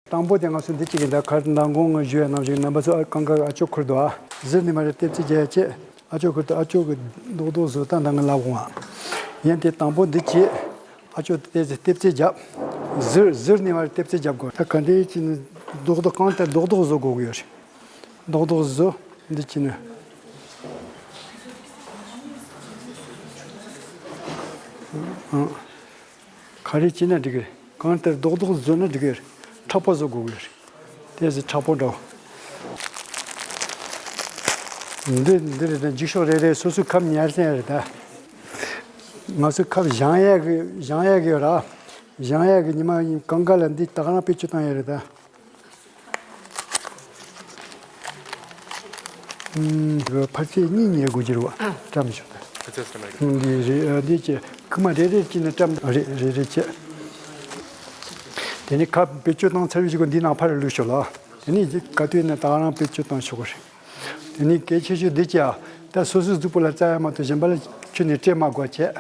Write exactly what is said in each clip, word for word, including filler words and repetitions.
དང་པོ་དེ་ང་ཚོ་འདི་གཅིག་གི་ད་ཁར་མདང་དགོང་ང་ཞུ་ཡ་ནང་བཞིན་རྣམ་པ་ཚོ་ཨ་གང་ག་ཨ་ཅོ་ཁུར་དུ་ཨ་ཟུར་ནས་མ་རེད་ལྟེབ་རྩེག་རྒྱག་ཡ་ཆེད་ཨ་ཅོ་ཁུར་དུ་ཨ་ཅོ་གི་རྡོག་རྡོག་བཟོ་ད་འདང་གི་ལབ་འོང་ཨ། ཡན་དེ་དང་པོ་འདི་གཅིག་ཨ་ཅོ་དེ་ལྟེབ་རྩེག་རྒྱབ། ཟུར་ཟུར་ནས་མ་རེད་ལྟེབ་རྩེག་རྒྱབ་དགོས། ད་ག་འདྲའི་གཅིག་ནི་རྡོག་རྡོག་གང་ལྟར་རྡོག་རྡོག་བཟོ་དགོས་ཀྱི་ཡོད་རེད། རྡོག་རྡོག་བཟོ། འདི་གཅིག་ནི། ཨང་། ག་རེ་བྱས་ན་འགྲིག་གི་རེད། གང་ལྟར་རྡོག་རྡོག་བཟོས་ན་འགྲིག་གི་རེད། མཁྲེགས་པོ་བཟོ་དགོས་ཀྱི་རེད། དེ་ཟེར་མཁྲེགས་པོ་འདྲ་བོ། འདི་འདི་རེད་ད་འཇིགས་ཤོག་རེ་རེ་སོ་སོའི་ཁབ་ཉར་ཟེར་རེད་ད། ང་ཚོའི་ཁབ་བཞེངས་ཡག་གི་བཞེངས་ཡག་གི་ཡོད་ར། བཞེངས་ཡག་གི་ཉི་མ་ཡིན་གང་ག་ལ་འདི་ད་ག་རང་བེད་སྤྱོད་བཏང་ཡག་རེད་ད། ཨུམ། ཕར་ཚད་གཉིས་ཉལ་དགོས་ཀྱི་རེད་བ། བཀྲམ་བཞག་ད། ཕར་ཚད་སུ་ལ་ཡོད། འདི་རེད་ཨ། འདི་ཅི་ཁུག་མ་རེ་རེ་གཅིག་ནས་བཀྲམ་རེ་རེ་རེ་བྱས། དེ་ནས་ཁབ་བེད་སྤྱོད་བཏང་ཚར་བའི་གཞུག་གུ་འདི་ནང་ཕར་བླུགས་ཤོག་ལ། དེ་ནས་ག་དུས་ནས་ད་ག་རང་བེད་སྤྱོད་བཏང་ཆོག་གི་རེད། དེ་ནས་གལ་ཆེ་ཤོས་འདི་ཅི་ཨ། ད་སོ་སོའི་གཟུགས་པོ་ལ་བཙའ་ཡ་མ་གཏོགས་གཞན་པ་ལ་ཁྱོན་ནས་སྤྲད་མ་དགོས་བྱས།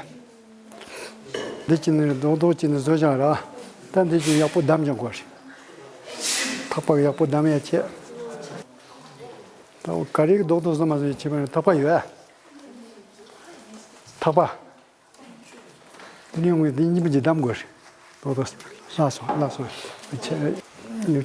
འདི་གཅིག་ནི་རྡོག་རྡོག་གཅིག་ནི་བཟོ་བཞག་ར། ད་འདི་གཅིག་ཡག་པོ་བསྡམ་བཞག་དགོས་རེད། ཐག་པ་ཡག་པོ་བསྡམ་ཡ་བྱས། ད་ག་རེ་གི་རྡོག་རྡོག་བཟོ་མ་བཟོ་ཡ་བྱེད་པ་ནི་ཐག་པ་ཡོད་ཨ། ཐག་པ། འདི་ནི་ཡོང་གི་འདི་གཉིས་པོ་གཅིག་བསྡམ་དགོས་རེད། རྡོག་རྡོག་ལྷག་སོང་ལྷག་སོང་།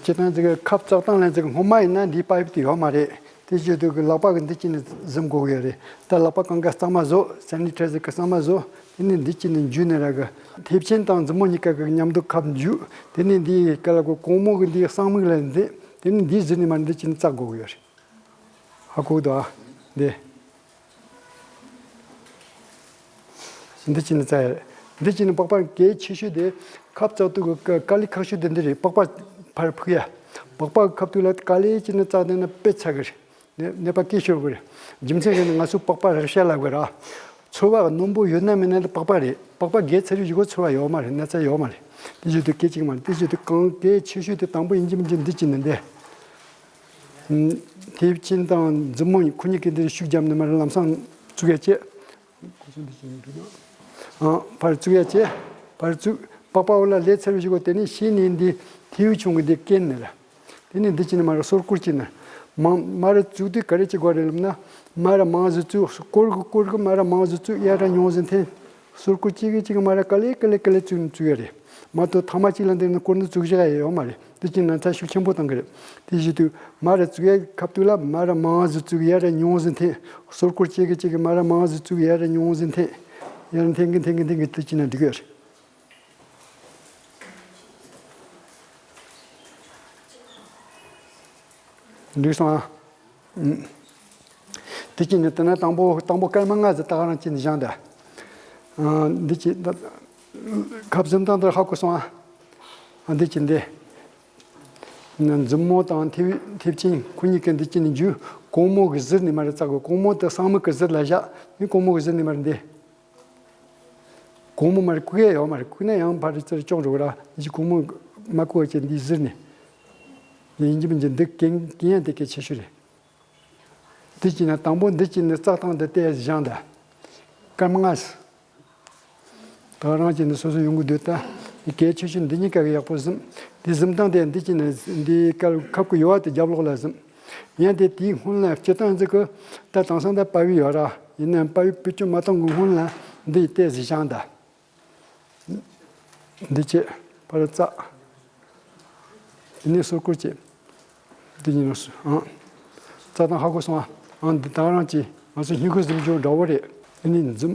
ཁྱེད་རང་ཚོ་གི་ཁབ་བཙག་སྟངས་ལ་ཚོ་གི་སྔོན་མ་ཡིན་ན་འདིའི་པའིབ་དེ་ཡོད་མ་རེད། དེ་བཞིན་དུ་གི་ལག་པ་གི་འདི་གཅིག་ནི་གཟིམ་དགོས་ཀྱི་ཡོད་རེད། ད་ལག་པ་གང་ག་གཙང་མ་བཟོ། སེ་ནི་ཊའི་ཛར་གི་གཙང་མ་བཟོ། དེ་ནི་འདི་གཅིག་ནི་འཇུས་ནས་ར་གི་མཐེབ་ཆེན་དང་མཛུབ་མོ་གཉིས་ཀ་གི་མཉམ་དུ་ཁབ་འཇུས། དེ་ནི་འདི་ག་ལ་གོ་གོང་མོ་གི་འདི་གསང་མིག་ལ་འཛིན། དེ་ནི་འདི་གཟིར་ནས་མར་འདི་གཅིག་ནི་བཙག་དགོས་ཀྱི་ཡོད་རེད། ཧ་གོ་གི་འདུག་ཨ། འདི། འདི་གཅིག་ནི་བཙག་ཡ་རེད། འདི་གཅིག་ནི་པགས་པ་གལ་ཆེ་ཤོས་དེ་ཁབ་བཙག་དུས་ཀྱི་དཀའ་ལས་ཁག་ཤོས་དེ་འདི་རེད། པགས་པ་ཕར་ཕུག་ཡ། པགས་པ་ཁབ་དུས་ལ་དཀའ་ལས་གཅིག་ནི་བཙག་བསྡད་ན་དཔེ་ཚ་གི་རེད། ནད་ནད་པ་སྐད་ཤོར་གི་རེད། རྒྱུ་མཚན་གཞན་ནི་ང་ཚོའི་པགས་པ་རེག་བྱ་ལབ་གི་ར། ཚོར་བ་རྣོན་པོ་ཡོད་ན་མེད་ན་དེ་པགས་པ་རེད། པགས་པ་རྒས་ཚར་བའི་གཞུག་གུ་ཚོར་བ་ཡོད་མ་རེད། ན་ཚ་ཡོད་མ་རེད། དེ་བཞིན་དུ་སྐད་ཅིག་མ་རེད། དེ་བཞིན་དུ་གང་གལ་ཆེ་ཤོས་དེ་དང་པོ་ཡིན་གཅིག་མིན་གཅིག་འདི་གཅིག་ནི་འདི། མཐེབ་ཆེན་དང་མཛུབ་མོ་ཁོ་གཉིས་ཀྱིས་འདིར་ཤུགས་བརྒྱབ་ནས་མར་ལམ་སང་བཙུགས་ཡ་བྱེད། ཨང་། ཕར་བཙུགས་ཡ་བྱེད། ཕར་བཙུགས། པགས་པ་འོག་ལ་སླེབས་ཚར་བའི་གཞུག་གུ་དེ་ནས་ཤེས་ནས་འདི་མཐེ་བོ་ཆུང་གིས་འདི་བཀན་ནས་ལ། དེ་ནས་འདི་གཅིག་ནས་མར་སོར་སྐོར་གཅིག་ནས། མང་མར་བཙུགས་དུས་ག་རེ་བྱེད་དགོས་རེད་ལབ་ན། མར་མང་ཟིག་བཙུགས། སྐོར་གི་སྐོར་གི་མར་མང་ཟིག་བཙུགས། ཡར་ར་ཉུང་ཟིག་འཐེན། སོར་སྐོར་གཅིག་གིས་གཅིག་གིས་མར་ག་ལེ་ག་ལེ་ག་ལེ་བཙུགས་བཙུགས་ཡ་རེད། མ་གཏོགས་ཐ་མ་གཅིག་ལ་འདི་ནས་སྐོར་འདི་བཙུགས་བཞག་ཡ་ཡོད་མ་རེད། དེ་གཅིག་ན་ཚ་ཤུགས་ཆེན་པོ་བཏང་གི་རེད། དེ་བཞིན་དུ་མར་བཙུགས་ཡ་ཁབ་ཏུ་ལ་མར་མང་ཟིག་བཙུགས། ཡར་ར་ཉུང་ཟིག་འཐེན། སོར་སྐོར་གཅིག་གིས་གཅིག་གིས་མར་མང་ཟིག་བཙུགས། ཡར་ར་ཉུང་ཟིག་འཐེན། ཡར་འཐེན་གི་འཐེན་གི་འཐེན་གི་དེ་གཅིག་ན་འགྲིག་གི་རེད། འགྲིག་སོང་ཨ། ཨུམ། དེ་གཅིག་ནི་དེ་ན་དང་པོ་དང་པོ་སྐར་མ་ལྔ་ཟིག་ད་ག་རང་གཅིག་ནི་བཞེངས་ད། ཨ། འདི་གཅིག་ད་ཁབ་གཟིམ་སྟངས་དེ་ཧ་གོ་སོང་ཨ། ཨ། འདི་གཅིག་འདི། ན་མཛུབ་མོ་དང་མཐེབ་མཐེབ་ཆེན་ཁོ་གཉིས་ཀྱིས་འདི་གཅིག་ནི་འཇུས། གོང་མོ་གིས་གཟིར་ནས་མར་བཙག་གོ། གོང་མོ་དེ་གསང་མིག་གིས་གཟིར་ལ་བཞག། ནི་གོང་མོ་གིས་གཟིར་ནས་མར་འདི། གོང་མོ་མར་བཀུག་ཡ་ཡོད་མ་རེད། བཀུག་ན་ཡང་ཕར་ཚུར་ཅོག་འགྲོ་གི་ར། འདི་གོང་མོ་མ་བཀུག་བྱས་འདི་གཟིར་ནས། ཡིན་གཅིག་མིན་གཅིག་འདི་གན་གན་ཡ་དེ་གལ་ཆེ་ཤོས་རེད། འདི་གཅིག་ན་དང་པོ་འདི་གཅིག་ནི་བཙག་སྟངས་འདི་ལྟས་བཞེངས་ད། སྐར་མ་ལྔ། ད་རང་གཅིག་ནི་སོ་སོ་ཡོང་གི་འདུག་ད། འདི་གལ་ཆེ་ཤོས་འདི་གཉིས་ཀ་གི་ཡག་པོ་གཟིམ། འདི་གཟིམ་སྟངས་དེ་འདི་གཅིག་ནི་འདི་ཀ་ཁབ་ཀྱི་ཡོལ་བ་དེ་རྒྱབ་ལོགས་ལ་གཟིམ། ཡང་དེ་དེའི་སྔོན་ལ་སྤྱིར་བཏང་ཟིག་གི་ད་དེང་སང་ད་པ་ཡིབ་ཡོད་ར། ཡིན་ནའང་པ་ཡིབ་བེད་སྤྱོད་མ་གཏོང་གི་སྔོན་ལ་འདི་ལྟས་བཞེངས་ད། འདི་བྱས་ཕར་བཙགས། དེ་ནས་སོར་སྐོར་བྱས། འདི་གཉིས་ནང་སུ་ཨང་། བཙག་སྟངས་ཧ་གོ་སོང་ཨ། ཨང་། འདི་ད་རང་གཅིག་ང་ཚོ་སྙིང་ཁུ་གཟིམ་རྒྱུ་འདྲ་བོ་རེད། དེ་ནས་འཛུམ་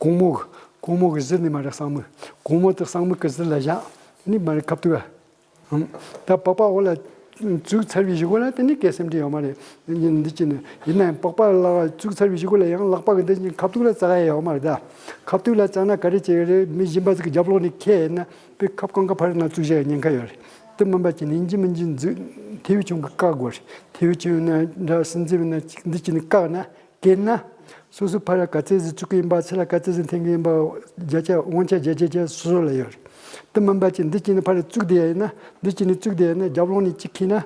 གོང་མོ་གོང་མོ་གིས་གཟིར་ནས་མར་གསང་མིག། གོང་མོ་དེ་གསང་མིག་གིས་གཟིར་ལ་བཞག། དེ་ནས་མར་ཁབ་ཏུ་བ། ད་པགས་པ་འོག་ལ་བཙུགས་ཚར་བའི་གཞུག་གུ་ལ་དེ་ནི་སྐད་སེམས་ཁྲལ་ཡོད་མ་རེད། འདི་གཅིག་ནི་ཡིན་ནའང་པགས་པ་ལ་བཙུགས་ཚར་བའི་གཞུག་གུ་ལ་ཡང་ལག་པ་གིས་འདི་གཅིག་ཁབ་ཏུ་ལ་བཙག་ཡ་ཡོད་མ་རེད་ད། ཁབ་ཏུ་ལ་བཙག་ན་ག་རེ་བྱེད་ཀྱི་རེད། མི་གཞན་པ་ཟིག་གིས་རྒྱབ་ལོགས་ནས་ཁྱེར་ཡིན་ན་དཔེ་ཁབ་གང་ག་ཕར་ནང་བཙུགས་བཞག་ཡ་ཉེན་ཁ་ཡོད་རེད། དེ་མིན་པ་གཅིག་ནི་ཡིན་གཅིག་མིན་གཅིག་འཛུགས་མཐེ་བོ་ཆུང་གིས་བཀག་དགོས་རེད། མཐེ་བོ་ཆུང་ཡིན་ན་འདྲ་སྲིད་འཛིན་ཡིན་ན་གཅིག་འདི་གཅིག་ནི་བཀག་ན། གན་ན། སོ་སོ་ཕར་ག་ཚད་ཟིག་བཙུགས་ཀྱི་ཡིན་པ། ཚུར་ལ་ག་ཚད་ཟིག་འཐེན་གྱི་ཡིན་པ། བརྒྱ་ཆ་དབང་ཆ་བརྒྱ་ཆ་བརྒྱ་སོ་སོ་ལ་ཡོད་རེད། དེ་མིན་པ་གཅིག་འདི་གཅིག་ནི་ཕར་བཙུགས་བསྡད་ཡ་ཡིན་ན། འདི་གཅིག་ནི་བཙུགས་བསྡད་ཡ་ཡིན་ན་རྒྱབ་ལོགས་ནས་གཅིག་ཁྱེར་ན།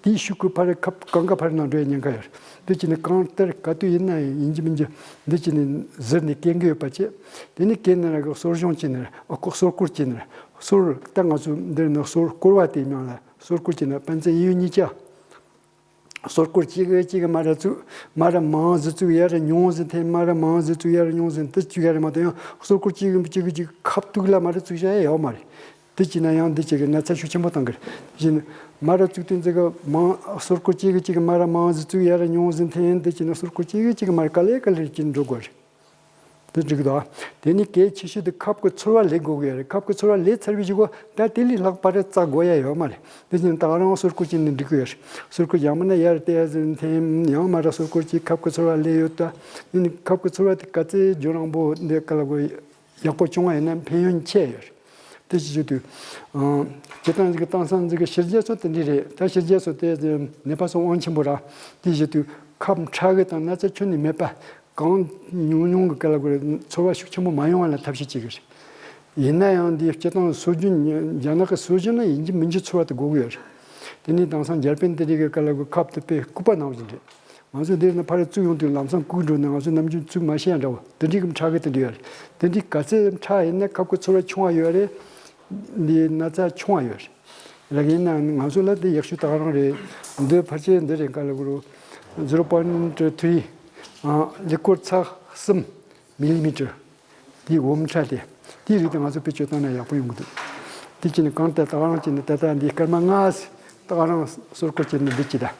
དེའི་ཤུགས་ཀྱིས་ཕར་ཁབ་གང་ག་ཕར་ནང་འགྲོ་ཡ་ཉེན་ཁ་ཡོད་རེད། འདི་གཅིག་ནི་གང་ལྟར་ག་དུས་ཡིན་ན་ཡིན་གཅིག་མིན་གཅིག་འདི་གཅིག་ནི་གཟིར་ནས་གན་གྱི་ཡོད་པ་བྱས། དེ་ནི་གན་ན་ར་གི་སོར་གཞོང་བྱས་ནས་ཨ་ཁོ་སོར་སྐོར་བྱས་ནས། སོར། ད་ང་ཚོ་འདིར་ནི་སོར་བསྐོར་བ་དེ་མིང་ལ་སོར་བསྐོར་གྱི་ནི་པན་ཙེ་ཡིན་གཉིས་ཀྱ། སོར་བསྐོར་གཅིག་གིས་གཅིག་གི་མ་ར་བཙུགས། མ་ར་མང་ཟིག་བཙུགས་ཡར་ར་ཉུང་ཟིག་འཐེན། མ་ར་མང་ཟིག་བཙུགས་ཡར་ར་ཉུང་ཟིག་འཐེན། དེ་བཙུགས་ཡ་རེད་མ་གཏོགས། ཡང་སོར་བསྐོར་གཅིག་གིས་གཅིག་གི་གཅིག་ཁ་བཏུག་ལ་མ་ར་བཙུགས་བྱ་ཡ་ཡོད་མ་རེད། དེ་བྱས་ན་ཡང་འདི་གཅིག་གི་ན་ཚ་ཤུགས་ཆེན་པོ་བཏང་གི་རེད། བཞིན་མ་ར་བཙུགས་དུས་འཛི་གི་མང་། སོར་བསྐོར་གཅིག་གིས་གཅིག་གི་མ་ར་མང་ཟིག་བཙུགས་ཡར་ར་ཉུང་ཟིག་འཐེན། དེ་བྱས་ན་སོར་བསྐོར་གཅིག་གིས་གཅིག་གི་མ་ར་ག་ལེ་ག་ལེ་ཅིག་འགྲོ་དགོས་རེད། དེ་འགྲིག་གི་འདུག་དེ་ནི་གལ་ཆེ་ཤོས་དེ་ཁབ་ཀྱི་ཚོར་བ་ལས་དགོས་ཀྱི་རེད། ཁབ་ཀྱི་ཚོར་བ་ལས་ཚར་བའི་གཞུག་གུ་ད་དེ་ལས་ལྷག་པ་རེ་བཙག་དགོས་ཡ་ཡོད་མ་རེད། དེ་བཞིན་ད་ག་རང་སོར་བསྐོར་བྱས་ནས་འགྲིག་གི་ཡོད་རེད། སོར་བསྐོར་ཡང་མིན་ན་ཡར་ཏེ་ཡར་འཐེན། ཡང་མ་ར་སོར་བསྐོར་གྱིས་ཁབ་ཀྱི་ཚོར་བ་ལས་ཡོད་ད། དེ་ནི་ཁབ་ཀྱི་ཚོར་བ་དེ་ག་ཚད་ཇོ་རིང་པོ་འདི་ག་ལ་གོ་ཡག་པོ་བྱུང་བ་ཡིན་ན་ཕན་ཡོན་ཆེ་ཡོད་རེད། དེ་ཅི་ཞུ་དུས། ཨང་། སྤྱིར་བཏང་ཟིག་གི་སྟངས་སང་ཟིག་གི་ཕྱི་རྒྱལ་ཚོ་དེ་འདྲ་རེད། ད་ཕྱི་རྒྱལ་ཚོ་དེ་ནད་པ་ཚོ་དབང་ཆེན་པོ་ར། དེ་ཞུ་དུས་ཁབ་ཕྲ་གི་དང་ན་ཚ་ཁྱོན་ནས་མེད་པ། གང་ཉུང་ཉུང་གི་ག་ལ་གོ་རེ་ཚོར་བ་ཤུགས་ཆེན་པོ་མ་ཡོང་བ་ལ་ཐབས་ཤེས་བྱེད་དགོས་རེད། ཡིན་ན་ཡང་འདི་སྤྱིར་བཏང་སྲོལ་རྒྱུན་རྒྱ་ནག་གི་སྲོལ་རྒྱུན་ལ་ཡིན་གཅིག་མིན་གཅིག་ཚོར་བ་དེ་དགོས་ཀྱི་ཡོད་རེད། དེ་ནས་དེང་སང་འཇར་པན་དེ་རིགས་ཀྱི་ག་ལ་གོ་ཁབ་དེ་དཔེ་ལྐུགས་པ་ནང་བཞིན་རེད། ང་ཚོ་འདིར་ནི་ཕར་བཙུགས་ཡོང་དུས་ལམ་སང་ལྐུགས་འགྲོ་ནས་ང་ཚོ་ནམ་རྒྱུན་བཙུགས་མ་ཤེས་ཡ་འདྲ་བོ་དེ་འདྲའི་གི་ཕྲ་གི་དེ་འདྲ་ཡོད་རེད། དེ་འདྲའི་ག་ཚད་ཕྲ་ཡིན་ན་ཁབ་ཀྱི་ཚོར་བ་ཆུང་བ་ཡོད་རེད། འདི་ན་ཚ་ཆུང་བ་ཡོད་རེད། ལ་ཡིན་ན་ང་ཚོ་ལ་དེ་ཡག་ཤོས་ད་ག་རང་རེད། འདི་ཕལ་ཆེར་འདི་རེད། ག་ལ་གོ་རུ་zero point three ཨ་ཀླད་ཀོར་ཚེག་གསུམ་མི་ལི་མི་ཊར། དེའི་འོ་མ་ཕྲ་དེ་དེའི་རིགས་དེ་ང་ཚོ་བེད་སྤྱོད་བཏང་ན་ཡག་པོ་ཡོང་གི་འདུག་དེ་བྱས་ནས་གང་ལྟར་ད་ག་རང་བྱས་ནས་ད་ལྟ་འདི་སྐར་མ་ལྔ་ད་ག་རང་སོར་བསྐོར་བྱས་ནས་འདི་བྱེད་ད།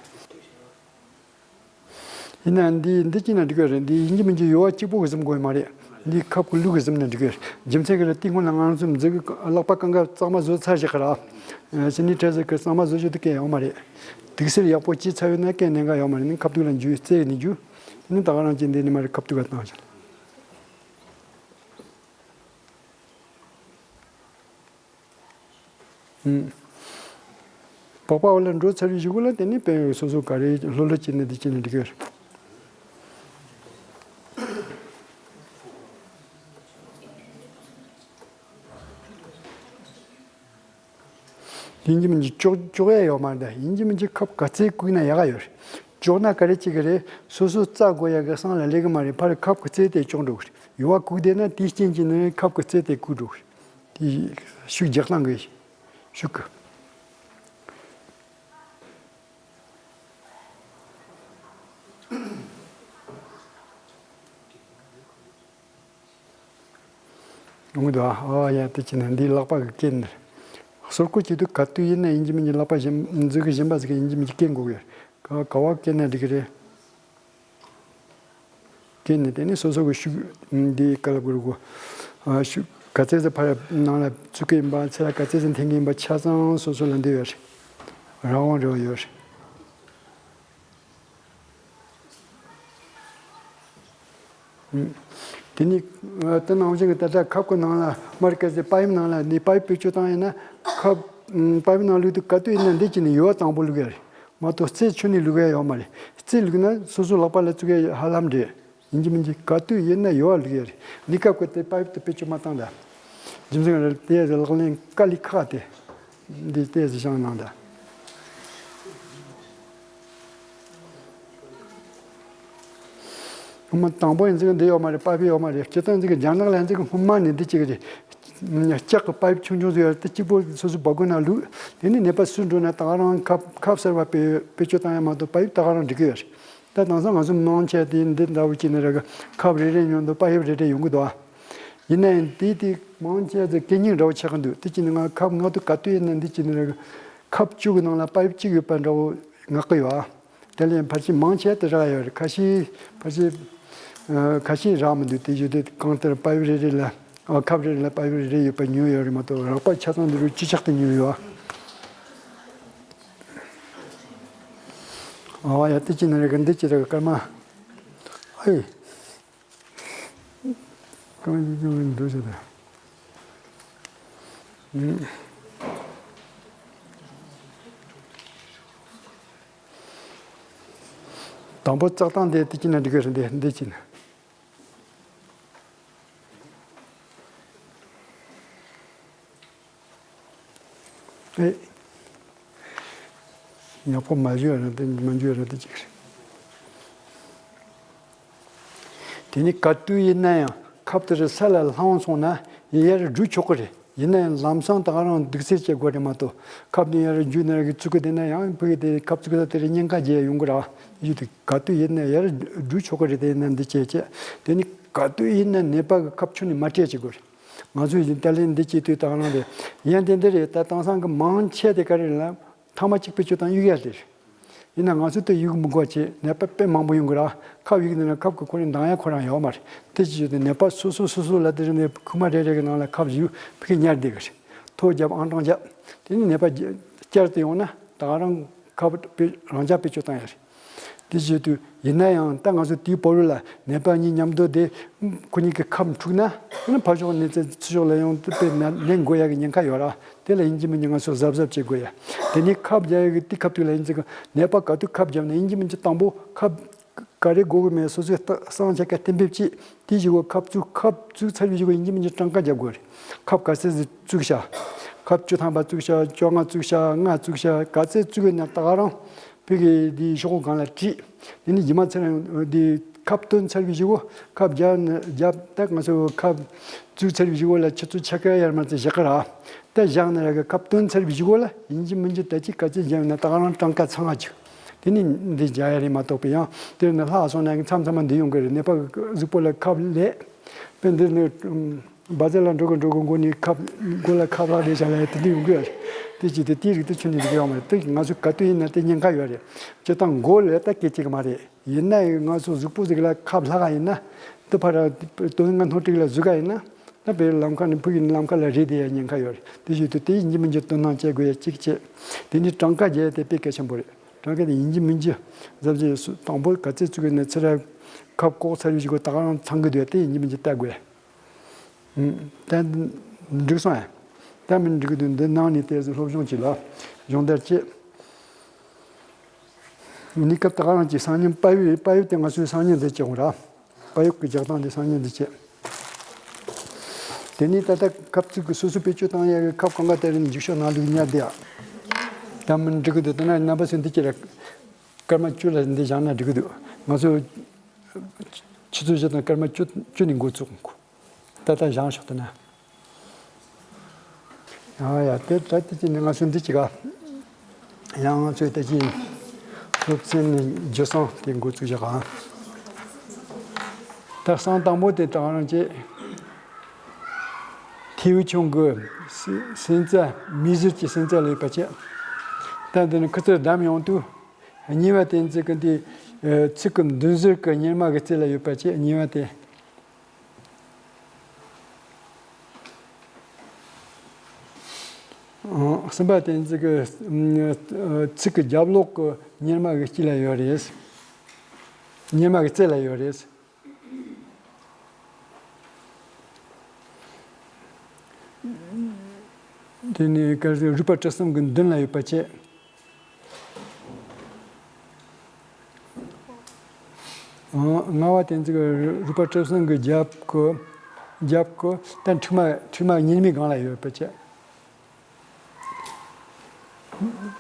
ཡིན་ན་འདི་འདི་གཅིག་ན་འགྲིག་གི་རེད། འདི་ཡིན་གཅིག་མིན་གཅིག་ཡོལ་བ་གཅིག་པོ་གི་ཟིན་དགོས་མ་རེད། འདི་ཁབ་ཀྱི་ལུག་གི་ཟིན་ན་འགྲིག་གི་རེད། རྒྱུ་མཚན་གྱི་རེད། དེ་སྔོན་ལ་ང་ཚོ་མཛུབ་གུ་ལག་པ་གང་ག་གཙང་མ་བཟོ་ཚར་བཞག་གི་ར། ཕྱི་ནས་འཕྲལ་ཟེར་གི་གཙང་མ་བཟོ་རྒྱུ་དེ་གས་ཡོང་མ་རེད། དུག་སེལ་ཡག་པོ་བྱས་ཚར་ཡོད་ན་གས་ནས་ག་ཡོང་མ་རེད། ནི་ཁབ་ཏུ་ལ་འཇུས་རྩེ་ནས་འཇུས། དེ་ནི་ད་ག་རང་གཅིག་འདི་ནི་མ་རེད། ཁབ་ཏུ་ག་བཏང་བཞག་ཨུམ། པགས་པ་འོག་ལ་འགྲོ་ཚར་བའི་གཞུག་གུ་ལ་དེ་ནས་དཔེ་སོ་སོ་ག་རེ་ལྷོད་ལྷོད་བྱས་ནས་འདི་བྱས་ནས་འགྲིག་གི་རེད། ཡིན་གཅིག་མིན་གཅིག་བཅོག་བཅོག་ཡ་ཡོད་མ་རེད། ཡིན་གཅིག་མིན་གཅིག་ཁབ་ག་ཚད་བཀུག་ན་ཡག་ག་ཡོད་རེད། བཅོག་ན་ག་རེ་བྱེད་གི་རེད། སོ་སོ་བཙག་དགོས་ཡ་གི་སང་ལ་སླེབས་གི་མ་རེད། ཕར་ཁབ་གི་རྩེ་དེ་བཅོག་འགྲོ་གི་རེད། ཡོལ་བ་བཀུག་བསྡད་ན་དེའི་རྐྱེན་གྱིས་ནི་ཁབ་གི་རྩེ་དེ་བཀུག་འགྲོ་གི་རེད། དེ་ཤུགས་རྒྱག་སྟངས་གི་ཤུགས་གི། ཡོང་གི་འདུག་ཨ་ཡ། དེ་བྱས་ན་འདིའི་ལག་པ་གི་རྐན་ནི། སོར་བསྐོར་བྱེད་དུས་ག་དུས་ཡིན་ན་ཡིན་གཅིག་མིན་གཅིག་ལག་པ་གཞན་མཛུབ་གུ་གཞན་པ་ཟིག་གིས་ཡིན་གཅིག་མིན་གཅིག་རྐན་དགོས་ཀྱི་རེད། ག་ག་བ་རྐན་ན་འགྲིག་གི་རེད། རྐན་ནི་དེ་ནི་སོ་སོ་གི་ཤུགས་འདི་ག་ལ་བསྐུར་དགོས། ཨ་ཤུགས་ག་ཚད་ཙམ་ཕར་ནང་ལ་བཙུགས་ཀྱི་ཡིན་པ། ཚད་ལ་ག་ཚད་ཙམ་འཐེན་གྱི་ཡིན་པ་ཆ་ཚང་སོ་སོ་ལ་འདི་ཡོད་རེད། རང་དབང་རེ་བ་ཡོད་རེད། དེ་ནི་ད་ནང་བཞིན་གྱི་ད་ལྟ་ཁབ་ཀྱི་ནང་ལ་མར་ག་ཚོད་པའིབ་ནང་ལ་ནི་པའིབ་བེད་སྤྱོད་བཏང་ཡིན་ན། ཁབ་པའིབ་ནང་བླུགས་དུས་ག་དུས་ཡིན་ན་འདི་བྱས་ནས་ཡོལ་བ་དང་པོ་བླུགས་ཡ་རེད་མ་གཏོགས་རྩེ་ཁྱོན་ནས་བླུགས་ཡ་ཡོད་མ་རེད། རྩེ་བླུགས་ན་སོ་སོ་ལག་པ་ལ་བཙུགས་ཡ་ཧ་ལམ་རེད། ཡིན་གཅིག་མིན་གཅིག་ག་དུས་ཡིན་ན་ཡོལ་བ་བླུགས་ཡ་རེད། གནས་སྐབས་ཀྱི་དེ་པའིབ་དེ་བེད་སྤྱོད་མ་བཏང་ད། རྒྱུ་མཚན་རེད་དེ་ལག་ལེན་དཀའ་ལས་ཁག་དེ། འདི་ལྟས་སུ་བཞག་གནང་དང་། ཨ་མ་དང་པོ་ཡིན་ཙང་འདི་ཡོད་མ་རེད། པའིབ་ཡོད་མ་རེད། སྤྱིར་བཏང་ཅིག་རྒྱ་ནག་ལ་ཡིན་ཙང་སྔོན་མ་ནས་འདི་གཅིག་རེད། ལྕགས་ཀྱི་པའིབ་ཆུང་ཆུང་ཟིག་ཡོད་རེད། དེ་གཅིག་པོ་སོ་སོའི་སྦ་གུ་ནང་བླུགས། དེ་ནས་ནད་པ་སུ་འགྲོ་ན་ད་ག་རང་ཁབ་ཁབ་གསར་པ་བེད་བེད་སྤྱོད་བཏང་ཡ་མ་གཏོགས་པའིབ་ད་ག་རང་འགྲིག་གི་ཡོད་རེད། ད་དེང་སང་ང་ཚོ་མང་ཆེ་དེ་འདི་འདྲ་བོ་བྱས་ནས་ར་གི་ཁབ་རེ་རེ་མཉམ་དུ་པའིབ་རེ་རེ་ཡོང་གི་འདུག་ཨ། ཡིན་ན་ཡང་དེ་དེ་མང་ཆེ་ཚོ་གད་སྙིགས་འདྲ་བོ་ཆགས་ཀྱི་འདུག་དེ་བྱས་ནས་ང་ཁབ་མངགས་དུས་ག་དུས་ཡིན་ན་འདི་བྱས་ནས་ར་གི་ཁབ་བཅུ་གི་ནང་ལ་པའིབ་གཅིག་ཡོད་པ་འདྲ་བོ་མངགས་ཀྱི་ཡོད་ཨ། དེ་ལས་ཕལ་ཆེར་མང་ཆེ་དེ་རག་ཡོད་རེད། ཁ་ཤས་ཕལ་ཆེར་ཨ་ཁ་ཤས་རག་མི་འདུག་དེ་བརྗོད་དུས་གང་ལྟར་པའིབ་རེ་རེ་ལ་ཨ་ཁབ་རེ་རེ་ལ་པའིབ་རེ་རེ་ཡོད་པ་ཉོས་ཡོད་རེད་མ་གཏོགས་རག་པ་ཆ་ཚང་འདི་རུ་ཅི་ཆགས་ཏེ་ཉོས་ཡོད་ཨ། ཨ་ཡ་དེ་ཅི་ནས་རེད་གི་འདི་ཅི་རེད་གི་སྐར་མ་ཨེ། གང་ཡིན་ཀྱང་འགྲོ་ཆེ་ད། དང་པོ་བཙག་སྟངས་དེ་དེ་ཅི་ན་འགྲིག་གི་རེད། འདི་འདི་ཅི་ན། ཨེ། ཡག་པོ་མ་བྱུང་ཡ་ར་དེ་མ་འཇུ་ཡ་ར་དེ་ཅིག་རེད། དེ་ནི་ག་དུས་ཡིན་ན་ཡང་ཁབ་དེ་རུ་ས་ལ་ལྷུང་སོང་ན་ཡར་སྒྲུག་ཆོག་གི་རེད། ཡིན་ན་ཡང་ལམ་སང་ད་ག་རང་སྡུག་སེལ་བྱེད་དགོས་རེད་མ་གཏོགས། ཁབ་ནས་ཡར་འཇུས་ནས་ར་གི་བཙུགས་གི་བསྡད་ན་ཡང་ཕ་གི་དེ་ཁབ་བཙུགས་ས་དེ་ར་ཉེན་ཁ་རྒྱག་ཡོང་གི་ར། ཡུལ་དུ་ག་དུས་ཡིན་ན་ཡར་འཇུ་ཆོག་གི་རེད། དེ་ཡིན་ན་འདི་བྱས་བྱས། དེ་ནི་ག་དུས་ཡིན་ན་ནད་པ་གི་ཁབ་ཁྱོན་ནས་མ་སྤྲད་བྱེད་དགོས་རེད། ང་ཚོས་ཡིན་ཏན་ལན་འདི་བྱེད་དུས་ད་ག་རང་རེད། ཡང་དེ་འདི་རེད། ད་དེང་སང་གི་མང་ཆེ་དེ་ག་རེ་ལ་ཐེངས་མ་གཅིག་བེད་སྤྱོད་བཏང་གཡུག་ཡ་དེ་རེད། ཡིན་ན་ང་ཚོ་དེ་གཡུག་མི་དགོས་བྱས། ནད་པ་དཔེ་མང་པོ་ཡོང་གི་ར། ཁབ་གཡུག་ནས་ན་ཁབ་ཀྱི་ཁོ་རང་འདང་ཡ་ཁོ་རང་ཡོད་མ་རེད། དེ་ཅི་ཡོད་དེ་ནད་པ་སོ་སོ་སོ་སོ་ལ་དེ་རིང་ནས་ཁུག་མ་རེ་རེ་གི་ནང་ལ་ཁབ་བཞི་ཕ་གི་ཉར་བསྡད་གི་རེད། ཐོ་བརྒྱབ་ཨང་གྲངས་བརྒྱབ། དེ་ནས་ནད་པ་བསྐྱར་དུ་ཡོང་ན་ད་ག་རང་ཁབ་དཔེ་རང་འཇགས་བེད་སྤྱོད་བཏང་ཡ་རེད། དེ་བྱེད་དུས་ཡིན་ན་ཡང་ད་ང་ཚོ་དེའི་བར་དུ་ལ་ནད་པ་གཉིས་མཉམ་དུ་དེ་ཁོ་གཉིས་ཀྱི་ཁབ་འཁྲུགས་ན། ཨ་ནི་ཕར་ཕྱོགས་ནས་ཚུར་ཕྱོགས་ལ་ཡོང་དུས་དཔེ་ན་ལན་འགོ་ཡ་གི་ཉེན་ཁ་ཡོད་ར། དེ་ལ་ཡིན་གཅིག་མིན་གཅིག་ང་ཚོ་གཟབ་གཟབ་བྱེད་དགོས་ཡ། དེ་ནས་ཁབ་རྒྱག་ཡ་གི་དེ་ཁབ་དུས་ལ་ཡིན་ཚེ་ནད་པ་ག་དུས་ཁབ་བརྒྱབ་ན་ཡིན་གཅིག་མིན་གཅིག་དང་པོ་ཁབ་ག་རེ་དགོས་གི་མེད་སོ་སོའི་ལྟ་བསམ་འཆར་ག་གཏན་འབེབས་བྱེད། དེ་བཞི་གོ་ཁབ་བཙུགས། ཁབ་བཙུགས་ཚར་བའི་བཞི་གོ་ཡིན་གཅིག་མིན་གཅིག་གྲངས་ཀ་རྒྱག་དགོས་རེད། ཁབ་ག་ཚད་ཅིག་བཙུགས་ཤག་ཁབ་བཅུ་ཐམ་པ་བཙུགས་ཤག་བཅོ་ལྔ་བཙུགས་ཤག་ལྔ་བཙུགས་ཤག་ག་ཚད་བཙུགས་ཡོད་ན་ད་ག་རང་ཕ་གི་དེའི་ཤོག་གུ་སྒང་ལ་བྲིས། དེ་ནས་རྗེས་མ་ཚེ་རིང་དེ་ཁབ་བཏོན་ཚར་བའི་བཞི་གོ་ཁབ་བརྒྱབ་ན་བརྒྱབ། ད་ང་ཚོ་ཁབ་བཙུགས་ཚར་བའི་བཞི་གོ་ལ་ཆུ་ཚོད་ཕྱེད་ཀ་ཡར་མར་ཚེ་བཞག་གི་ར། ད་བཞག་ན་ར་གི་ཁབ་བཏོན་ཚར་བའི་བཞི་གོ་ལ་ཡིན་གཅིག་མིན་གཅིག་ད་ཅི་ག་ཚད་བརྒྱབ་ཡོད་ན་ད་ག་རང་གྲངས་ཀ་ཚང་བ་བཅུག་དེ་ནས་འདི་རྒྱག་ཡ་རེད་མ་གཏོགས་པའི་ཡང་དེར་ནི་ལྷག་སོང་ན་མཚམས་མཚམས་མ་འདི་ཡོང་གི་རེད། ནད་པ་གི་གཟུགས་པོ་ལ་ཁབ་ལས་པས་འདིར་ནི་བ་ཛ་ལ་འགྲོ་གི་འགྲོ་གི་མགོ་ནས་ཁབ་མགོ་ལ་ཁབ་ལྷག་བསྡད་བཞག་ལ་དེ་འདྲ་ཡོང་གི་ཡོད་རེད། དེ་ཅི་དེ་དེའི་རིགས་དེ་ཁྱོན་ནས་འགྲིག་གི་ཡོད་མ་རེད། དེ་ང་ཚོ་ག་དུས་ཡིན་ན་དེ་ཉེན་ཁ་ཡོད་རེད། སྤྱིར་བཏང་མགོ་ལ་ད་སྐད་ཅིག་མ་རེད། ཡིན་ན་ང་ཚོ་གཟུགས་པོ་ཟིག་ལ་ཁབ་ལྷག་ག་ཡིན་ན་དེ་ཕར་དོན་ལྔ་སྣོད་དྲུག་ལ་ཟུག་ག་ཡིན་ན། ད་བོད་ལམ་ཁ་ནས་ཕུག་གི་ལམ་ཁ་ལ་རེད་དེ་ཡ་ཉེན་ཁ་ཡོད་རེད། དེ་བཞིན་དུ་དེ་ཡིན་གཅིག་མིན་གཅིག་དོ་སྣང་བྱེད་དགོས་ཡ་གཅིག་བྱས། དེ་ནས་གྲངས་ཀ་བརྒྱབ་དེ་དཔེ་གལ་ཆེན་པོ་རེད། གྲངས་ཀ་དེ་ཡིན་གཅིག་མིན་གཅིག་གཟབ་གཟབ་སུ་དང་པོ་ག་ཚད་བཙུགས་ཡོད་ན་ཚེ་རབས་ཁབ་ལྐོག་ཚར་བའི་གཞུག་གུ་ད་ག་རང་ཚང་གི་འདུག་དེ་ཡིན་གཅིག་མིན་གཅིག་བལྟ་དགོས། ཨུམ། ད་འགྲིག་སོང་ཨ། ད་མི་འགྲིག་གི་འདུག་འདི་ནང་ནས་དེ་ཚོ་སློབ་སྦྱོང་བྱེད་ལ་སྦྱོང་བརྡར་བྱེད། གནས་སྐབས་ད་ག་རང་གི་སང་ཉིན་དཔལ་ཡུལ། དཔལ་ཡུལ་དེ་ང་ཚོའི་སང་ཉིན་དེ་བྱེད་དགོས་ར། དཔལ་ཡུལ་གྱི་རྒྱག་སྟངས་དེ་སང་ཉིན་དེ་བྱེད། དེ་ནས་ད་ལྟ་ཁབ་བཙུགས་ཀྱི་སོ་སོ་བེད་སྤྱོད་བཏང་ཡག་གི་ཁབ་གང་ག་དེ་རིང་འཇུག་ཤོག་ནང་ལུགས་ཉར་བསྡད་ཡ། ད་མི་འགྲིག་གི་འདུག་དེ་ན་རྣམ་པ་ཚོས་འདི་ཀྱི་ར་སྐར་མ་བཅུ་ལ་འདི་བཞག་ན་འགྲིག་གི་འདུག་ང་ཚོ་ཆུ་ཚོད་བཞི་དང་སྐར་མ་བཅུ་བཅུ་ནས་འགོ་བཙུགས། ད་ལྟ་བཞེངས་ཤོག་དེ་ན། ཡ་ཡ་དེ་ད་ལྟ་ཅི་ནས་ང་ཚོ་འདི་ཅི་ག་ཡང་ང་ཚོས་ད་ཅི་སློབ་ཚན་ནི་རྒྱུ་སྲང་དེ་འགོ་བཙུགས་བཞག་ཨ། ད་སྲང་དང་པོ་དེ་ད་ག་རང་བྱེད། ཐེའུ་ཆུང་གི་སེ་སེམས་རྩ་མིག་ཟུར་གྱི་སེམས་རྩ་ལ་ཡོད་པ་བྱེད། ད་འདི་ནི་ཁུ་ཚུར་བསྡམས་ཡོང་དུས། གཉིས་པ་དེ་ཚིག་གི་འདི་ཚིག་གི་མདུན་ཟུར་གྱི་གཉེར་མ་གི་རྩེ་ལ་ཡོད་པ་བྱེད། གཉིས་པ་དེ། གསུམ་པ་དེ་ཚིག་གི་ཚིག་གི་རྒྱབ་ལོགས་ཀྱི་གཉེར་མ་གི་དཀྱིལ་ལ་ཡོད་རེད། གཉེར་མ་གི་རྩེ་ལ་ཡོད་རེད། དེ་ནས་ག་རེ་རུས་པ་གྲི་གསུམ་གྱི་མདུན་ལ་ཡོད་པ་བྱེད། ལྔ་བ་དེ་ཚོ་གི་རུས་པ་གྲི་གསུམ་གྱི་རྒྱབ་ཀྱི་རྒྱབ་ཀྱི་ད་མཁྲིག་མ་མཁྲིག་མ་གཉེར་མའི་སྒང་ལ་ཡོད་པ་བྱེད།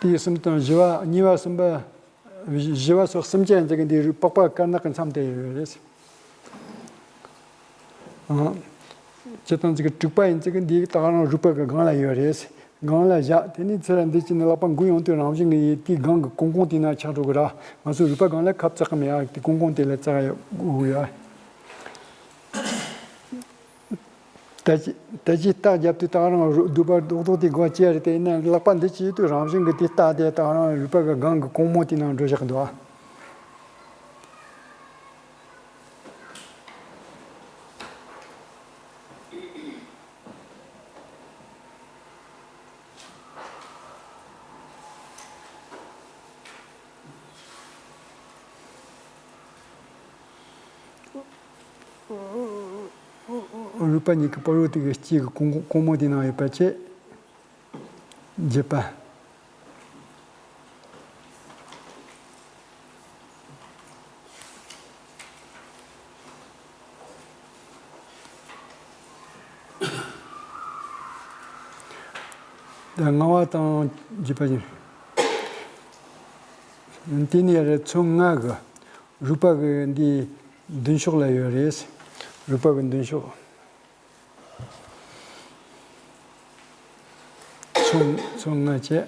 དེ་གསུམ་དང་བཞི་བ་གཉིས་པ་གསུམ་པ། བཞི་བ་སོགས་གསུམ་ཅན་ཟེར་གི་འདི་རུ་པགས་པ་དཀར་ནག་གི་མཚམས་དེ་ཡོད་རེད། ཨང་། སྤྱིར་བཏང་ཅིག་གི་དྲུག་པ་ཡིན་ཙི་གི་འདི་ད་ག་རང་རུས་པ་གི་སྒང་ལ་ཡོད་རེད། སྒང་ལ་བཞག་དེ་ནས་ཚུར་འདི་ཅི་ནས་ལག་པ་འགུལ་ཡོང་དུས་རང་བཞིན་གི་ཡི་དེའི་སྒང་གི་ཀོང་ཀོང་དེ་ན་ཆགས་འགྲོ་གི་ར། ང་ཚོ་རུས་པ་སྒང་ལ་ཁབ་བཙག་གི་མེད་ཨ། དེ་ཀོང་ཀོང་དེ་ལ་བཙག་ཡོད་ཡ། ད་ཅི་ད་ཅི་རྟགས་རྒྱབ་དུས་ད་རང་རུ་སྡུད་པ་རྡོག་རྡོག་དེ་སྒོ་ཅི་རེད། དེ་ཡིན་ན་ལག་པ་འདི་ཅི་ཡོད་དུས་རང་བཞིན་གྱི་དེ་རྟགས་དེ་ད་རང་རུས་པ་གི་སྒང་གི་ཀོང་མོ་དེ་ནང་འགྲོ་བཞག་གི་འདུག་ཨ། རུས་པ་གཉིས་ཀྱི་བར་དུ་དེ་གི་དཀྱིལ་གྱི་ཀོང་ཀོང་མོ་དེ་ནང་ཡོད་པ་བྱས། བརྒྱད་པ། ད་ལྔ་བ་དང་བརྒྱད་པ་ཡིན། དེ་ནས་རེ་ཚོ་ལྔ་གི་རུས་པ་གི་འདིའི་མདུན་ཕྱོགས་ལ་ཡོད་རེད། རུས་པ་གི་མདུན་ཕྱོགས། ཚོན་ལྔ་བྱས།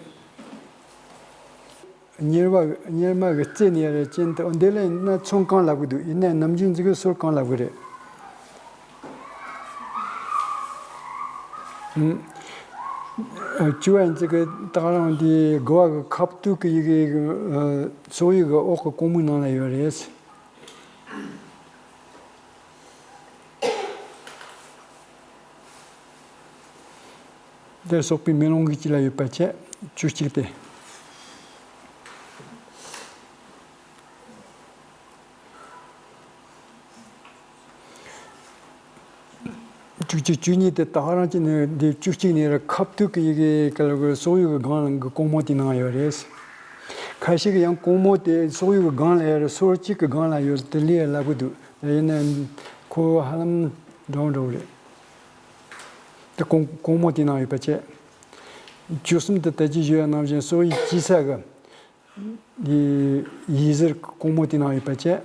གཉེར་བ་གཉེར་མ་གི་རྩེ་ནས་རེད་ཅན་དུ་འདི་ལ་ཡིན་ན་ཚོན་གང་ལབ་གི་འདུག་ཡིན་ན་ནམ་རྒྱུན་འཛི་གི་སོར་གང་ལབ་གི་རེད། ཨུམ། ཨ། བཅུ་བ་ཡིན་ཙི་གི་ད་ག་རང་འདི་དགུ་བ་གི་ཁ་ཐུག་གི་ཡི་གེ་གི་ཨ་སོག་ཡིག་གི་འོག་གི་གོང་མའི་ནང་ལ་ཡོད་རེད། དེ་སོགས་པའི་མེ་ལོང་གི་དཀྱིལ་ལ་ཡོད་པ་བྱས་བཅུ་གཅིག་སྟེ། བཅུ་གཅིག་བཅུ་གཉིས་དེ་ད་ག་རང་གི་ནི་འདི་བཅུ་གཅིག་ནས་ར་ཁ་ཐུག་གི་ཡི་གེ་ག་ལ་གི་སོག་ཡིག་གི་སྒང་གི་གོང་མ་དེ་ནང་ཡོད་རེད། ཁ་ཤས་ཀྱི་ཡང་གོང་མ་དེ་སོག་ཡིག་གི་སྒང་ལ་ཡོད་རེད། སོར་གཅིག་གི་སྒང་ལ་ཡོད་དེ་ལས་ལབ་གི་འདུག་ཡིན་ནའང་ཁོ་ཧ་ལམ་འདྲ་བོ་འདྲ་བོ་རེད། དེ་གོང་གོང་མ་དེ་ནང་ཡོད་པ་བྱས། བཅུ་གསུམ་དེ་ད་ཅི་ཞུ་ཡ་ནང་བཞིན་སོག་ཡིག་བྲིས་ས་གི་འདི་ཡིག་གཟུགས་གོང་མ་དེ་ནང་ཡོད་པ་བྱས།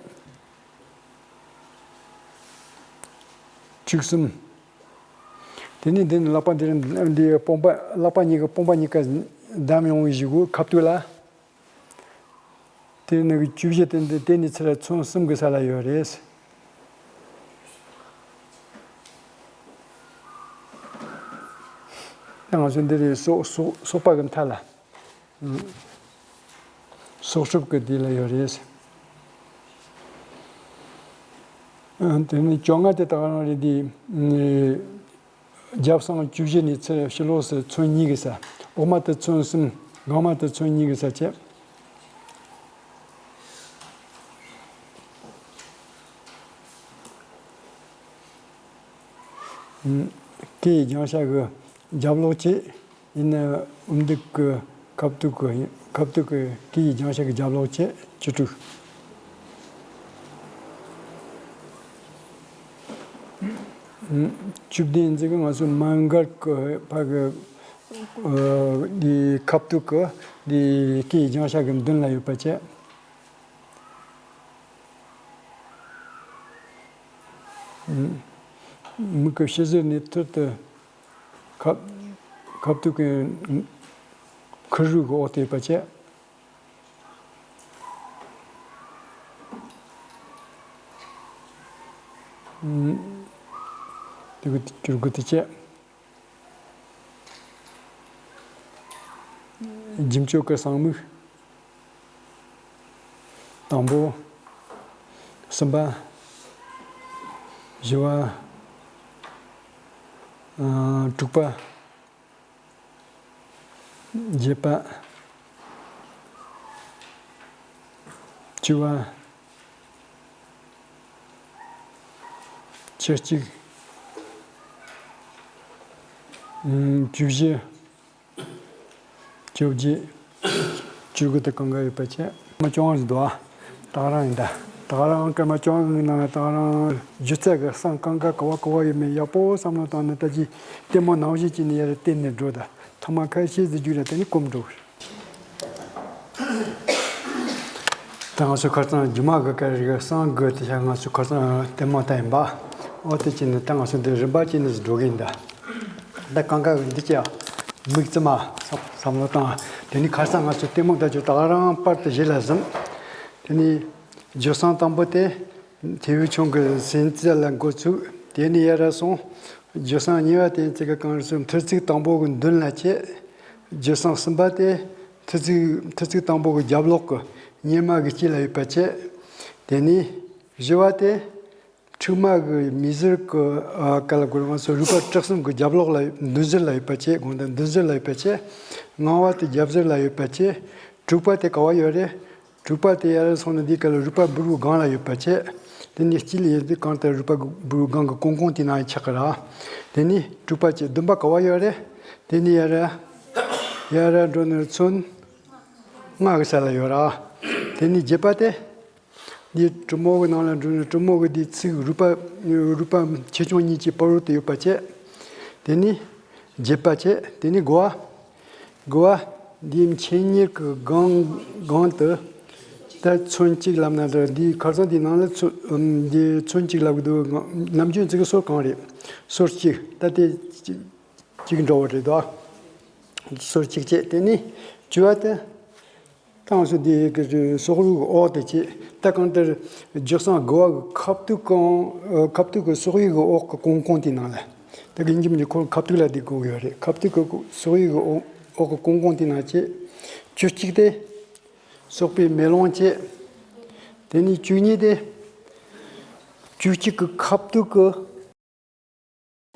བཅུ་གསུམ། དེ་ནས་འདི་ནི་ལག་པ་འདིར་འདི་དཔུང་པ་ལག་པ་གཉིས་ཀྱི་དཔུང་པ་གཉིས་ཀ་བསྡམས་ཡོང་བའི་གཞུག་གུ་ཁ་ཐུག་ལ། དེ་ནི་བཅུ་བཞི་དེ་འདི་དེ་ནི་ཚུར་ཚོན་གསུམ་གྱི་ས་ལ་ཡོད་རེད། ད་ང་ཚོ་འདི་རེད། སོག་སོག་སོག་པ་གི་མཐའ་ལ། སྲོག་སྒྲུབ་ཀྱི་དེ་ལ་ཡོད་རེད། ཨ། དེ་ནི་བཅོ་ལྔ་དེ་ད་ག་རང་རེད་དེ། རྒྱབ་གསང་བཅུ་བཞི་ནས་ཚུར་ཕྱི་ལོགས་སུ་ཚོན་གཉིས་ཀྱི་ས། འོག་མ་དེ་ཚོན་གསུམ། སྒང་མ་དེ་ཚོན་གཉིས་ཀྱི་ས་བྱས། སྐེ་ཡི་རྒྱང་ཤ་གི་རྒྱབ་ལོགས་བྱས། ཡིན་ན་འུ་འདུག་གི་ཁ་ཐུག་གི་ཁ་ཐུག་གི་སྐེ་ཡི་རྒྱང་ཤ་གི་རྒྱབ་ལོགས་བྱས་བཅུ་དྲུག་བཅུ་བདུན་འཛི་གི་ང་ཚོ་མ་མགར་གི་ཕ་གི་འདི་ཁ་ཐུག་གི་འདི་སྐེ་ཡི་རྒྱང་ཤ་གི་མདུན་ལ་ཡོད་པ་བྱས། མིག་གི་ཕྱི་ཟུར་ནས་ཐུར་དུ་ཁ་ཁ་ཐུག་གི་ཁུ་རུ་གི་འོག་ཏུ་ཡོད་པ་བྱས། དེ་གི་གྱུར་གི་དེ་བྱས། རྒྱུ་མཆོག་གི་གསང་མིག་དང་པོ། གསུམ་པ། བཞི་བ། ཨ། དྲུག་པ། བརྒྱད་པ། བཅུ་བ། བཅུ་གཅིག་ཨུམ། བཅུ་བཞི། བཅོ་བརྒྱད། བཅུ་དགུ་དེ་གང་ག་ཡོད་པ་བྱས། སྐར་མ་བཅོ་ལྔ་ཟིག་འདུག་ཨ། ད་ག་རང་ཡིན་ད། ད་ག་རང་སྐར་མ་བཅོ་ལྔ་གི་ནང་ལ་ད་ག་རང་སྒྱུ་རྩལ་གི་གསང་གང་ག་ག་བ་ག་བ་ཡོད་མེད་ཡག་པོ་བསམ་བློ་བཏང་ནས་ད་ཅི་ལྟད་མོ་ནང་བཞིན་བྱས་ནས་ཡར་བལྟས་ནས་འགྲོ་ད། ཐ་མ་ཁ་ཤས་ཟིག་རྒྱུགས་ར་དེ་ནས་གོམས་འགྲོ། ད་ང་ཚོ་ཁ་སང་རྒྱུ་མ་གི་སྐད་རིགས་གསང་དགོས་དེ་ཤ་ང་ཚོ་ཁ་སང་ལྟད་མོ་ལྟ་ཡིན་པ། ཨོ་དེ་བྱས་ནས་ད་ང་ཚོ་འདི་རིམ་པ་བྱས་ནས་འགྲོ་གི་ཡིན་ད། ད་གང་ག་གི་འདི་ཅི་ཡ། མིག་རྩི་མ། བསམ་བསམ་བློ་བཏང་། དེ་ནི་ཁ་སང་ང་ཚོ་ལྟད་མོ་ལྟ་རྒྱུ་ད་ག་རང་པར་དུ་གཞི་ལ་ཟིན། དེ་ནི་རྒྱུ་གསང་དང་པོ་དེ། ཐེའུ་ཆུང་གི་སེམས་རྩ་ལ་འགོ་ཚུགས། དེ་ནས་ཡར་སོང་། རྒྱུ་གསང་གཉིས་པ་དེ་ཚིག་གི་གང་རེད་ཟེར་མཐུ་ཚིག་དང་པོ་གི་མདུན་ལ་བྱས། རྒྱུ་གསང་གསུམ་པ་དེ་མཐུ་ཚིག་མཐུ་ཚིག་དང་པོ་གི་རྒྱབ་ལོགས་གི་གཉེར་མ་གི་དཀྱིལ་ལ་ཡོད་པ་བྱས། དེ་ནས་བཞི་བ་དེ་མཁྲིག་མ་གི་མིག་ཟུར་གི་ཨ་ག་ལ་གོ་ང་ཚོ་རུས་པ་བྲག་གསུམ་གི་རྒྱབ་ལོགས་ལ་མདུན་ཟུར་ལ་ཡོད་པ་བྱས། དགོངས་དག་མདུན་ཟུར་ལ་ཡོད་པ་བྱས། ལྔ་བ་དེ་རྒྱབ་ཟུར་ལ་ཡོད་པ་བྱས། དྲུག་པ་དེ་ག་བ་ཡོད་རེད། དྲུག་པ་དེ་ཡར་སོང་ནས་འདི་ག་ལ་རུས་པ་སྦུ་རུའི་སྒང་ལ་ཡོད་པ་བྱས། དེ་ནས་དཀྱིལ་ཡོད་དུས་གང་ལྟར་རུས་པ་སྦུ་རུའི་སྒང་གི་ཀོང་ཀོང་དེ་ནང་ཆགས་ཀྱི་ར། དེ་ནས་དྲུག་པ་བྱས་བདུན་པ་ག་བ་ཡོད་རེད། དེ་ནས་ཡར་ཡར་འགྲོ་ནས་ཚོན་ལྔ་གི་ས་ལ་ཡོད་ར། དེ་ནས་བརྒྱད་པ་དེ་འདི་གྲུ་མོ་གི་ནང་ལ་འགྲོ་ནས་གྲུ་མོ་གི་འདི་ཚིག་རུས་པ་རུས་པ་ཆེ་ཆུང་གཉིས་ཀྱི་བར་དུ་ཡོད་པ་བྱས། དེ་ནས་བརྒྱད་པ་བྱས། དེ་ནས་དགུ་བ། དགུ་བ། འདིའི་མཆན་གཉེར་གྱི་སྒང་སྒང་དུ་ད་ཚོན་གཅིག་ལབ་ན་འདྲ། འདིའི་ཁར་སང་འདིའི་ནང་ལ་ཚོ་འདི་ཚོན་གཅིག་ལབ་གི་འདུག་ནམ་རྒྱུན་ཚིག་གི་སོར་གང་རེད། སོར་གཅིག་ད་དེ་གཅིག་འདྲ་བོ་རེད་དོ། སོར་གཅིག་བྱས། དེ་ནས་བཅུ་བ་དེ་ཏང་སུ་དེ་གི་སོག་རུས་ཀྱི་འོག་དེ་བྱས། ད་གང་ལྟར་འཇུ་སང་དགུ་བ་གི་ཁབ་ཏུ་གང་ཁབ་ཏུ་གི་སོག་ཡུལ་གྱི་འོག་གི་གོང་གོང་དེའི་ནང་ལ། ད་གི་ཡིན་གྱི་མིན་གྱི་ཁོ་ཁབ་ཏུ་ལ་དེ་གོ་གི་ཡོད་རེད། ཁབ་ཏུ་གི་སོག་ཡུལ་གྱི་འོག་གི་གོང་གོང་དེའི་ནང་བྱས། བཅུ་གཅིག་དེ་སོག་པོའི་མེ་ལོང་བྱས། དེ་ནས་བཅུ་གཉིས་དེ་བཅུ་གཅིག་གི་ཁབ་ཏུ་གི་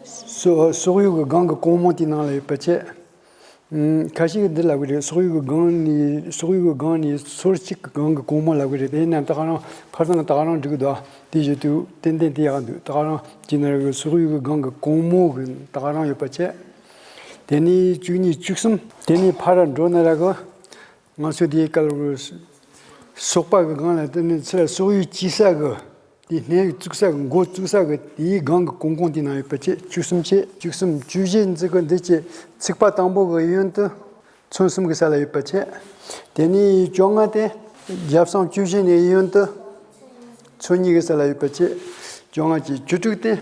སོ་སོག་ཡུལ་གྱི་སྒང་གི་གོང་མོ་དེའི་ནང་ལ་ཡོད་པ་བྱས། ཨུམ། ཁ་ཤས་ཀྱིས་འདི་ལབ་གི་རེད། སོག་ཡུལ་གྱི་སྒང་ནས་སོག་ཡུལ་གྱི་སྒང་ནས་སོར་གཅིག་གི་སྒང་གི་གོང་མོ་ལབ་གི་རེད། དེ་ཡིན་ན་ད་ག་རང་ཁ་སང་གི་ད་ག་རང་འགྲིག་གི་འདུག་དེ་བཞིན་དུ་ཏན་ཏན་དེ་ཡག་འདུག་ད་ག་རང་གྱི་ནར་གི་སོག་ཡུལ་གྱི་སྒང་གི་གོང་མོ་གི་ད་ག་རང་ཡོད་པ་བྱས། དེ་ནས་བཅུ་གཉིས་བཅུ་གསུམ། དེ་ནས་ཕར་འགྲོ་ན་ར་གི་ང་ཚོ་དེའི་སྐབས་སོག་པ་གི་སྒང་ལ་དེ་ནས་ཚུར་སོག་ཡུལ་སྐྱེས་ས་གི་དེའི་སྣེ་བཙུགས་ས་གི་མགོ་བཙུགས་ས་གི་དེའི་སྒང་གི་གོང་གོང་དེའི་ནང་ཡོད་པ་བྱས། བཅུ་གསུམ་བྱས། བཅུ་གསུམ་བཅུ་བཞི་འཛི་གི་འདི་བྱས། ཚིགས་པ་དང་པོ་གི་གཡོན་དུ་མཚོན་གསུམ་གི་ས་ལ་ཡོད་པ་བྱས། དེ་ནས་བཅོ་ལྔ་དེ་རྒྱབ་སང་བཅུ་བཞི་ནས་གཡོན་དུ་མཚོན་གཉིས་གི་ས་ལ་ཡོད་པ་བྱས། བཅོ་ལྔ་བཅས། བཅུ་དྲུག་དེ་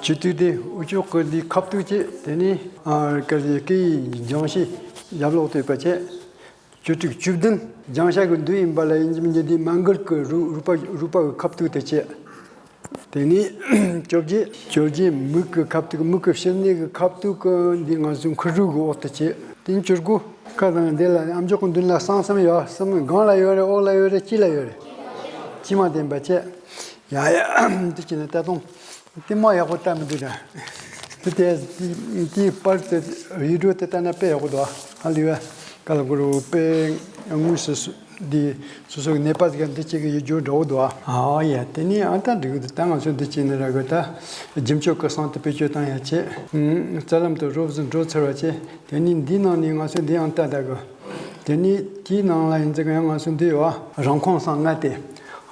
བཅུ་དྲུག་དེ་འུ་ཅོག་གི་འདི་ཁབ་ཏུ་བྱས། དེ་ནས་ཨ་ཀ་རི་སྐད་ཡིག་སྦྱང་བྱའི་རྒྱབ་ལོགས་དུ་ཡོད་པ་བྱས། བཅུ་དྲུག་བཅུ་བདུན་སྦྱང་བྱ་གི་མདུན་ཡིན་པ་ལ་ཡིན་གྱི་མིན་གྱི་འདི་མ་མགུལ་གྱི་རུ་རུས་པ་རུས་པ་གི་ཁབ་ཏུ་དེ་བྱས། དེ་ནས་བཅོ་བརྒྱད། བཅོ་བརྒྱད་མིག་གི་ཁབ་ཏུ་མིག་གི་ཕྱི་སྣེ་གི་ཁབ་ཏུ་གི་འདི་ང་ཚོའི་མཁུར་རུས་གི་འོག་ཏུ་བྱས། དེ་ནས་བཅུ་དགུ། ཁ་དང་འདི་ལ་ཨ་མཆོག་གི་མདུན་ལ་སྲང་གསུམ་ཡོད། གསུམ་སྒང་ལ་ཡོད་རེད། འོག་ལ་ཡོད་རེད། དཀྱིལ་ལ་ཡོད་རེད། དཀྱིལ་མ་དེ་ཡིན་པ་བྱས། ཡ་ཡ་འདི་བྱས་ནས་ད་དུང་དེ་མ་ཡག་པོ་ལྟ་མི་འདུག་ད། དེ་དེ་དེའི་པར་དེ་བི་ཌི་ཡོ་དེ་ལྟ་ན་དཔེ་ཡག་པོ་འདུག་ཨ་ལི་བ་ཀ་ལ་གུ་རུ་དཔེ་དངོས་སུ་སུ་འདི་སོ་སོ་གི་ནད་པ་ཟིག་འདི་གཅིག་གི་ཡོད་རྒྱུ་འདྲ་བོ་འདུག་ཨ་ཡ། དེ་ནས་ཨ་ད་འགྲིག་གི་འདུག་ད་ང་ཚོ་འདི་བྱས་ནས་ར་གི་ད་རྒྱུ་མཆོག་གི་གསང་དུ་བེད་སྤྱོད་བཏང་ཡ་བྱས། རྩ་ལམ་དུ་རོབ་ཙམ་འགྲོ་ཚར་བ་བྱས། དེ་ནས་འདིའི་ནང་ནས་ང་ཚོ་འདི་ཡང་ལྟ་ད་གི། དེ་ནས་དེའི་ནང་ལ་ཡིན་ཙང་ཡང་ང་ཚོ་འདི་ཡོད་བ། རང་ཁོང་སང་ལྔ་སྟེ།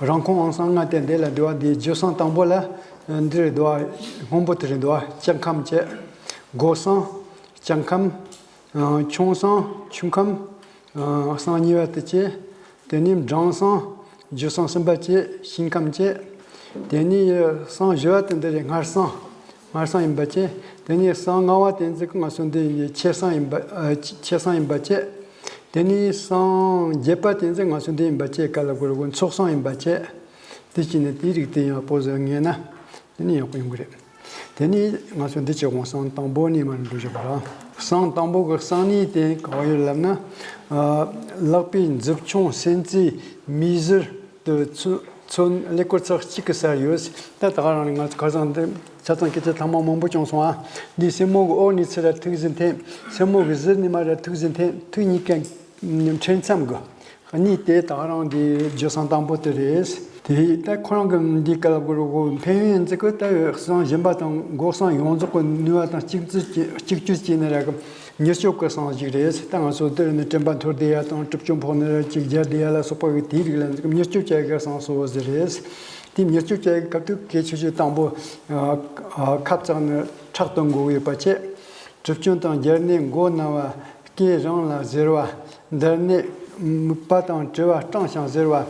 རང་ཁོང་ཨང་སང་ལྔ་སྟེ་འདི་ལ་འདི་བ་འདི་རྒྱུ་སང་དང་པོ་ལ་འདི་རེད་འདི་བ། སྔོན་པོ་དེ་རེད་འདི་བ། ལྕགས་ཁམ་བྱས། སྒོ་སང་ལྕགས་ཁམ། ཆུང་སང་ཆུ་ཁམ། སང་གཉིས་པ་དེ་བྱས། དེ་ནས་འབྲིང་སང་རྒྱུ་སང་གསུམ་པ་བྱས། ཤིང་ཁམ་བྱས། དེ་ནས་སང་བཞི་བ་དེ་འདི་རེད། སྔར་སང་། སྔར་སང་ཡིན་པ་བྱས། དེ་ནས་སང་ལྔ་བ་དེ་ཚོ་གི་ང་ཚོ་འདི་ཆེ་སང་ཡིན་པ། ཨ་ཆེ་སང་ཡིན་པ་བྱས། དེ་ནས་སང་བརྒྱད་པ་དེ་ཚོ་ང་ཚོ་འདི་ཡིན་པ་བྱས། ཀ་ལ་གུ་རུ་གུ་ཚོགས་སང་ཡིན་པ་བྱས། དེ་བྱས་ནས་དེའི་རིགས་དེ་ཡག་པོ་ཟེར་ངེས་ན་དེ་ནས་ཡག་པོ་ཡོང་གི་རེད། དེ་ནས་ང་ཚོ་འདི་བྱས་གོང་སང་དང་པོ་ནས་མར་འགྲོ་ཞོག་ར། སང་དང་པོ་གི་སང་ནས་དེ་ག་བ་ཡོད་ལབ་ན། ཨ་ལག་པའི་མཛུབ་ཆུང་སེན་རྩེ་མིག་ཟུར། དུ་ཚུ་ཚོན་ཀླད་ཀོར་ཚེག་གཅིག་གི་སར་ཡོད། ད་ད་ག་རང་རེད། ང་ཚོ་ཁ་སང་འདི་ཆ་ཚང་སྐད་ཆ་ཐེངས་མ་མང་པོ་བྱུང་སོང་ཨ། འདི་སེན་མོ་གི་འོག་ནས་ཚུར་ར་ཐུག་ཟིན་ཐེངས། སེན་མོ་གི་ཟུར་ནས་མར་ར་ཐུག་ཟིན་ཐེངས། ཐུག་གཉིས་ཀའི་འཕྲེད་མཚམས་གི་གཉིས་དེ་ད་ག་རང་འདི་རྒྱུ་སང་དང་པོ་དེ་རེད། དེ་ད་ཁོ་རང་གི་འདི་ཀ་ལ་གུ་རུ་གུ་འཕེན་ཡུན་ཡིན་ཙི་གི་ད་སང་གཞན་པ་དང་སྒོ་སང་ཡོངས་རྫོགས་གི་ནུས་པ་དང་གཅིག་ཙི་གཅིག་གྱུར་བྱས་ནས་ར་གི། མྱུར་སྐྱོབ་ཀྱི་སང་ཞིག་རེད། ད་ང་ཚོ་འདིར་ནི་དྲན་པ་འཐོར་བསྡད་ཡ་དང་གྲིབ་སྐྱོན་ཕོག་ནི་ར་ཅིག་རྒྱལ་བསྡད་ཡ་ལ་སོགས་པ་གི་དེའི་རིགས་ལ་མྱུར་སྐྱོབ་བྱ་ཡི་སང་སོ་བོ་ཟེར་རེད། དེ་མྱུར་སྐྱོབ་བྱ་ཡི་སྐབས་དུ་གལ་ཆེ་ཤོས་དང་པོ་ཁབ་བཙགས་ནི་ཁྲག་གཏོང་དགོས་ཡོད་པ་བྱས། གྲིབ་སྐྱོན་དང་རྒྱལ་ནད་མགོ་ན་བ་སྐེ་རིང་ལ་གཟེར་བ། འདར་ནད་མིད་པ་དང་དྲི་བ་སྐྲངས་ཤིང་གཟེར་བ།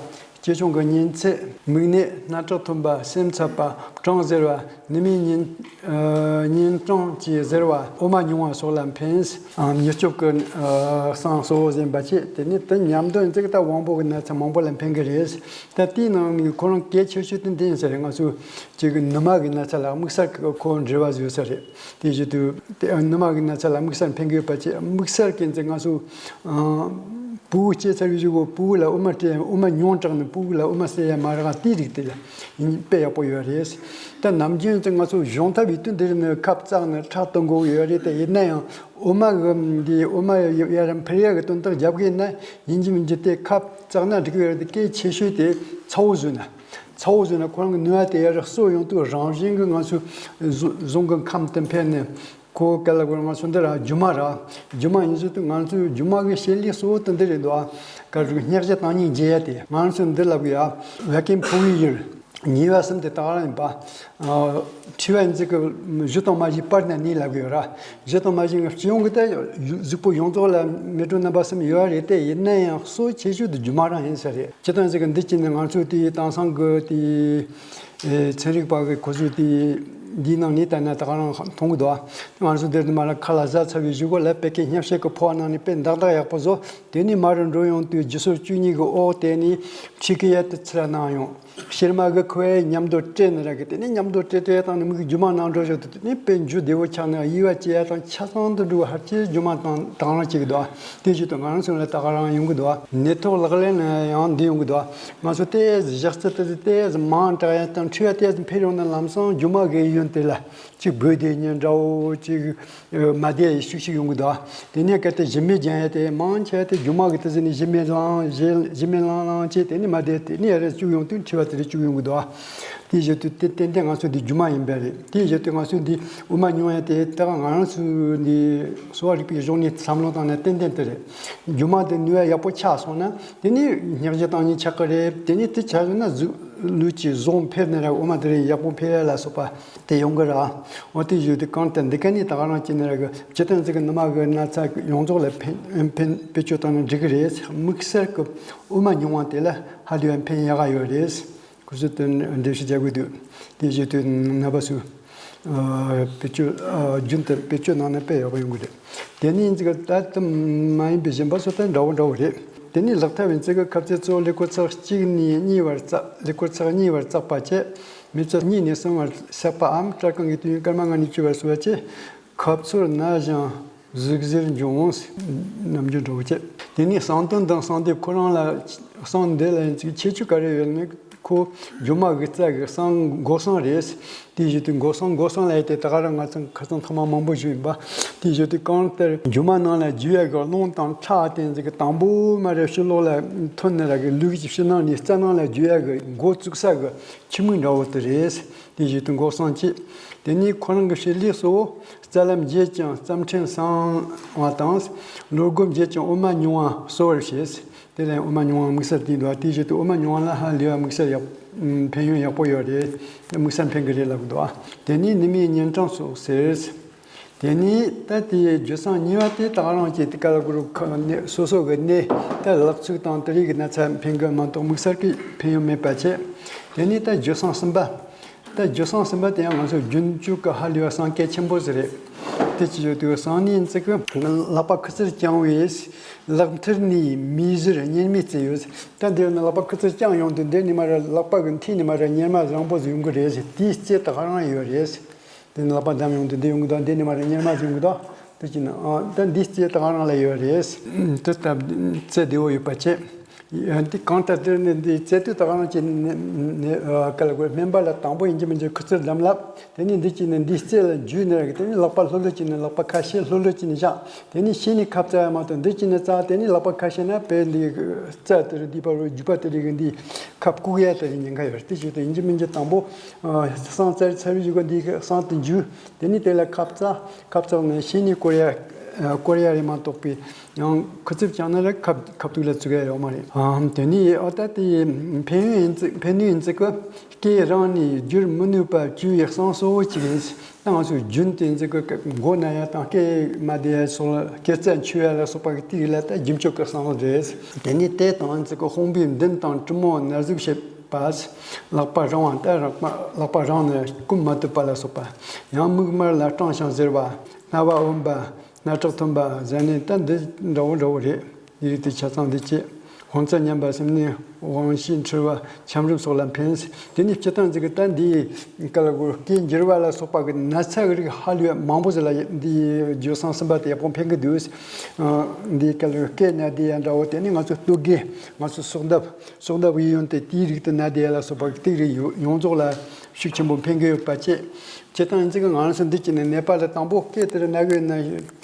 ལྕེ་ཆུང་གི་གཉན་ཚད། མིག་ནད། སྣ་ཁྲག་ཐོན་པ། སེམས་འཚབ་པ། གྲང་གཟེར་བ། ནུ་མའི་གཉེན་ཨ་གཉེན་གྲང་བཅས་གཟེར་བ། འོ་མ་ཉུང་བ་སོགས་ལ་ཕན། ཨ་མྱུར་སྐྱོབ་ཀྱི་ཨ་སང་གཙོ་བོ་ཟིན་པ་བཅས། དེ་ནི་དེ་མཉམ་དུ་འཛེགས་ད་དབང་པོ་གི་ན་ཚ་མང་པོ་ལ་ཕན་གི་རེད། ད་དེའི་ནང་ནས་ཁོ་རང་གལ་ཆེ་ཤོས་དེ་འདི་ཡིན་ས་རེད། ང་ཚོ་གཅིག་གི་ནུ་མ་གི་ན་ཚ་ལ་དམིགས་བསལ་གྱི་ཁོ་འབྲེལ་བ་བཟོས་ས་རེད། དེ་བཞིན་དུ་དེ་ནུ་མ་གི་ན་ཚ་ལ་དམིགས་བསལ་ཕན་གི་ཡོད་པ་བཅས། དམིགས་བསལ་གྱི་འཛེགས་ང་ཚོ་ཨ། ཕྲུ་གུ་སྐྱེས་ཚར་བའི་གཞུག་གུ་ཕྲུ་གུ་ལ་འོ་མ་སྤྲད། འོ་མ་ཉུང་དྲགས་ནས་ཕྲུ་གུ་ལ་འོ་མ་སྤྲད་ཡ་མ་རག་དེའི་རིགས་དེ་ལ་ཡིན་དཔེ་ཡག་པོ་ཡོད་རེད། ད་ནམ་རྒྱུན་དུ་ང་ཚོ་གཞུང་ཐབས་ཡིན་དུས་འདིར་ནི་ཁབ་བཙགས་ནས་ཁྲག་གཏོང་དགོས་ཡོད་རེད། དེ་ཡིན་ན་ཡང་འོ་མ་གི་འདི་འོ་མ་ཡ་ར་འཕུར་ཡ་གི་དོན་དག་རྒྱབ་གི་ཡིན་ན་ཡིན་གྱི་མིན་གྱི་དེ་ཁབ་བཙགས་ན་འགྲིག་གི་ཡོད་རེད། དེ་གལ་ཆེ་ཤོས་དེ་ཚ་བོ་ཟོས་ན། ཚ་བོ་ཟོས་ན་ཁོ་རང་གི་ནུས་པ་དེ་ཡ་ར་གསོ་ཡོང་དུས་རང་བཞིན་གྱི་ང་ཚོ་གཟུ་གཟུངས་གི་ཁམས་དེ་འཕེལ་ནས། ཁོ་ག་ལ་གོ་ང་ཚོ་འདི་ར་རྒྱུ་མ་ར། རྒྱུ་མ་ཡིན་ཚུལ་དུ་ང་ཚོའི་རྒྱུ་མ་གི་བྱེད་ལས་གཙོ་བོ་དེ་འདི་རེད་འདུག་ཨ། ག་རུ་སྙེག་བྱ་དང་ཉིད་འཇལ་ཡ་དེ། ང་ཚོ་འདི་ལབ་ཡ། བད་ཀན་ཕོ་བའི་ཡུལ། ཉེ་བ་གསུམ་དེ་དག་རང་ཡིན་པ། ཨ་མཁྲིས་པ་ཡིན་ཚུལ་གི་གཞུ་དང་མ་བཞི་པར་ན་ནི་ལབ་ཡོད་ར། གཞུ་དང་མ་བཞི་ངི་སྤྱི་ཡོངས་གི་ད་གཟུགས་པོ་ཡོངས་རྫོགས་ལ་མེ་དྲོད་རྣམ་པ་གསུམ་ཡོད་རེད། དེ་ཡིན་ན་ཡང་གཙོ་ཆེ་ཤོས་དེ་རྒྱུ་མ་རང་ཡིན་ས་རེད། སྤྱིར་བཏང་ཟེར་གི་འདི་གཅིག་ནི་ང་ཚོ་དེ་དེང་སང་གི་དེ། ཨེ་ཚན་རིག་པ་གི་ཁོ་ཚོས་དེ་ འདིའི་ནང་ནས་ད་ནི་ད་ག་རང་མཐོང་གི་འདུག་ང་ཚོ་འདིར་མ་ལ་ཁ་ལག་ཟ་ཚར་བའི་གཞུག་གུ་ལ་བོད་སྐད་སྙན་བཤད་ཀྱི་ཕོ་བ་ནང་ནས་དཔེ་འདག་འདག་ཡག་པོ་བཟོ། དེ་ནས་མ་རུ་འགྲོ་ཡོང་དུས་རྒྱུ་ཟོར་བཅུ་གཉིས་ཀྱི་འོག་དེ་ནས་ཕྱི་གི་ཡ་དེ་ཚུར་གནང་ཡོང་། ཕྱིར་མ་གི་ཁོའི་མཉམ་དུ་སྤྲད་ནི་ར་གི་དེ་ནས་མཉམ་དུ་སྤྲད་སྤྲད་དང་ནི་མིག་རྒྱུ་མ་ནང་འགྲོ་ཞོག་དུ་དེ་ནས་དཔེ་འཇུ་བདེ་བོ་ཆགས་ནས་དབྱེ་བ་ཕྱེ་ཡ་དང་ཆ་ཚང་དུ་འགྲོ་ཧར་ཆེ་རྒྱུ་མ་དང་དང་རང་བྱེད་ཀྱི་འདུག་དེ་བཞིན་དུ་ང་རང་ཚོ་ལ་ད་ག་རང་ཡོང་གི་འདུག་ནད་ཐོག་ལག་ལེན་ཡང་འདི་ཡོང་གི་འདུག་ང་ཚོ་ཏོག་ཙམ་ཞག་རྩི་ཏོག་ཙམ་ཏོག་ཙམ་མང་དྲགས་ཡ་དང་འཁྲུ་བ་ཏོག་ཙམ་འཕེལ་ཡོང་ན་ལམ་སང་རྒྱུ་མ་གི་ཡོན་དེ་ལ་གཅིག་བུད་དེ་ཉིན་འདྲ་བོ་གཅིག་མ་བསྡད་ཤུགས་ཤིག་ཡོང་གི་འདུག་དེ་ནས་གལ་ཏེ་ཞི་མི་སྦྱང་ཡ་དེ་མང་ཆེ་དེ་རྒྱུ་མ་གི་ཏི་ཟི་ནི་ཞི་མི་ལང་ཞི་མི་ལང་ལང་བྱས་དེ་ནི་མ་བསྡད་དེ་ནི་ཡ་རེ་བཅུག་ཡོང་དུས་འཁྲུ་བ་དེ་རེ་བཅུག་ཡོང་གི་འདུག་དེ་བཞིན་དུ་དེ་ཏན་ཏན་ང་ཚོ་འདི་རྒྱུ་མ་ཡིན་པ་རེད། དེ་བཞིན་དུ་ང་ཚོ་འདི་དབུ་མ་རྙིང་བ་དེ་ད་ང་རང་ཚོ་འདི་གསོ་བ་རིག་པའི་གཞུང་ནས་བསམ་བློ་བཏང་ན་ཏན་ཏན་དེ་རེད། རྒྱུ་མ་དེ་ནུས་པ་ཡག་པོ་ཆགས་སོང་ན་དེ་ནི་སྙིང་རྗེ་བཏང་ཉིན་ཆགས་ཀྱི་རེད། དེ་ནི་དེ་ཆགས་སོང་ན་གཟུགས་ལུས་ཀྱི་གཟུགས་འཕེལ་ནི་རེད། དབུ་མ་དེ་རིང་ཡག་པོ་འཕེལ་ཡ་ལ་སོགས་པ་དེ་ཡོང་གི་ར། འོ་དེ་བཞིན་དུ་གང་ལྟར་འདི་ག་ནི་ད་ག་རང་བྱས་ནི་ར་གི་སྤྱི་དོན་ཚིག་གི་ནུ་མ་གི་ན་ཚ་ཡོངས་རྫོགས་ལ་ཕན་ཕན་བེད་སྤྱོད་བཏང་ན་འགྲིག་གི་རེད། དམིགས་བསལ་གི་དབུ་མ་རྙིང་བ་དེ་ལ་ཧ་ལས་པའི་ཕན་ཡག་ག་ཡོད་རེད། ཁོ་ཚོས་དོན་འགྲེལ་བཤད་རྒྱག་དགོས་འདུག་དེ་བཞིན་དུ་རྣམ་པ་ཚོས་ཨ་བེད་སྤྱོད་ཨ་རྒྱུན་དུ་བེད་སྤྱོད་གནང་ན་དཔེ་ཡག་པོ་ཡོང་གི་རེད། དེ་ནས་འཛི་ག་ད་དུ་མ་ཡིན་པའི་གཞན་པ་སོགས་དང་འདྲ་བོ་འདྲ་བོ་རེད། དེ་ནས་ལག་ཐབས་ཡིན་ཚིག་གི་ཁབ་རྩེ་གཙོ་བོ་ཀླད་ཀོར་ཚེག་གཅིག་ནས་གཉིས་བར་བརྩེགས། ཀླད་ཀོར་ཚེག་གཉིས་བར་བརྩེགས་པ་བཅས་མི་ཚེ་གཉིས་ནས་གསུམ་བར་བསྲེགས་པའམ་སྐྲ་རྐང་གི་དུས་ཡུན་སྐར་མ་ལྔ་ནས་བཅུ་བར་གསོ་བ་བཅས་ཁབ་ཚུར་ན་ཞིང་ཟུག་གཟེར་འབྱུང་། ནམ་རྒྱུན་འདྲ་བོ་བཅས། དེ་ནས་གསང་སྟོན་དང་གསང་སྡེབ་ཁོ་རང་ལ་གསང་འདི་ལ་ཡིན་ཚིག་ཁྱད་ཆོས་ག་རེ་ཡོད་ནི། ཁོ་རྒྱུ་མ་གི་རྩ་གི་གསང་སྒོ་གསང་རེད། དེ་བཞིན་དུ་སྒོ་གསང་སྒོ་གསང་ལ་ཡོད་དེ་ད་ག་རང་ང་ཚོ་ཁ་སང་ཐ་མ་མང་པོ་ཞུས་ཡིན་པ། དེ་བཞིན་དུ་གང་ལྟར་རྒྱུ་མ་ནང་ལ་རྒྱུ་ཡ་གི་རླུང་དང་ཁྲག་དེ་ཚོ་གི་དང་པོ་མ་རེད་ཕྱི་ལོགས་ལ་ཐོན་ནི་ར་གི་ལུས་ཀྱི་ཕྱི་ནང་ནས་རྩ་ནང་ལ་རྒྱུ་ཡ་གི་འགོ་བཙུགས་ས་གི་ཁྱིམ་མིག་འདྲ་བོ་དེ་རེད། དེ་བཞིན་དུ་སྒོ་གསང་བཅས། དེ་ནས་ཁོ་རང་གི་བྱེད་ལས་གཙོ་བོ་རྩ་ལམ་བརྒྱད་ཀྱང་རྩ་ཕྲན་གསང་བ་དང་། ལོ་སྒོམ་བརྒྱད་ཀྱང་དབུ་མ་རྙིང་བ་གསོ་བར་བྱེད། དེ་ལས་དབུ་མ་རྙིང་བ་དམིགས་བསལ་དེ་འདུག་དེའི་གཞི་དུ་དབུ་མ་རྙིང་བ་ལ་ཧ་ལས་པ་དམིགས་བསལ་ཡག་ཕན་ཡོན་ཡག་པོ་ཡོད་རེད། དམིགས་བསལ་ཕན་གི་རེད་ལབ་འདུག་དེ་ནས་ནུ་མའི་གཉན་འཕྲང་སོགས་ཟེར། དེ་ནས་ད་དེའི་རྒྱུ་སྲང་གཉིས་པ་དེ་ད་ག་རང་གི་དེ་ག་ལ་གུ་རུ་ཁ་ནས་སོ་སོ་གི་ནད་ད་ལག་ཚུགས་དང་དེ་རིགས་ཀྱི་ན་ཚ་ཕན་གི་མ་གཏོགས་དམིགས་བསལ་གྱི་ཕན་ཡོན་མེད་པ་བྱས། དེ་ནས་ད་རྒྱུ་སྲང་གསུམ་པ། ད་རྒྱུ་སྲང་གསུམ་པ་དེ་ཡང་ང་ཚོ་རྒྱུན་སྤྱོད་ཀྱི་ཧ་ལས་པ་སྲང་གལ་ཆེན་པོ་ཟིག་རེད། དེ་ཅི་ཡོད་དུས་སྲང་ནི་ཚིག་གི་ལག་པ་ཁུ་ཚུར་བརྐྱང་བས་ལག་མཐིལ་ནས་མིའི་གཟུགས་གཉེར་མས་བཙལ་ཡོད། ད་འདིར་ནི་ལག་པ་ཁུ་ཚུར་བརྐྱང་ཡོང་དུས་འདིར་ནི་མ་ར་ལག་པ་གི་མཐིལ་ནི་མ་ར་གཉེར་མ་བཟང་པོ་ཟིག་ཡོང་གི་རེད་ཟེར། དེའི་རྩེ་ད་ག་རང་ཡོད་རེད། དེ་ནི་ལག་པ་བསྡམས་ཡོང་དུས་འདི་ཡོང་གི་འདུག་འདི་ནི་མ་ར་གཉེར་མ་ཟིག་ཡོང་གི་འདུག་དེ་ཅི་ནི་ཨ་ད་འདིའི་རྩེ་ད་ག་རང་ལ་ཡོད་རེད། དེ་ལྟ་རྩེ་བདེ་བོ་ཡོད་པ་བྱས། ཡང་འདི་གང་ལྟར་དེར་ནི་འདི་རྩེ་དུས་ད་ག་རང་གི་ནི་ནི་ནི་ཨ་ག་ལ་དགོས་སྨན་པ་ལ་དང་པོ་ཡིན་གྱི་མིན་གྱི་ཁུ་ཚུར་བསྡམས་ལབ། དེ་ནི་འདི་གྱིས་ནི་འདི་རྩེ་ལ་འཇུས་ནི་རེད། དེ་ནི་ལག་པ་ལྷོད་ལྷོད་ཀྱིས་ནི་ལག་པ་ཁ་ཕྱེ་ལྷོད་ལྷོད་ཀྱིས་ནི་བཞག་དེ་ནི་ཕྱི་ནི་ཁབ་རྩ་ཡ་མ་གཏོགས་འདི་གྱིས་ནི་རྩ། དེ་ནི་ལག་པ་ཁ་ཕྱེ་ན་བས་འདི་རྩ་དེ་རུ་འདི་བར་རུ་རྒྱུ་པ་དེ་རིགས་འདི་ཁབ་བཀུག་ཡ་དེ་རིགས་ཉེན་ཁ་ཡོད་རེད། དེ་བྱས་ཏེ་ཡིན་གྱི་མིན་གྱི་དང་པོ་ཨ་སྲང་རྩ་རྩ་བའི་གཞུག་གུ་འདི་སྲང་དུ་འཇུས། དེ་ནི་དེ་ལ་ཁབ་རྩ། ཁབ་རྩ་ནི་ཕྱི་ནི་བསྐོར་ཡ་ཨ་བསྐོར་ཡ་རེད་མ་གཏོགས་པའི་ཡང་ཁུ་ཚུར་བརྐྱངས་ན་ར་ཁབ་ཁབ་ཏུག་ལ་བཙུགས་ཡ་ཡོད་མ་རེད། ཨ་དེ་ནི་ཨ་ད་དེ་ཕན་ཡོན་ཡིན་ཚིག་ཕན་ནུས་ཡིན་ཚིག་གི་སྐེ་རང་ནས་བསྒྱུར་མི་ནུས་པ་བཅུ་ཡི་གསང་གཙོ་བོ་གཅིག་ཡིན། ད་ང་ཚོས་རྒྱུན་དུ་ཡིན་ཚིག་གི་མགོ་ན་ཡ་དང་སྐེ་མ་བདེ་ཡ་སོགས་ལ་སྐེ་རྩ་འཆུ་ཡ་ལ་སོགས་པ་གི་དེ་ལ་ད་རྒྱུན་སྤྱོད་ཀྱི་གསང་རེད། དེ་ནི་དེ་དང་ཡིན་ཚིག་གི་དཔུང་པའི་མདུན་དང་གྲུ་མོ་ན་ཟུག་བྱེད་པ། ལག་པ་རིང་བ་ད་ལག་པ་ལག་པ་རིང་ནས་སྐུམ་མ་ཐུབ་པ་ལ་སོགས་པ། ཡང་མིག་དམར་ལ་སྐྲངས་ཤིང་གཟེར་བ། སྣ་བ་འོན་པ། སྣ་ཁྲག་ཐོན་པ་ཟེར་ནས་ད་འདི་འདྲ་བོ་འདྲ་བོ་རེད། འདི་རིགས་དེ་ཆ་ཚང་འདི་བཅས། ཧོན་ཚ་ཉམས་པ་སེམས་ནད་དབང་ཤེད་འཁྲུལ་བ་ཆམ་རིམས་སོགས་ལ་ཕན། དེ་ནས་སྤྱི་བཏང་ཟིག་གི་ད་འདི་ག་ལ་གོ་སྐེ་འགྱུར་བ་ལ་སོགས་པ་གི་ན་ཚ་གི་རིགས་ཧ་ལས་པ་མང་པོ་ཟིག་ལ་འདི་རྒྱུ་སྲང་གསུམ་པ་དེ་ཡག་པོ་ཕན་གི་འདུག་འདི་ག་ལ་སྐེ་ན་འདི་ཡང་འདྲ་བོ་དེ་ནས་ང་ཚོ་སྟོད་གི་ང་ཚོ་སོག་འདབ་སོག་འདབ་གི་ཡོན་ཏན་དེའི་རིགས་དེ་ན་འདི་ཡ་ལ་སོགས་པ་གི་ཏིག་རིགས་ཡོངས་རྫོགས་ལ་ཤུགས་ཆེན་པོ་ཕན་གི་ཡོད་པ་བཅས། སྤྱི་བཏང་ཡིན་ཚིག་གི་ང་རང་ཚོ་འདི་གཅིག་ནས་ནད་པ་ལ་དང་པོ་སྐད་དེར་ན་གི་ན་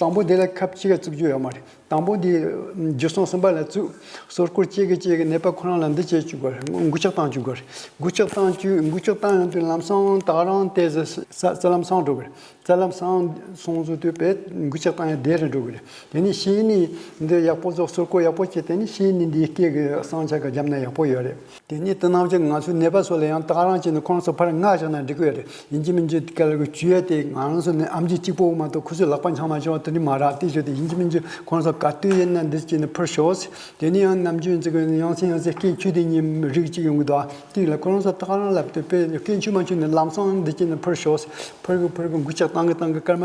དང་པོ་དེ་ལ་ཁབ་གཅིག་ག་བཙུགས་རྒྱུ་ཡོད་མ་རེད། དང་པོ་འདི་རྒྱུ་སྲང་གསུམ་པ་ལ་བཙུགས། སོ་སྐོར་གཅིག་གི་གཅིག་གི་ནད་པ་ཁོ་རང་ལ་འདི་བྱེད་བཅུག་དགོས་རེད། འགུལ་ལྕག་བཏང་བཅུག་དགོས་རེད། འགུལ་ལྕག་བཏང་བཅུག་འགུལ་ལྕག་བཏང་ཡོང་དུས་ལམ་སང་ད་ག་རང་དེ་ཟ་ས་རྩ་ལམ་སང་འགྲོ་དགོས་རེད། རྩ་ལམ་སང་སོང་ཟིག་དུས་པས་འགུལ་ལྕག་བཏང་ཡ་བདེ་རུ་འགྲོ་གི་རེད། དེ་ནས་ཤེས་ནི་འདི་ཡག་པོ་ཟིག་ཟུར་བཀོལ་ཡག་པོ་བྱས། དེ་ནས་ཤེས་ནི་འདི་སྐེ་གི་སྲང་ཆ་ག་བརྒྱབ་ན་ཡག་པོ་ཡོད་རེད། དེ་ནས་དེ་ནང་བཞིན་ང་ཚོའི་ནད་པ་ཚོ་ལ་ཡང་ད་ག་རང་བྱས་ནས་ཁོང་ཚོ་ཕར་མངགས་བཞག་ན་འགྲིག་གི་ཡོད་རེད། ཡིན་གཅིག་མིན་གཅིག་ག་ལ་གི་བཅོས་ཡ་དེ་ང་རང་ཚོ་ནི་ཨེམ་ཆི་གཅིག་པོ་མ་གཏོགས་ཁོ་ཚོའི་ལག་པ་འཆང་མ་བྱུང་བ་དེ་འདྲ་མ་རེད། དེ་བྱས་ཏེ་ཡིན་གཅིག་མིན་གཅིག་ཁོང་ཚོ་ག་དུས་ཡིན་ན་འདི་བྱས་ནས་ཕུར་ཤོག། དེ་ནས་ཡང་ནམ་རྒྱུན་ཚིག་གི་ཡང་སེ་ཡང་སེ་སྐེ་འཆུས་དེ་གཉིས་རིགས་གཅིག་ཡོང་གི་འདུག་དེ་ལ་ཁོ་རང་ཚོ་ད་ག་རང་ལབ་དུས་པས་སྐེ་འཆུས་མ་འཆུས་ནས་ལམ་སང་འདི་བྱས་ནས་ཕུར་ཤོག། ཕུར་གི་ཕུར་གི་འགུལ་ལྕག་བཏང་གི་བཏང་གི་སྐར་མ་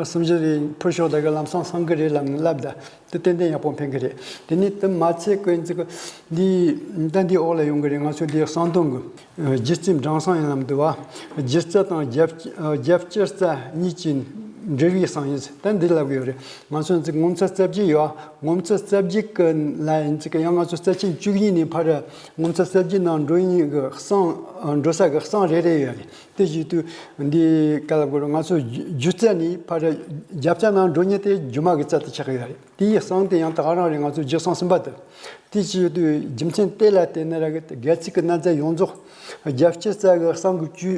གསུམ་བཞི་རེ་ཕུར་ཤོག། ད་གི་ལམ་སང་སང་གི་རེད་ལབ་ནས་ལབ་ད། དེ་ཏན་ཏན་ཡག་པོ་ཕན་གི་རེད། དེ་ནས་དེ་མ་ཚད་ཀྱི་ཚིག་འདི་ད་འདི་འོག་ལ་ཡོང་གི་རེད། ང་ཚོ་འདི་གསང་དོན་གི་སྒྱུ་རྩལ་སྦྲང་སྲང་ཡིན་ལབ་འདུག་བ། སྒྱུ་རྩལ་དང་རྒྱབ་རྒྱབ་སྐྱེར་རྩལ་གཉིས་ཀྱི་འབྲེལ་བའི་གསང་ཡིན་ཟེར། ད་འདི་ལབ་གི་ཡོད་རེད། ང་ཚོ་ཚིག་ངོ་མཚར་རྩ་བརྒྱད་ཡོད། ངོ་མཚར་རྩ་བརྒྱད་ཀྱི་ལ་ཡིན་ཚིག་ཡང་ང་ཚོ་རྩ་ཆེན་བཅུ་གཉིས་ནས་ཕར་ངོ་མཚར་རྩ་བརྒྱད་ནང་འགྲོ་ཡིན་གི་གསང་འགྲོ་ས་གི་གསང་རེ་རེ་ཡོད་རེད། དེ་བཞིན་དུ་འདི་ག་ལབ་དགོས་རེད། ང་ཚོ་སྒྱུ་རྩལ་ནས་ཕར་རྒྱབ་རྩལ་ནང་འགྲོ་མཁན་དེ་སྒྱུ་མ་གི་རྩལ་དུ་ཆགས་ཀྱི་ཡོད་རེད། དེའི་གསང་དེ་ཡང་ད་ག་རང་རེད། ང་ཚོ་རྒྱུ་གསང་གསུམ་པ་དེ། དེ་བཞིན་དུ་རྒྱུ་མཚན་དེ་ལ་བརྟེན་ནས་ར་གི་སྒལ་ཚིགས་ཀྱི་ན་ཚ་ཡོངས་རྫོགས། རྒྱབ་སྐྱེར་རྩལ་གི་གསང་གི་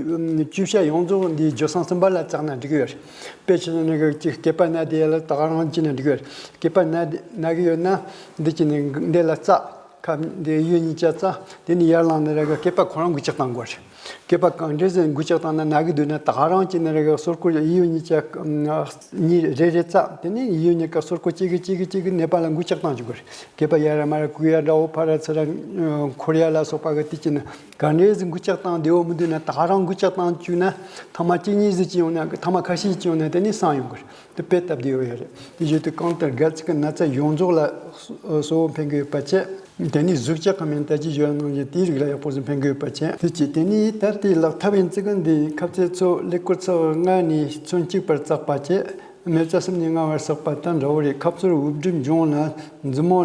བཅོས་བཅོས་བྱ་ཡོངས་རྫོགས་འདི་རྒྱུ་གསང་གསུམ་པ་ལ་བརྩེགས་ན་འགྲིག་གི་ཡོད་རེད། དཔེ་ཆ་ནང་གི་ཅིག་སྐེད་པ་ན་དེ་ཡ་ལ་ད་ག་རང་བྱས་ན་འགྲིག་གི་ཡོད་རེད། སྐེད་པ་ན་ན་གི་ཡོད་ན་འདི་བྱས་ནས་འདི་ལ་བཙགས། ཁ་འདི་གཡས་གཉིས་ཆ་བཙགས། དེ་ནས་ཡར་ལངས་ནས་ར་གི་སྐེད་པ་ཁོ་རང་འགུལ་ལྕག་བཏང་དགོས་རེད། སྐེད་པ་གང་འདྲས་ཟིག་འགུལ་ལྕག་བཏང་ན་ན་གི་འདུག་ན་ད་ག་རང་བྱས་ནས་ར་གི་ཟུར་བཀོལ་གཡས་གཡོན་གཉིས་ཆ་གཉིས་རེ་རེ་བཙགས། དེ་ནས་གཡས་གཡོན་གཉིས་ཀ་ཟུར་བཀོལ་གཅིག་གིས་གཅིག་གིས་གཅིག་གིས་ནད་པ་ལ་འགུལ་ལྕག་བཏང་བཅུག་དགོས་རེད། སྐེད་པ་ཡར་ར་མར་ར་བཀུག་ཡ་འདྲ་བོ་ཕར་ར་ཚུར་ར་འཁོར་ཡ་ལ་སོགས་པ་གི་དེ་བྱས་ན་གང་འདྲས་ཟིག་འགུལ་ལྕག་བཏང་བདེ་བོ་མི་འདུག་ན་ད་ག་རང་འགུལ་ལྕག་བཏང་བཅུག་ན་ཐེངས་མ་གཅིག་གཉིས་ཟིག་བྱས་ཡོང་ན་ཐེངས་མ་ཁ་ཤས་བྱས་ཡོང་ན་དེ་ནས་སངས་ཡོང་གི་རེད། དེ་དཔེ་སྟབས་བདེ་བོ་ཡོད་རེད། དེ་བཞིན་དུ་གང་ལྟར་སྒལ་ཚིགས་ཀྱི་ན་ཚ་ཡོངས་རྫོགས་ལ་གསོ་བོ་ཕན་གྱི་ཡོད་པ་བཅས། དེ་ནས་གཟུགས་ཅག་གི་མིན་ད་ཅི་ཡོད་ནང་བཞིན་དེའི་རིགས་ལ་ཡག་པོ་ཟིག་ཕན་གྱི་ཡོད་པ་བཅས། དེ་ཅི་དེ་ནས་ད་ལྟའི་ལག་ཐབས་ཡིན་ཚིག་གི་འདི་ཁ་ཚེ་ཚོ་ཀླད་ཀོར་ཚེག་ལྔ་ནས་ཚོན་གཅིག་བར་བཙགས་པ་བཅས། མེ་བཙའ་གསུམ་ནས་ལྔ་བར་བསགས་པ་ལྟར་འདྲ་བོ་རེད། ཁ་ཚུར་འུབ་སྒྲིབ་འབྱུང་ལ་མཛུབ་མོ་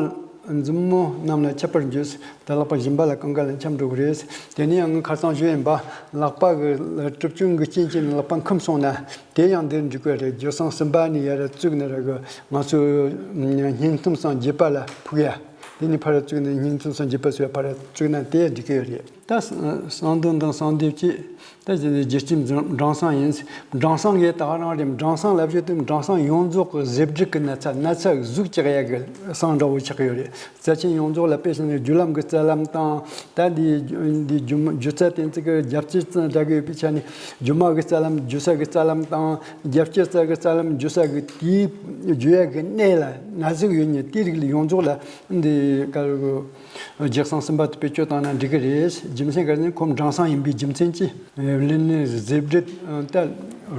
མཛུབ་མོ་རྣམས་ལ་ཁྱབ་པར་འགྱུར། ད་ལག་པ་སྦྱིན་པ་ལ་གང་ག་ལ་འཁྱམས་འགྲོ་གི་རེད། དེ་ནས་ཡང་ངས་ཁ་སང་ཞུས་ཡིན་པ་ལག་པ་གི་གྲུབ་ཆུང་གི་རྐྱེན་གྱིས་ལག་པ་འཁུམས་སོང་ན་དེ་ཡང་འདིར་འགྲིག་གི་རེད། རྒྱུ་གསང་གསུམ་པ་ནས་ཡར་བཙུགས་ནས་ར་གི་ང་ཚོའི་སྙིང་གཏམ་སང་རྒྱུད་པ་ལ་ཕུག་ཡ། དེ་ནས་ཕར་བཙུགས་ནས་སྙིང་གཏམ་སང་རྒྱུད་པ་སོགས་ཕར་བཙུགས་ན་དེ་འགྲིག་གི་རེད། ད་གསང་དོན་དང་གསང་སྡེབ་ཀྱི་ད་རྒྱུ་རྐྱེན་སྦྲང་སྲང་ཡིན། སྦྲང་སྲང་གི་ད་ག་རང་རེད། སྦྲང་སྲང་ལབ་རྒྱུ་དེ་སྦྲང་སྲང་ཡོངས་རྫོགས་ཀྱི་ཟེ་འབྲུ་གི་ན་ཚ་ན་ཚ་གཟུགས་ཀྱི་ཡ་གི་གསང་འདྲ་བོ་ཆགས་ཀྱི་ཡོད་རེད། རྩ་ཆེན་ཡོངས་རྫོགས་ལ་དཔེ་བཞག་ན་རྒྱུ་ལམ་གྱི་རྩ་ལམ་དང་། ད་འདི་འདི་རྒྱུ་རྒྱུ་རྩ་དེ་ཚིག་གི་རྒྱབ་ཀྱི་རྩ་འདྲ་གི་ཡོད་པའི་ཆ་ནས་རྒྱུ་མ་གི་རྩ་ལམ་རྒྱུ་ས་གི་རྩ་ལམ་དང་རྒྱབ་ཀྱི་རྩ་གི་རྩ་ལམ་རྒྱུ་ས་གི་དེའི་རྒྱུ་ཡ་གི་གནས་ལ་ན་ཟུག་ཡོད་ཉེ་དེ་རིགས་ལ་ཡོངས་རྫོགས་ལ་འདི་ག་རྒྱུ་གསང་གསུམ་པ་དེ་བེད་སྤྱོད་བཏང་ན་འགྲིག་གི་རེད། རྒྱུ་མཚན་ག་ནི་ཁོ་སྦྲང་སྲང་ཡིན་པའི་རྒྱུ་མཚན་གྱིས་ལན་ནི་ཟེ་འབྲུ་ད་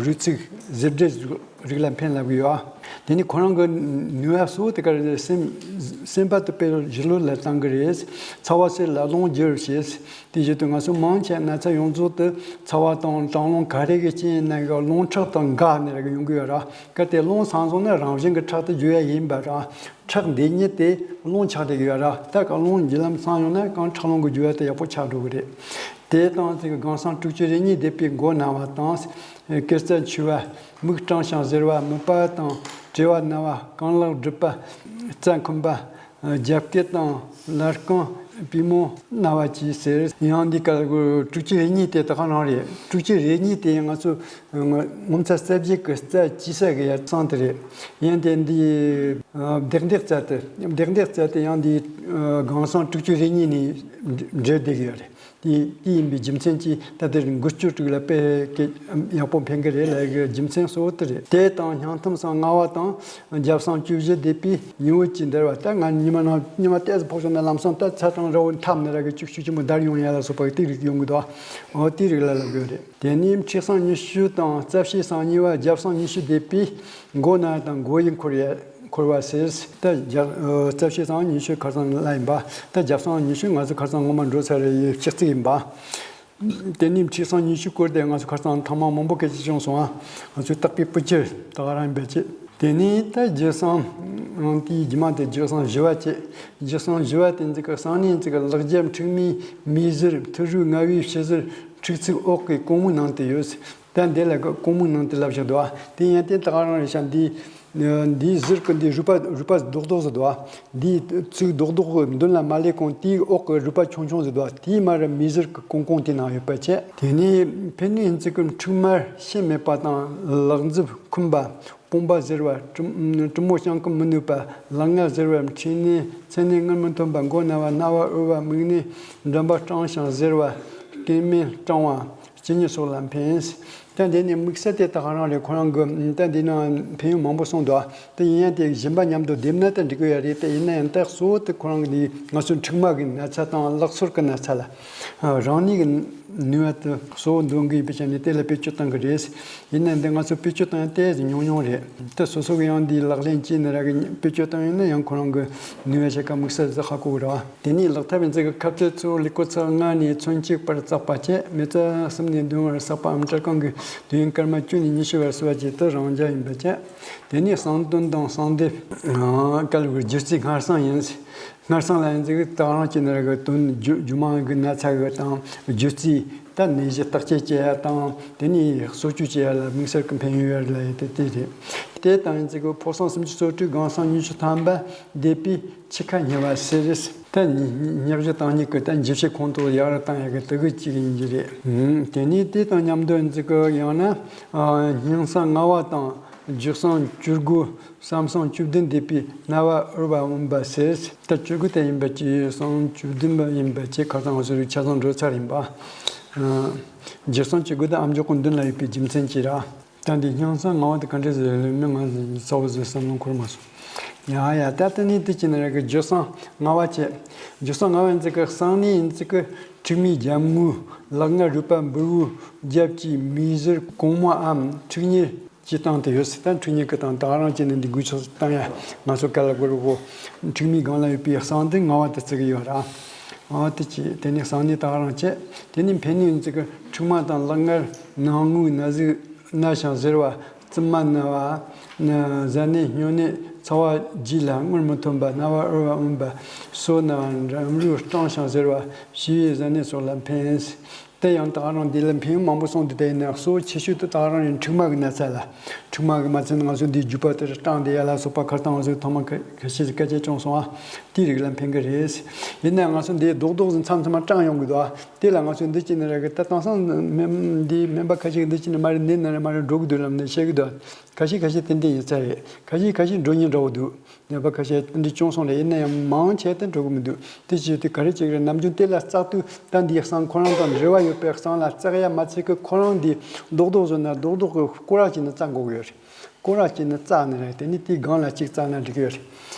རུས་ཚིགས་ཟེ་འབྲུ་རིགས་ལ་ཕན་ལབ་གི་ཡོད། དེ་ནི་ཁོ་རང་གི་ནུས་པ་གཙོ་བོ་དེ་གར་སེམས་སེམས་པ་དུ་སྤེལ་ཞི་ལྷོད་ལ་བཏང་གི་རེད། ཚ་བ་སེལ་ལ་རླུང་རྒྱུར་བྱེད། དེ་བཞིན་དུ་ང་ཚོ་མང་ཆེ་ན་ཚ་ཡོངས་རྫོགས་དུ་ཚ་བ་དང་གྲང་རླུང་ག་རེ་གི་རྐྱེན་ཡིན་ན་གི་རླུང་ཁྲག་དང་འགག་ནས་ར་གི་ཡོང་གི་ཡོད་ར། གལ་ཏེ་རླུང་སངས་སོང་ན་རང་བཞིན་གྱི་ཁྲག་དེ་རྒྱུ་ཡ་ཡིན་པ་ར། ཁྲག་འདི་ཉིད་དེ་རླུང་ཆགས་བསྡད་ཀྱི་ཡོད་ར། ད་ག་རླུང་རྒྱུ་ལམ་སངས་ཡོང་ན་གང་ཁྲག་རླུང་གི་རྒྱུ་བ་དེ་ཡག་པོ་ཆགས་འགྲོ་གི་རེད། དེ་དང་དེ་གི་སྒང་སང་དྲུག་ཅུ་རེ་གཉིས་སྡེ་པའི་མགོ་ན་བ་དང་། སྐེ་རྩ་འཆུ་བ། མིག་སྐྲངས་ཤིང་གཟེར་བ། མུད་པ་དང་བྲེལ་བ་ན་བ། རྐང་ལག་སྒྲིབ་པ། རྩ་འཁུམས་པ། རྒྱབ་སྐེ་དང་ལར་རྐང་པུས་མོ་ན་བ་བཅས་ཟེར། ཡང་འདི་ག་དྲུག་ཅུ་རེ་གཉིས་དེ་ད་ག་རང་རེད། དྲུག་ཅུ་རེ་གཉིས་དེ་ང་ཚོ་ངོ་མཚར་རྩ་བརྒྱད་ཀྱི་རྩ་བཅོས་ས་གི་ཡར་གསང་དེ་རེད། ཡང་དེ་འདི་བདེ་བདེ་རྩ་དེ་བདེ་བདེ་རྩ་དེ་ཡང་འདི་སྒང་སང་དྲུག་ཅུ་རེ་གཉིས་ནས་འབྲེལ་བསྡད་ཀྱི་ཡོད་རེད། དེ་དེ་ཡིན་པའི་རྒྱུ་མཚན་གྱིས་ད་ལྟའི་འགུལ་སྐྱོད་དྲུག་ལ་དཔེ་སྐད་ཡག་པོ་ཕན་གི་རེད་ལབ་གི་རྒྱུ་མཚན་གཙོ་བོ་དེ་རེད། དེ་དང་སྙིང་གཏམ་སང་ལྔ་བ་དང་རྒྱབ་སང་བཅུ་བཞི་སྡེ་པའི་ཉི་འོད་ཀྱི་འདར་བ། ད་ང་ཉི་མ་ནང་ཉི་མ་ཏོག་ཙམ་ཕོག་བྱུང་ན་ལམ་སང་ད་ཚ་གྲང་ར་བོ་འཐབ་ནས་ར་གི་བཅུག་བཅུག་ཆེན་པོ་འདར་ཡོང་ཡ་ལ་སོགས་པ་དེ་རིགས་ཡོང་གི་འདུག་ཨོ་དེ་རིགས་ལ་ལབ་གི་རེད། དེ་ནས་མཁྲིས་སང་ཉི་ཤུ་དང་རྩ་བཤལ་སང་གཉིས་པ་རྒྱབ་སང་ཉི་ཤུ་སྡེ་པའི་མགོ་ན་དང་མགོ་ཡི་འཁོར་ཡ། འཁོར་བ་ཟེར། ད་རྒྱ་རྩ་བཤལ་སང་ཉི་ཤུ་ཁ་སང་ལ་ཡིན་པ། ད་རྒྱབ་སང་ཉི་ཤུ་ང་ཚོ་ཁ་སང་སྔོན་མ་འགྲོ་ཚར་བའི་སྤྱི་གཙུག་ཡིན་པ། དེ་ནས་མཁྲིས་སང་ཉི་ཤུ་སྐོར་དེ་ང་ཚོ་ཁ་སང་ཐེངས་མ་མང་པོ་སྐད་ཆ་བྱུང་སོང་ཨ། ང་ཚོའི་བརྟག་པའི་སྤུ་གྱུར་ད་ག་རང་ཡིན་པ་བྱེད། དེ་ནས་ད་རྒྱུ་གསང་དེའི་རྒྱུ་མ་དེ་རྒྱུ་གསང་བཞི་བ་བྱེད། རྒྱུ་གསང་བཞི་བ་དེ་འཛི་གི་གསང་ནས་འཛི་གི་ལག་རྒྱབ་མཁྲིག་མའི་མིའི་ཟུར་ཐུ་རུ་ལྔ་བའི་ཕྱི་ཟུར་མཁྲིས་ཚིགས་འོག་གི་ཀོང་མོའི་ནང་དུ་ཡོད། ད་འདི་ལ་གི་ཀོང་མོའི་ནང་དུ་ལབ་བཞག་འདུག་ཨ། དེ་ཡང་དེ་ད་ག་རང་རེད་ཤག་འདི། འདིའི་ཟུར་གི་འདིའི་རུས་པ་རུས་པ་རྡོག་རྡོག་ཟིག་འདུག་བ། འདིའི་ཚིགས་རྡོག་རྡོག་གི་མདུན་ལ་མ་སླེབས་གོང་དེའི་འོག་གི་རུས་པ་ཆུང་ཆུང་ཟིག་འདུག་བ། དེའི་མར་མིའི་ཟུར་གི་ཀོང་ཀོང་དེའི་ནང་ཡོད་པ་བྱས། དེ་ནས་ཕན་ནུས་ཡིན་ཚིག་གི་མཁྲིག་མར་ཤེད་མེད་པ་དང་། ལག་མཛུབ་འཁུམས་པ། དཔུང་པ་གཟེར་བ། གྲུ་གྲུ་མོ་བརྐྱང་གི་མི་ནུས་པ། ལག་ངར་གཟེར་བ། མཁྲིས་ནད། མཚན་ནད་སྔར་མི་ཐོན་པ། མགོ་ན་བ། རྣ་བ་འོར་བ། མིག་ནད་འགྲམ་པ་སྐྲངས་ཤིང་གཟེར་བ། སྐེད་མེད་སྐྲངས་བ། སྐྱེ་དངོས་སོགས་ལ་ཕན། ད་འདི་ནས་དམིགས་བསལ་དེ་ད་ག་རང་རེད། ཁོ་རང་གི་ད་འདི་ན་ཕན་ཡོན་མང་པོ་གསུངས་འདུག་ད་ཡིན་ཡང་དེ་གཞན་པ་མཉམ་དུ་བསྡེབས་ན་ད་འགྲིག་གི་ཡོད་རེད། ད་ཡིན་ན་ཡང་ད་གཙོ་བོ་དེ་ཁོ་རང་གི་འདི་ང་ཚོའི་མཁྲིག་མ་གི་ན་ཚ་དང་ལག་སོར་གི་ན་ཚ་ལ་རང་ནུས་གི་ནུས་པ་དེ་གཙོ་བོ་འདོན་གི་ཡིན་པའི་ཆ་ནས་དེ་ལ་བེད་སྤྱོད་གཏང་གི་རེད། ཡིན་ན་འདི་ང་ཚོ་བེད་སྤྱོད་གཏང་ཡང་ཏོག་ཙམ་ཉུང་ཉུང་རེད། ད་སོ་སོ་གི་ཡང་འདི་ལག་ལེན་བྱས་ནས་ར་གི་བེད་སྤྱོད་གཏང་ཡོང་ན་ཡང་ཁོ་རང་གི་ནུས་པ་ཞེ་དྲག་དམིགས་བསལ་ཟིག་ཧ་གོ་གི་རེད་བ། དེ་ནས་ལག་ཐབས་ཡིན་ཚིག་གི་ཁ་ཕྱེ་གཙོ་བོ་ལེགས་པོ་ཚིགས་ལྔ་ནས་ཚོན་གཅིག་བར་བཙགས་པ་བཅས། མི་ཚེ་གསུམ་ནས་བདུན་བར་བསགས་པའམ་སྐྲ་རྐང་གི་དུས་ཡུན་སྐར་མ་བཅུ་ནས་ཉི་ཤུ་བར་བསྲེ་བ་བཅས། དེ་རང་འཇགས་ཡིན་པ་བཅས། དེ་ནས་གསང་དོན་དང་གསང་སྡེབ་གལ་བའི་སྒྱུ་རྩལ་སྔར་གསང་ཡིན། སྔར་གསང་ལ་ཡིན་ཚིག་གི་ད་རང་གི་ནི་ར་གི་དོན་རྒྱུ་རྒྱུ་མ་གི་ན་ཚ་གི་དང་སྒྱུ་རྩལ། ད་ནད་གཞི་བརྟག་དཔྱད་བྱེད་ཡ་དང་དེ་ནས་གསོ་བཅོས་བྱེད་ཡ་ལ་དམིགས་བསལ་གྱི་ཕན་ཡོན་ཡོད་རེད་ལ་ཡོད་དེ་དེ་རེད། དེ་དང་ཡིན་ཚིག་གི་ཕོ་གསང་སུམ་ཅུ་སོ་དྲུག་སྒང་གསང་ཉི་ཤུ་ཐམ་པ་འདེབས་པའི་འཆི་ཁ་ཉེ་བ་ཟེར། ད་ཉི་ཉི་ཉག་གཞི་དང་ཉིད་ཀྱི་ད་འཇུ་བྱེད་ཁོང་ཁྲོ་ཡག་རུ་བཏང་ཡ་གི་དེ་གི་གཅིག་ཡིན་གྱི་རེད། དེ་ནས་དེ་དང་མཉམ་དུ་ཡིན་ཚིག་གི་ཡང་ན་སྙིང་གསང་ལྔ་བ་དང་། འཇུ་གསང་བཅུ་དགུ། གསང་གསང་བཅུ་བདུན་འདེབས་པའི་རྣ་བ་འོར་བ་འོན་པ་ཟེར། ད་བཅུ་དགུ་དེ་ཡིན་པ་ཅི་གསང་བཅུ་བདུན་པ་ཡིན་པ་ཅི་ཁ་སང་ང་ཚོ་རིག་ཆ་ཚང་འགྲོ་ཚར་ཡིན་པ། འཇུ་གསང་བཅུ་དགུ་དེ་ཨ་མཆོག་གི་མདུན་ལ་ཡོད་པའི་རྒྱུ་མཚན་ཅི་ར། ད་འདི་སྙིང་གསང་ལྔ་བ་དེ་ག་འདྲ་ཟེར་ལེ་མི་ང་གསལ་བོ་ཟེར་བསམ་བློ་འཁོར་མ་སོང་། ཡ་ཡ་ད་ལྟ་ནི་དེ་ཅི་ན་ར་གི་འཇུ་གསང་ལྔ་བ་བྱས། འཇུ་གསང་ལྔ་བ་ཡིན་ཚིག་གི་གསང་ནི་ཡིན་ཚིག་གི་མཁྲིག་མའི་རྒྱབ་ངོས། ལག་ངར་རུས་པ་འབུར་བོའི་རྒྱབ་ཀྱི་མིའི་ཟུར་གོང་མའམ་མཁྲིག་གཉེར། ཅི་སྟངས་དེ་ཡོད་སྲིད། ད་འཁྲུལ་ཉེས་ཀྱི་སྟངས་ད་ག་རང་བྱས་ནས་འདི་འགུལ་ཚུལ་བཏང་ཡ་ང་ཚོ་ག་ལ་དགོས་རུ་གོ། མཁྲིག་མའི་སྒང་ལ་ཡོད་པའི་གསང་འདི་ལྔ་བ་དེ་བརྩི་གི་ཡོད་ར། འོ་དེ་ཅི་དེ་ནས་གསང་ནི་ད་ག་རང་བྱས། དེ་ནས་ཕན་ནུས་ཡིན་ཚིག་གི་མཁྲིག་མ་དང་ལག་ངར། ནང་ངོས་ན་ཟུག་ན་ཞིང་གཟེར་བ། རྩིབ་མ་ན་བ། གཟའ་ནད་སྨྱོ་ནད་ཚ་བ་རྒྱུད་ལ་སྔོན་མི་ཐོན་པ། རྣ་བ་འོར་བ་འོན་པ། སོ་ན་བ། འགྲམ་རུས་སྐྲངས་ཤིང་གཟེར་བ། བྱི་བའི་གཟའ་ནད་སོགས་ལ་ཕན། དེ་ཡང་ད་ག་རང་འདི་ལ་ཕན་ཡོན་མང་པོ་གསུངས་འདུག་དེ་ཡིན་ན་གཙོ་བོ་ཆེ་ཤོས་དེ་ད་ག་རང་ཡང་མཁྲིག་མ་གི་ན་ཚ་ལ། མཁྲིག་མ་གི་མ་ཚད་ན་ང་ཚོ་འདིའི་རྒྱུད་པ་དེར་སྐྲངས་བསྡད་ཡ་ལ་སོགས་པ་ཁར་ཏང་ང་ཚོས་ཐོག་མ་ཁ་ཁ་ཤས་ཀྱིས་སྐད་ཆ་བྱུང་སོང་ཨ། དེའི་རིགས་ལ་ཕན་གི་རེད། ཡིན་ན་ང་ཚོ་འདིའི་རྡོག་རྡོག་ཟིན་མཚམས་མཚམས་མ་སྐྲངས་ཡོང་གི་འདུག་ཨ། དེ་ལ་ང་ཚོས་འདི་བྱས་ནས་ར་གི་ད་དེང་སང་མི་འདི་སྨན་པ་ཁ་ཤས་ཀྱིས་འདི་བྱས་ནས་མ་རེད་འདི་ན་རེད་མ་རེད་འགྲོ་གི་འདུག་ལབ་ནས་བཤད་གི་འདུག་ཁ་ཤས་ཁ་ཤས་ཏན་ཏན་ཡིན་ས་རེད། ཁ་ཤས་ཁ་ཤས་འགྲོ་ཉེན་འདྲ་བོ་འདུག་ནད་པ་ཁ་ཤས་འདི་བྱུང་སོང་རེད། ཡིན་ན་ཡང་མང་ཆེ་དེ་འགྲོ་གི་མི་འདུག་དེ་བྱས་དུས་ག་རེ་བྱེད་ཀྱི་རེད། ནམ་རྒྱུན་དེ་ལ་བཙག་དུས་ད་འདིའི་གསང་ཁོ་རང་དང་འབྲེལ་བ་ཡོད་པའི་གསང་ལ་བཙག་ཡ་མ་ཚད་ཀྱི་ཁོ་རང་འདི་རྡོག་རྡོག་བཟོས་ན་རྡོག་རྡོག་གི་སྐོར་ར་བྱས་ནས་བཙག་དགོས་ཀྱི་ཡོད་རེད། སྐོར་ར་བྱས་ནས་བཙག་ནི་རེད། དེ་ནི་དེའི་སྒང་ལ་གཅིག་བཙག་ན་འགྲིག་གི་ཡོད་རེད།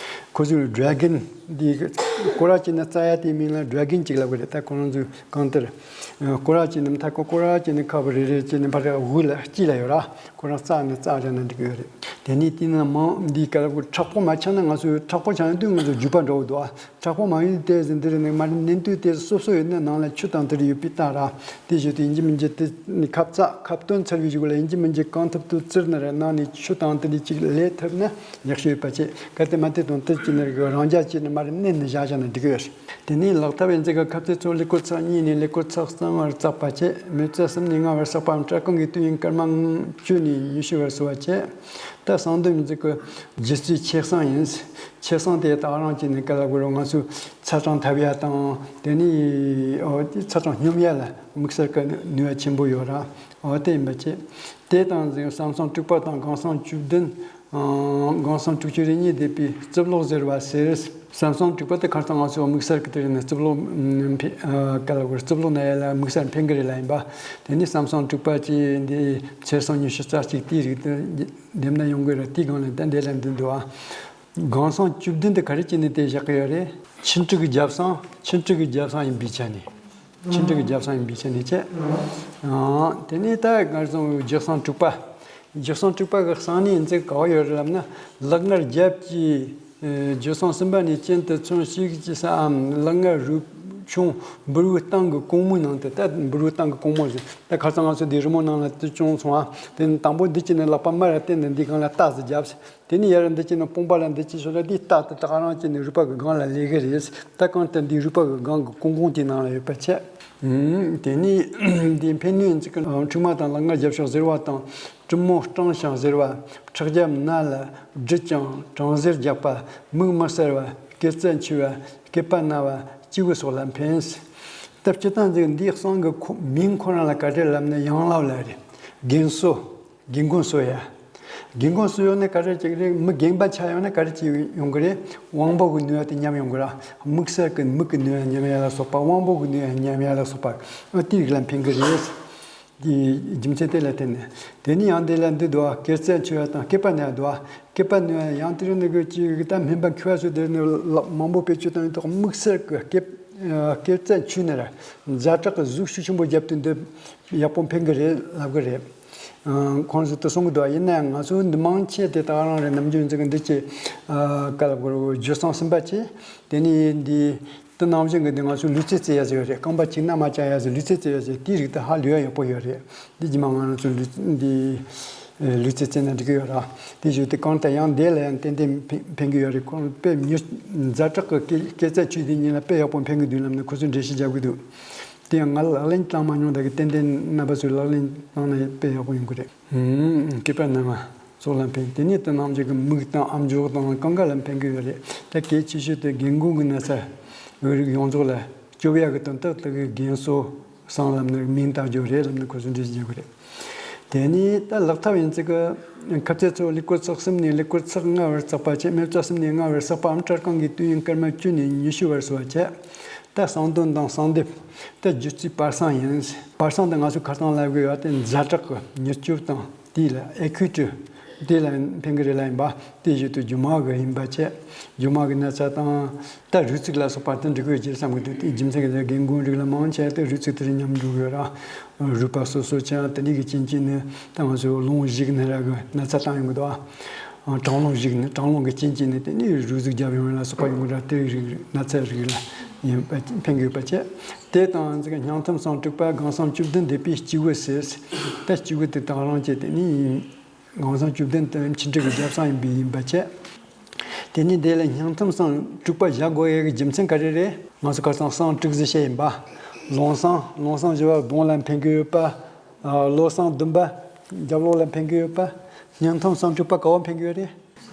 ཁོ་ཚོས་ཌེ་གན་འདི་སྐོར་ར་བྱས་ནས་བཙག་ཡ་དེའི་མིང་ལ་ཌེ་གན་གཅིག་ལབ་ཀྱི་རེད། ད་ཁོ་རང་ཚོས་གང་ལྟར་སྐོར་ར་བྱས་ནས་མཐའ་སྐོར་སྐོར་ར་བྱས་ནས་ཁ་བ་རེ་རེ་བྱས་ནས་ཕར་དབུས་ལ་དཀྱིལ་ལ་ཡོད་ར། ཁོ་རང་བཙགས་ནས་བཙགས་ར་ན་འགྲིག་གི་ཡོད་རེད། དེ་ནས་དེ་ན་མང་འདིའི་སྐབས་ལ་ཁོ་མཁྲེགས་པོ་མ་ཆགས་ན་ང་ཚོའི་མཁྲེགས་པོ་ཆགས་ཡོང་དུས་ང་ཚོ་རྒྱུས་པ་འདྲ་བོ་འདུག་ཨ། མཁྲེགས་པོ་མ་ཡོང་དུས་དེ་ཟིན་དེ་རེད་ནས་མ་རེད་ནན་དུས་དེ་སོབ་སོབ་ཡོད་ན་ནང་ལ་ཆུ་དང་དེ་རིགས་ཡོད་པའི་རྟགས་ར། དེ་བཞིན་དུ་ཡིན་གཅིག་མིན་གཅིག་དེ་ནི་ཁབ་བཙགས་ཁབ་བཏོན་ཚར་བའི་གཞུག་ལ་ཡིན་གཅིག་མིན་གཅིག་གང་ཐུབ་ཐུབ་བཙིར་ནས་ར་ནང་ནས་ཆུ་དང་དེ་འདྲ་གཅིག་ལས་ཐུབ་ན་ཡག་ཤོས་ཡོད་པ་བྱེད། གལ་ཏེ་མ་དེ་དང་དེ་གཅིག་ནི་རང་རྒྱལ་གྱིས་ནི་མ་རེད་མནན་ནས་བཞག་བཞག་ན་འགྲིག་གི་ཡོད་རེད། དེ་ནས་ལག་ཐབས་ཡིན་ཚིག་གི་ཁབ་ཚད་ཚོ་ཀླད་ཀོར་ཚེག་གཉིས་ནས་ཀླད་ཀོར་ཚེག་གསུམ་བར་བཙགས་པ་བྱས། མི་ཚེ་གསུམ་ནས་ལྔ་བར་བསགས་པའམ་སྐྲ་རྐང་གི་དུས་ཡུན་སྐར་མ་བཅུ་ནས་ཉི་ཤུ་བར་བསྲེ་བ་བྱས། ད་གསང་དོན་ཡིན་ཚིག་གི་སྒྱུ་རྩལ་ཆེ་གསང་ཡིན། ཆེ་གསང་དེ་ད་ག་རང་བྱས་ནས་ག་ལ་དགོས་རུང་ང་ཚོས་ཚ་གྲང་འཐབ་ཡ་དང་དེ་ནས་ཨོ་དེ་ཚ་གྲང་སྙོམས་ཡ་ལ་དམིགས་བསལ་གྱི་ནུས་པ་ཆེན་པོ་ཡོད་ར། ཨོ་དེ་ཡིན་པ་བྱས། དེ་དང་གཟིགས་གསང་གསང་དྲུག་པ་དང་སྒང་གསང་བཅུ་བདུན། སྒང་གསང་དྲུག་ཅུ་རེ་གཉིས་འདེབས་པའི་རྩིབ་ལོགས་གཟེར་བ་ཟེར། གསང་གསང་དྲུག་པ་དེ་ཁར་ཚང་ང་ཚོ་དམིགས་བསལ་གྱི་དེ་རེད་ན་རྩིབ་ལོགས་ཕན་ག་ལ་བར་རྩིབ་ལོགས་ན་ཡ་ལ་དམིགས་བསལ་ཕན་གི་རེད་ལ་ཡིན་པ། དེ་ནས་གསང་གསང་དྲུག་པ་བཅས་འདི་ཚེས་གསང་ཉི་ཤུ་རྩ་གཅིག་དེའི་རིགས་དེ་འདེམས་ན་ཡོང་གི་རེད། དེའི་སྒང་ལ་ད་འདི་ལ་འདི་འདུག་ཨ། སྒང་གསང་བཅུ་བདུན་དེ་ག་རེ་བྱས་ནས་དེ་བཞག་གི་ཡོད་རེད། ཆུ་འབྲུག་གི་རྒྱབ་གསང་། ཆུ་འབྲུག་གི་རྒྱབ་གསང་ཡིན་པའི་ཆ་ནས། ཆུ་འབྲུག་གི་རྒྱབ་གསང་ཡིན་པའི་ཆ་ནས་བྱས། དེ་ནས་ད་ངར་སོང་བའི་རྒྱུ་གསང་དྲུག་པ། རྒྱུ་གསང་དྲུག་པ་གི་གསང་ནི་ཡིན་ཚིག་ག་བ་ཡོད་རེད་ལབ་ན། ལག་ངར་རྒྱབ་ཀྱི་རྒྱུ་གསང་གསུམ་པ་ནས་གྱེན་དུ་ཚོན་གཅིག་གི་སའམ་ལག་ངར་རུས་ཆུང་འབུར་བོའི་སྟེང་གི་གོང་མོའི་ནང་དུ། ད་འབུར་བོའི་སྟེང་གི་གོང་མོ་ཟེར་ད་ཁ་སང་ང་ཚོ་འདི་རི་མོ་ནང་ལ་དུ་བྱུང་སོང་ཨ། དེ་ནི་དང་པོ་འདི་གྱེན་ནས་ལག་པ་མར་བསྟན་ནས་འདི་སྒང་ལ་རྟགས་ཟིག་བརྒྱབ། དེ་ནས་ཡར་འདི་གྱེན་ནས་དཔུང་པ་ལ་འདི་གྱེན་ཞོར་ལ་འདི་རྟགས་དེ་ད་ག་རང་གྱེན་ནས་རུས་པ་གི་སྒང་ལ་ལས་གི་རེད། ད་གང་ལྟར་འདི་རུས་པ་གི་སྒང་གི་གོང་གོང་དེའི་ནང་ལ་ཡོད་པ་བྱས། ཨུམ། དེ་ནས་འདི་འཕེན་ནུས་ཡིན་ཚིག་གི་འཁྲུག་མ་དང་ལག་ངར་རྒྱབ་ཤག་ཟེར་བ་དང་། གྲུ་མོ་སྐྲངས་ཤིང་ཟེར་བ། ཁྲག་རྒྱབ་ན་ལ་སྦྲིད་ཅིང་གྲང་ཟེར་རྒྱག་པ། མིག་མི་གསལ་བ། སྐེ་རྩལ་འཆུས་པ། སྐེད་པ་ན་བ། སྐྱེས་བུ་སོགས་ལ་འཕེན། ད་སྤྱིར་བཏང་ཟིག་འདིའི་གསང་གི་ཁོ་མིང་ཁོ་རང་ལ་ག་རེ་ལབ་ན་ཡང་ལབ་ལ་རེད། རྒན་གསོ། རྒན་རྒོན་གསོ་ཡ། རྒན་རྒོན་གསོ་ཡོང་ན་ག་རེ་ཅིག་རེད། མི་རྒན་པ་ཆགས་ཡོང་ན་ག་རེ་ཅིག་ཡོང་གི་རེད། དབང་པོ་གི་ནུས་པ་དེ་ཉམས་ཡོང་གི་ར། དམིགས་བསལ་གྱི་མིག་གི་ནུས་པ་ཉམས་ཡ་ལ་སོགས་པ། དབང་པོ་གི་ནུས་པ་ཉམས་ཡ་ལ་སོགས་པ། ཨ། དེའི་རིགས་ལ་འཕེན་གི་རེད། དེའི་རྒྱུ་མཚན་དེ་ལ་བརྟེན་ནས། དེ་ནས་ཡང་དེ་ལ་འདི་འདུག་ཨ། སྐེ་རྩལ་འཆུས་པ་དང་སྐེད་པ་ན་འདུག་ཨ། སྐེད་པ་ན་ཡང་དེ་རིང་ནི་གི་ཅིག་ད་སྨན་པ་མཁས་པ་ཚོས་དེ་ནི་ལབ་མང་པོ་བེད་སྤྱོད་བཏང་ཡོད་དོ། དམིགས་བསལ་གྱི་སྐེ། ཨ། སྐེ་རྩལ་འཆུས་ནས་ར་ཛ་དྲག་གི་གཟུགས་ཤུགས་ཆེན་པོ་བརྒྱབ་དུས་འདི་ཡག་པོ་འཕེན་གི་རེད་ལབ་གི་རེད། ཨ། ཁོང་ཚོས་དེ་གསུང་གི་འདུག་ཡིན་ནའང་ང་ཚོ་འདི་མང་ཆེ་དེ་ད་ག་རང་རེད། ནམ་རྒྱུན་ཚིག་འདི་ཅི། ཨ། ག་ལ་གོ་རོ་རྒྱུ་སྲང་སིམ་པ་ཆེ། དེ་ནས་འདི་དེ་ནང་བཞིན་གྱི་འདི་ང་ཚོ་ལུས་རྩལ་རྩེ་ཡ་ཟེར་བ་རེད། རྐང་པ་གཅིག་ན་མ་བཅག་ཡ་ཟེར། ལུས་རྩལ་རྩེ་ཡ་ཟེར། དེའི་རིགས་དེ་ཧ་ལས་ཡ་ཡག་པོ་ཡོད་རེད། འདི་རྗེས་མ་ང་རང་ཚོ་ལུས་འདི་ལུས་རྩལ་རྩེ་ན་འགྲིག་གི་ཡོད་ར། དེ་བཞིན་དུ་གང་ལྟར་ཡང་འདི་ལ་ཡང་ཏན་ཏན་འཕེན་འཕེན་གི་ཡོད་རེད། ཁོང་དཔེ་མྱུར་ཛ་དྲག་གི་སྐེ་སྐེ་རྩལ་འཆུས་དེ་ཉིད་ལ་དཔེ་ཡག་པོ་འཕེན་གི་འདུག་ལབ་ནས་ཁོ་ཚོས་འགྲེལ་བཤད་རྒྱབ་གི་འདུག་དེ་ཡང་ང་ལག་ལེན་བཏང་མ་མྱོང་། ད་གི་ཏན་ཏན་རྣམ་པ་ཚོས་ལག་ལེན་བཏང་ན་དཔེ་ཡག་པོ་ཡོང་གི་རེད། ཧུམ། སྐེད་པ་ན་བ་སོགས་ལ་འཕེན། དེ་ནས་དེ་རྣམས་ཀྱི་མིག་དང་ཨམ་ཅོག་དང་རྐང་ཁ་ལ་འཕེན་གི་ཡོད་རེད། ད་གལ་ཆེ་ཤོས་དེ་རྒན་རྒོན་གྱི་ན་ཚ་འོས་རིགས་ཡོངས་རྫོགས་ལ་སྐྱོབ་ཡག་གི་དོན་དག་དེ་གི་རྒན་གསོ་སྲང་ལབ་ནས་མིང་བཏགས་རྒྱུ་རེད་ལབ་ནས་ཁོ་ཚོས་འགྲེལ་བཤད་རྒྱག་གི་རེད། དེ་ནས་ད་ལག་ཐབས་ཡིན་ཚིག་གི་ཁ་ཚེ་ཚོ་ཀླད་ཀོར་ཚེག་གསུམ་ནས་ཀླད་ཀོར་ཚེག་ལྔ་བར་བརྩེགས་པ་བྱས། སྨེ་བརྩེགས་གསུམ་ནས་ལྔ་བར་བརྩེགས་པའམ་སྐྲ་རྐང་གི་དུས་ཡུན་སྐར་མ་བཅུ་ནས་ཉི་ཤུ་བར་སོ་བ་བྱས། ད་གསང་འདོན་དང་གསང་འདེབས། ད་རྒྱུ་རྩིས་པར་སྲང་ཡིན། པར་སྲང་དེ་ང་ཚོས་ཁ་སང་ལབ་གི་ཡོད་དེ་ཛ་དྲག་གི་མྱུར་སྐྱོབ་དང་དེ་ལ་ཨེ་ཁུ་ཀྲི་དེ་ལ་འཕེན་གི་རེད་ལ། ཡིན་པ་དེ་བཞིན་དུ་རྒྱུ་མ་གི་ཡིན་པ་བྱས། རྒྱུ་མ་གི་ན་ཚ་དང་ད་རུས་ཚིགས་ལ་སོགས་པ་དེ་འགྲིག་གི་ཡོད་ཅེས་བསམ་གི་འདུག་དེ་རྒྱུ་མཚན་གྱི་རྒན་རྒོན་རིགས་ལ་མང་ཆེ་དེ་རུས་ཚིགས་དེ་རུ་ཉམས་འགྲོ་གི་ཡོད་ར། རུས་པ་སོ་སོ་ཅང་དེ་འདྲ་གི་རྐྱེན་གྱིས་ནི་ད་ང་ཚོ་རླུང་ཞུགས་ནི་ར་གི་ན་ཚ་བཏང་ཡོང་གི་འདུག་ཨ། གྲང་རླུང་ཞུགས་ནི། གྲང་རླུང་གི་རྐྱེན་གྱིས་ནི་དེ་ནི་རུས་ཟུག་རྒྱབ་ཡོང་བ་ལ་སོགས་པ་ཡོང་གི་ར། དེ་རིགས་ན་ཚ་རིགས་ལ་ཡིན་པ་འཕེན་དགོས་པ་བྱས། དེ་དང་ཚིག་སྙིང་ཐུམ་སྲང་དྲུག་པ་སྒང་སྲང་བཅུ་བདུན་འདེབས་པའི་སྐྱེས་བུ་ཟེར། ད་སྐྱེས་བུ་དེ་དག་རང་བཅས་དེ་ནི་སྒང་སྲང་བཅུ་བདུན་དེ་མཆིན་དྲི་གི་རྒྱབ་སྲང་ཡིན་པའི་ཡིན་པ་བྱས། དེ་ནི་དེ་ལ་སྙིང་ཐུམ་སྲང་དྲུག་པ་བཞག་དགོས་ཡས་ཀྱི་རྒྱུ་མཚན་ག་རེ་རེད། ང་ཚོ་ཁ་སང་སྲང་དྲུག་ཟེར་བཤད་ཡིན་པ། ལུང་སྲང་། ལུང་སྲང་བཞི་བ་གདོང་ལ་འཕེན་གྱི་ཡོད་པ། ཨ། བློ་སྲང་བདུན་པ་རྒྱབ་ལོགས་ལ་འཕེན་གྱི་ཡོད་པ། སྙིང་ཐུམ་སྲང་དྲུག་པ་ག་བ་འཕེན་གྱི་ཡོད་རེད།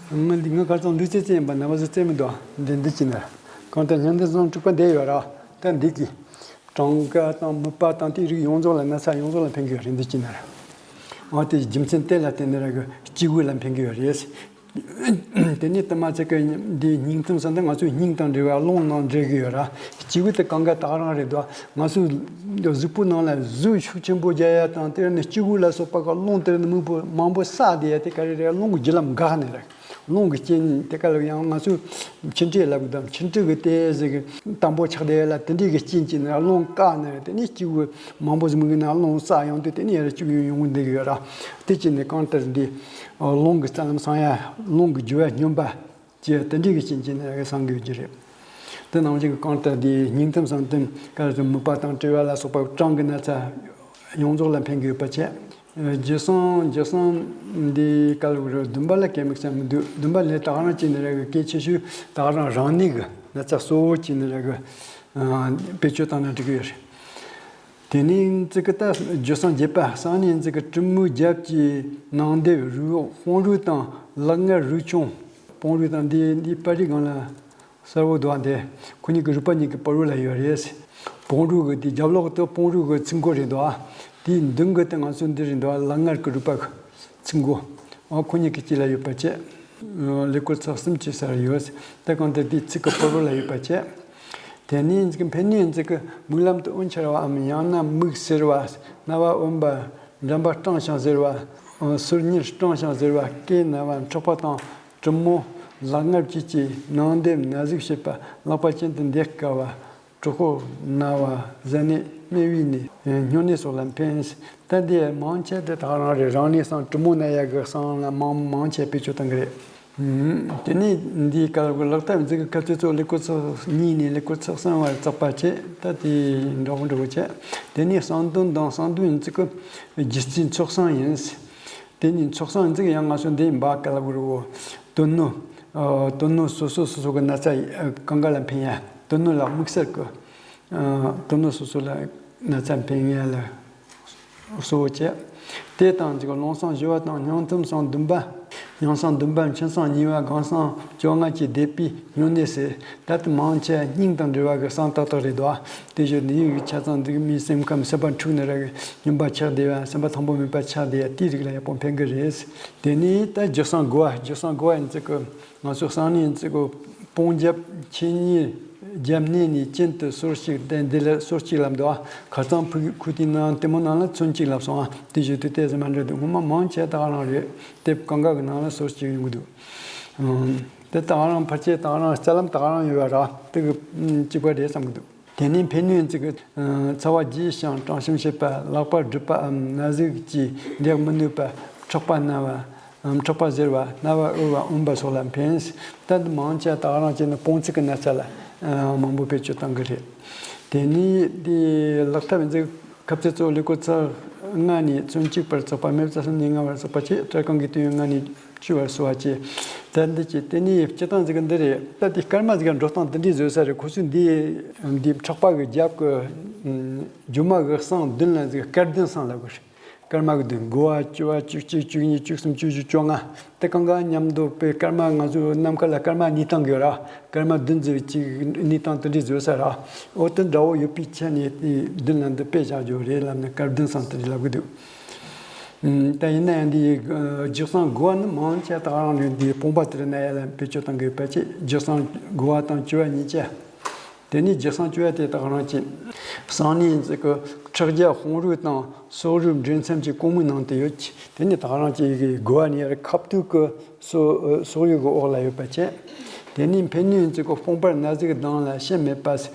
ང་འདི་ང་ཁ་སང་ལུས་རྩལ་རྩེ་ཡིན་པ་ན་བ་ཟི་རྩེ་མི་འདུག་འདི་འདི་ཅི་ན། གང་ལྟར་སྙིང་ཐུམ་སྲང་དྲུག་པ་འདི་ཡོད་ར། ད་འདི་གི་གྲངས་ཀ་དང་མིད་པ་དང་དེའི་རིགས་ཡོངས་རྫོགས་ལ་ན་ཚ་ཡོངས་རྫོགས་ལ་འཕེན་གྱི་ཡོད་རེད། འདི་ཅི་ན་ར། འོ་དེ་རྒྱུ་མཚན་དེ་ལ་བརྟེན་ནས་ར་གི་སྐྱེས་བུ་ལ་འཕེན་གྱི་ཡོད་རེད། དེ་ནས་དུ་མ་ཚིག་གི་འདིའི་སྙིང་ཐུམ་ཟེར་འདི་ང་ཚོའི་སྙིང་དང་འབྲེལ་བའི་རླུང་ནང་འབྲེལ་གྱི་ཡོད་ར། སྐྱེས་བུ་དེ་གང་ག་དག་རང་རེད་དོ། ང་ཚོའི་གཟུགས་པོ་ནང་ལ་གཟུགས་ཤུགས་ཆེན་པོ་རྒྱག་ཡ་དང་དེ་ནས་སྐྱེས་བུ་ལ་སོགས་པ་གི་རླུང་དེ་ནས་མང་པོ་མང་པོ་བསགས་བསྡད་ཡ་དེ་ག་རེ་རེད། རླུང་གི་རྒྱུ་ལམ་འགག་ནས་རེད། རླུང་གི་རྐྱེན་དེ་ག་ལ་ཡང་ང་ཚོས་མཆིན་དྲི་ལབ་གི་དང་མཆིན་དྲི་གི་དེ་ཟེར་གི་དམ་པོ་ཆགས་བསྡད་ཡ་ལ་དེ་འདྲའི་གི་རྐྱེན་གྱིས་ནས་རླུང་བཀག་ནས་རེད། དེ་ནས་སྐྱེས་བུ་མང་པོ་ཟིག་མི་གི་ནང་རླུང་བསགས་ཡོང་དུས་དེ་ནས་ཡར་སྐྱེས་བུ་ཡོང་གི་འདུག་ཡོད་ར། དེ་བྱས་ནས་གང་ལྟར་འདི་རླུང་གི་རྩ་ལམ་སངས་ཡ། རླུང་གི་རྒྱུ་བ་སྙོམས་པ་བཅས་དེ་འདྲའི་གི་རྐྱེན་གྱིས་ནས་སངས་དགོས་ཀྱི་རེད། དེ་ནང་བཞིན་གྱི་གང་ལྟར་འདི་སྙིང་ཐུམ་སྲང་ཐུམ་ག་རེ་ཟེར་མིད་པ་དང་བྲེལ་བ་ལ་སོགས་པ་གྲང་གི་ན་ཚ་ཡོངས་རྫོགས་ལ་འཕེན་དགོས་པ་བྱས། རྒྱུ་སྲང་རྒྱུ་སྲང་འདི་ག་ལ་བར་བདུན་པ་ལ་གལ་མི་ཆེ་མི་འདུག་བདུན་པ་ལས་དག་རང་བྱས་ནས་ར་གི་གལ་ཆེ་ཤོས་དག་རང་རང་ནུས་གི་ན་ཚ་གཙོ་བོ་བྱས་ནས་ར་གི་བེད་སྤྱོད་བཏང་ན་འགྲིག་གི་ཡོད་རེད། དེ་ནས་ཚིག་གི་ད་རྒྱུ་སྲང་བརྒྱད་པ་སང་ནས་ཚིག་གི་གྲུ་མོའི་རྒྱབ་ཀྱི་ནང་འདེབས་རུས་དཔུང་རུས་དང་ལག་ངར་རུས་ཆུང་། དཔུང་རུས་དང་འདི་འདི་པར་རིས་སྒང་ལ་གསལ་བོ་འདུག་ཨ། འདི་ཁོ་གཉིས་ཀྱི་རུས་པ་གཉིས་ཀྱི་བར་རུ་ལ་ཡོད་རེད། དཔུང་རུས་ཀྱི་དེ་རྒྱབ་ལོགས་དུ་དཔུང་རུས་ཀྱི་ཚིགས་མགོ་རེད་འདུག་ཨ། དེའི་མདུན་གྱི་དེ་ང་ཚོ་འདི་རེད་འདུག་ཨ། ལག་ངར་གྱི་རུས་པ་གི་ཚིགས་མགོ། ཨ། ཁོ་གཉིས་ཀྱི་དཀྱིལ་ལ་ཡོད་པ་བྱས། ཀླད་ཀོར་ཚེག་གསུམ་བཅས་སར་ཡོད། ད་གང་ལྟར་དེའི་ཚིགས་ཀྱི་བར་རུ་ལ་ཡོད་པ་བྱས། དེ་ནས་འཛིན་འཕེན་ནུས་འཛིན་གྱི་མིག་ལམ་དུ་འོད་འཆར་བའམ་ཡང་ན་མིག་སེར་བ། རྣ་བ་འོན་པ། འགྲམ་པ་སྐྲངས་ཤིང་གཟེར་བ། སོར་ཉིལ་སྐྲངས་ཤིང་གཟེར་བ། སྐེ་ན་བ་འཁྲག་པ་དང་གྲུ་མོ། ལག་ངར་བཅས་ཀྱི་ནང་འདེབས་ན་ཟུག་བྱེད་པ། ལག་པ་གྱེན་དུ་འདེགས་དཀའ་བ། གྲོད་ཁོག་ན་བ། གཟན་ནད། སྨེ་བའི་ནད། སྨྱོ་ནད་སོགས་ལ་འཕེན། ད་འདི་མང་ཆེ་དེ་དག་རང་རེད། རང་ནས་སང་གྲུ་མོ་ན་ཡ་གི་སང་ལ་མང་མང་ཆེ་བེད་སྤྱོད་བཏང་གི་རེད། ཨུམ། དེ་ནས་འདིའི་སྐབས་ཀྱི་ལག་ཐབས་འཛིན་གྱི་ཁ་ཚིག་ཚོ་ཀླད་ཀོར་ཚེག་གཉིས་ནས་ཀླད་ཀོར་ཚེག་གསུམ་བར་བརྩེགས་པ་བྱས། ད་དེ་འདྲ་བོ་འདྲ་བོ་བྱས། དེ་ནས་གསང་འདོན་དང་གསང་འདོན་འཛིན་གྱི་རྒྱུ་རྩིས་འཚོགས་གསང་ཡིན། དེ་ནས་འཚོགས་གསང་འཛིན་གྱི་ཡང་ང་ཚོ་འདི་ཡིན་པ་ག་ལ་བུ་རུ་བོ། དོན་སྣོད། ཨ། དོན་སྣོད་སོ་སོ་སོ་སོ་གི་ན་ཚ་གང་ག་ལ་འཕེན་ཡ། དོན་སྣོད་ལ་དམིགས་བསལ་གྱི། ཨ། དོན་སྣོད་སོ་སོ་ལ། ན་ཚ་འཕེལ་ངེས་ལ་གསོ་བྱེད། དེ་དང་གཅིག་རླུང་སེམས་བཞི་པ་དང་སྙིང་ཐིམ་སེམས་བདུན་པ། སྙིང་སེམས་བདུན་པ། མཆིན་སེམས་གཉིས་པ། སྒང་སེམས་བཅོ་ལྔ་བཅས་བསྡེབས་པའི་སྨྱུང་གནས་སུ། ད་ལྟ་མང་ཆེ་སྙིང་དང་འབྲེལ་བ་གི་གསང་ཏག་ཏག་རེད་དོ། དེ་བཞིན་འདི་ཡི་ཆ་ཚང་འདི་མིའི་སེམས་ཁམས་སེམས་པ་འཁྲུགས་ནས་ར་གི་སྙོམས་པ་ཆགས་བསྡད་པ། སེམས་པ་ཐང་པོ་མེད་པ་ཆགས་བསྡད་ཡ་དེའི་རིགས་ལ་ཡག་པོ་ཕན་གི་རེད། དེ་ནས་ད་འཇུ་གསང་དགུ་པ། འཇུ་གསང་དགུ་པ་ཡིན་ཚེ་གི་ང་ཚོ་གསང་གནས་ཡིན་ཚེ་གི་སྤོང་རྒྱབ་ཆེ་གཉིས་རྒྱབ་གནས་ནས་གྱེན་དུ་སོར་གཅིག་སྟེ། འདི་ལ་སོར་གཅིག་ལབ་འདུག་ཁ་སང་ཕུག་ཁུ་ཏི་ནང་ལྟད་མོ་ནང་ལ་ཚུན་གཅིག་ལབ་སོང་ཨ། དེ་བཞིན་དུ་ཏོག་ཙམ་མ་འདྲ་འདུག་སྔོན་མ་མང་ཆེ་ད་ག་རང་རེད། དེབ་གང་ག་གི་ནང་ལ་སོར་གཅིག་ཡོང་གི་འདུག་དེ་ད་ག་རང་ཕལ་ཆེར་ད་ག་རང་རྩ་ལམ་ད་ག་རང་ཡོད་པ་ར་དེ་གི་གཅིག་པ་རེད་བསམ་གི་འདུག་དེ་ནས་ཕན་གནོད་ཚིག་གི་ཚ་བ་རྒྱས་ཤིང་གྲང་ཤུམ་བྱེད་པ། ལག་པ་སྒྲིབ་པའམ་ན་ཟུག་གིས་འདེགས་མི་ནུས་པ། འཁྲག་པ་ན་བའམ་འཁྲག་པ་གཟེར་བ། རྣ་བ་འུར་བ་འོན་པ་སོགས་ལ་ཕན། ད་འདི་མང་ཆེ་ད་ག་རང་བྱས་ན་སྤོང་ཚིག་གི་ན་ཚ་ལ་མང་པོ་བེད་སྤྱོད་གཏང་གི་རེད། དེ་ནས་དེ་ལག་ཐབས་ཡིན་ཚེ་ཁབ་རྩེ་གཙོ་བོ་ལུས་ཁོག་ཚར་ལྔ་ནས་ཚུན་གཅིག་བར་བཙོག་པ། མེ་བཙའ་གསུམ་ནས་ལྔ་བར་བཙོག་པ་བཅས་སྐྲ་རྐང་གི་དུས་ཡུན་ལྔ་ནས་བཅུ་བར་གསོ་བ་བཅས། ད་འདི་ཀྱི་དེ་ནས་སྤྱི་བཏང་ཟིག་གི་འདི་རེད། ད་དེ་སྐར་མ་ཟིག་ག་འགྲོ་སྟངས་དེ་འདྲའི་བཟོས་ས་རེད། ཁོ་ཚོས་འདི་འདི་འཁྲག་པ་གི་རྒྱབ་གི་སྒྱུ་མ་གི་གསང་བདུན་ལ་ཟིག་སྐར་བདུན་གསང་ལབ་གི་རེད། སྐར་མ་གི་བདུན། དགུ་པ་བཅུ་པ་བཅུ་གཅིག་བཅུ་གཉིས་བཅུ་གསུམ་བཅུ་བཞི་བཅོ་ལྔ། དེ་གང་ག་མཉམ་དུ་དཔེ་སྐར་མ་ང་ཚོའི་ནམ་མཁའ་ལ་སྐར་མ་གཉིས་བཏང་གི་ཡོད་ར། སྐར་མ་བདུན་ཟེར་བའི་གཅིག་གཉིས་བཏང་དེ་འདྲའི་བཟོས་ས་ར། འོ་དེ་འདྲ་བོ་ཡོད་པའི་ཆ་ནས་དེ་བདུན་ལ་འདི་དཔེ་བཞག་རྒྱུ་རེད་ལབ་ནས་སྐར་བདུན་གསང་དེ་འདྲ་ལབ་གི་འདུག་ད་ཡིན་ན་ཡང་འདི་འཇུ་གསང་དགུ་པ་ནི་མང་ཆེ་ད་ག་རང་ནས་འདི་སྤོང་བ་དེ་རིགས་ན་ཡ་ལ་བེད་སྤྱོད་གཏང་གི་ཡོད་པ་བཅས། འཇུ་གསང་དགུ་པ་དང་བཅུ་པ་གཉིས་ཆ། དེ་ནས་འཇུ་གསང་བཅུ་པ་དེ་ད་ག་རང་བཅས། གསང་གནས་ཡིན་ཚེ་གི་ཁྲག་རྒྱ་དཔུང་རོས་དང་སྲོག་རོས་འབྲེལ་མཚམས་ཀྱི་ཀོང་མོའི་ནང་དུ་ཡོད་ཀྱི། དེ་ནས་ད་ག་རང་བཅས་ཀྱི་དགུ་པ་ནས་ཡར་ཁ་ཐུག་གི་སོ་སོག་ཡུལ་གྱི་འོག་ལ་ཡོད་པ་བཅས། དེ་ནས་ཕན་གནོད་ཡིན་ཚེ་གི་སྤོང་པར་ན་ཟུག་གདངས་ལ་ཞེན་མེད་པ།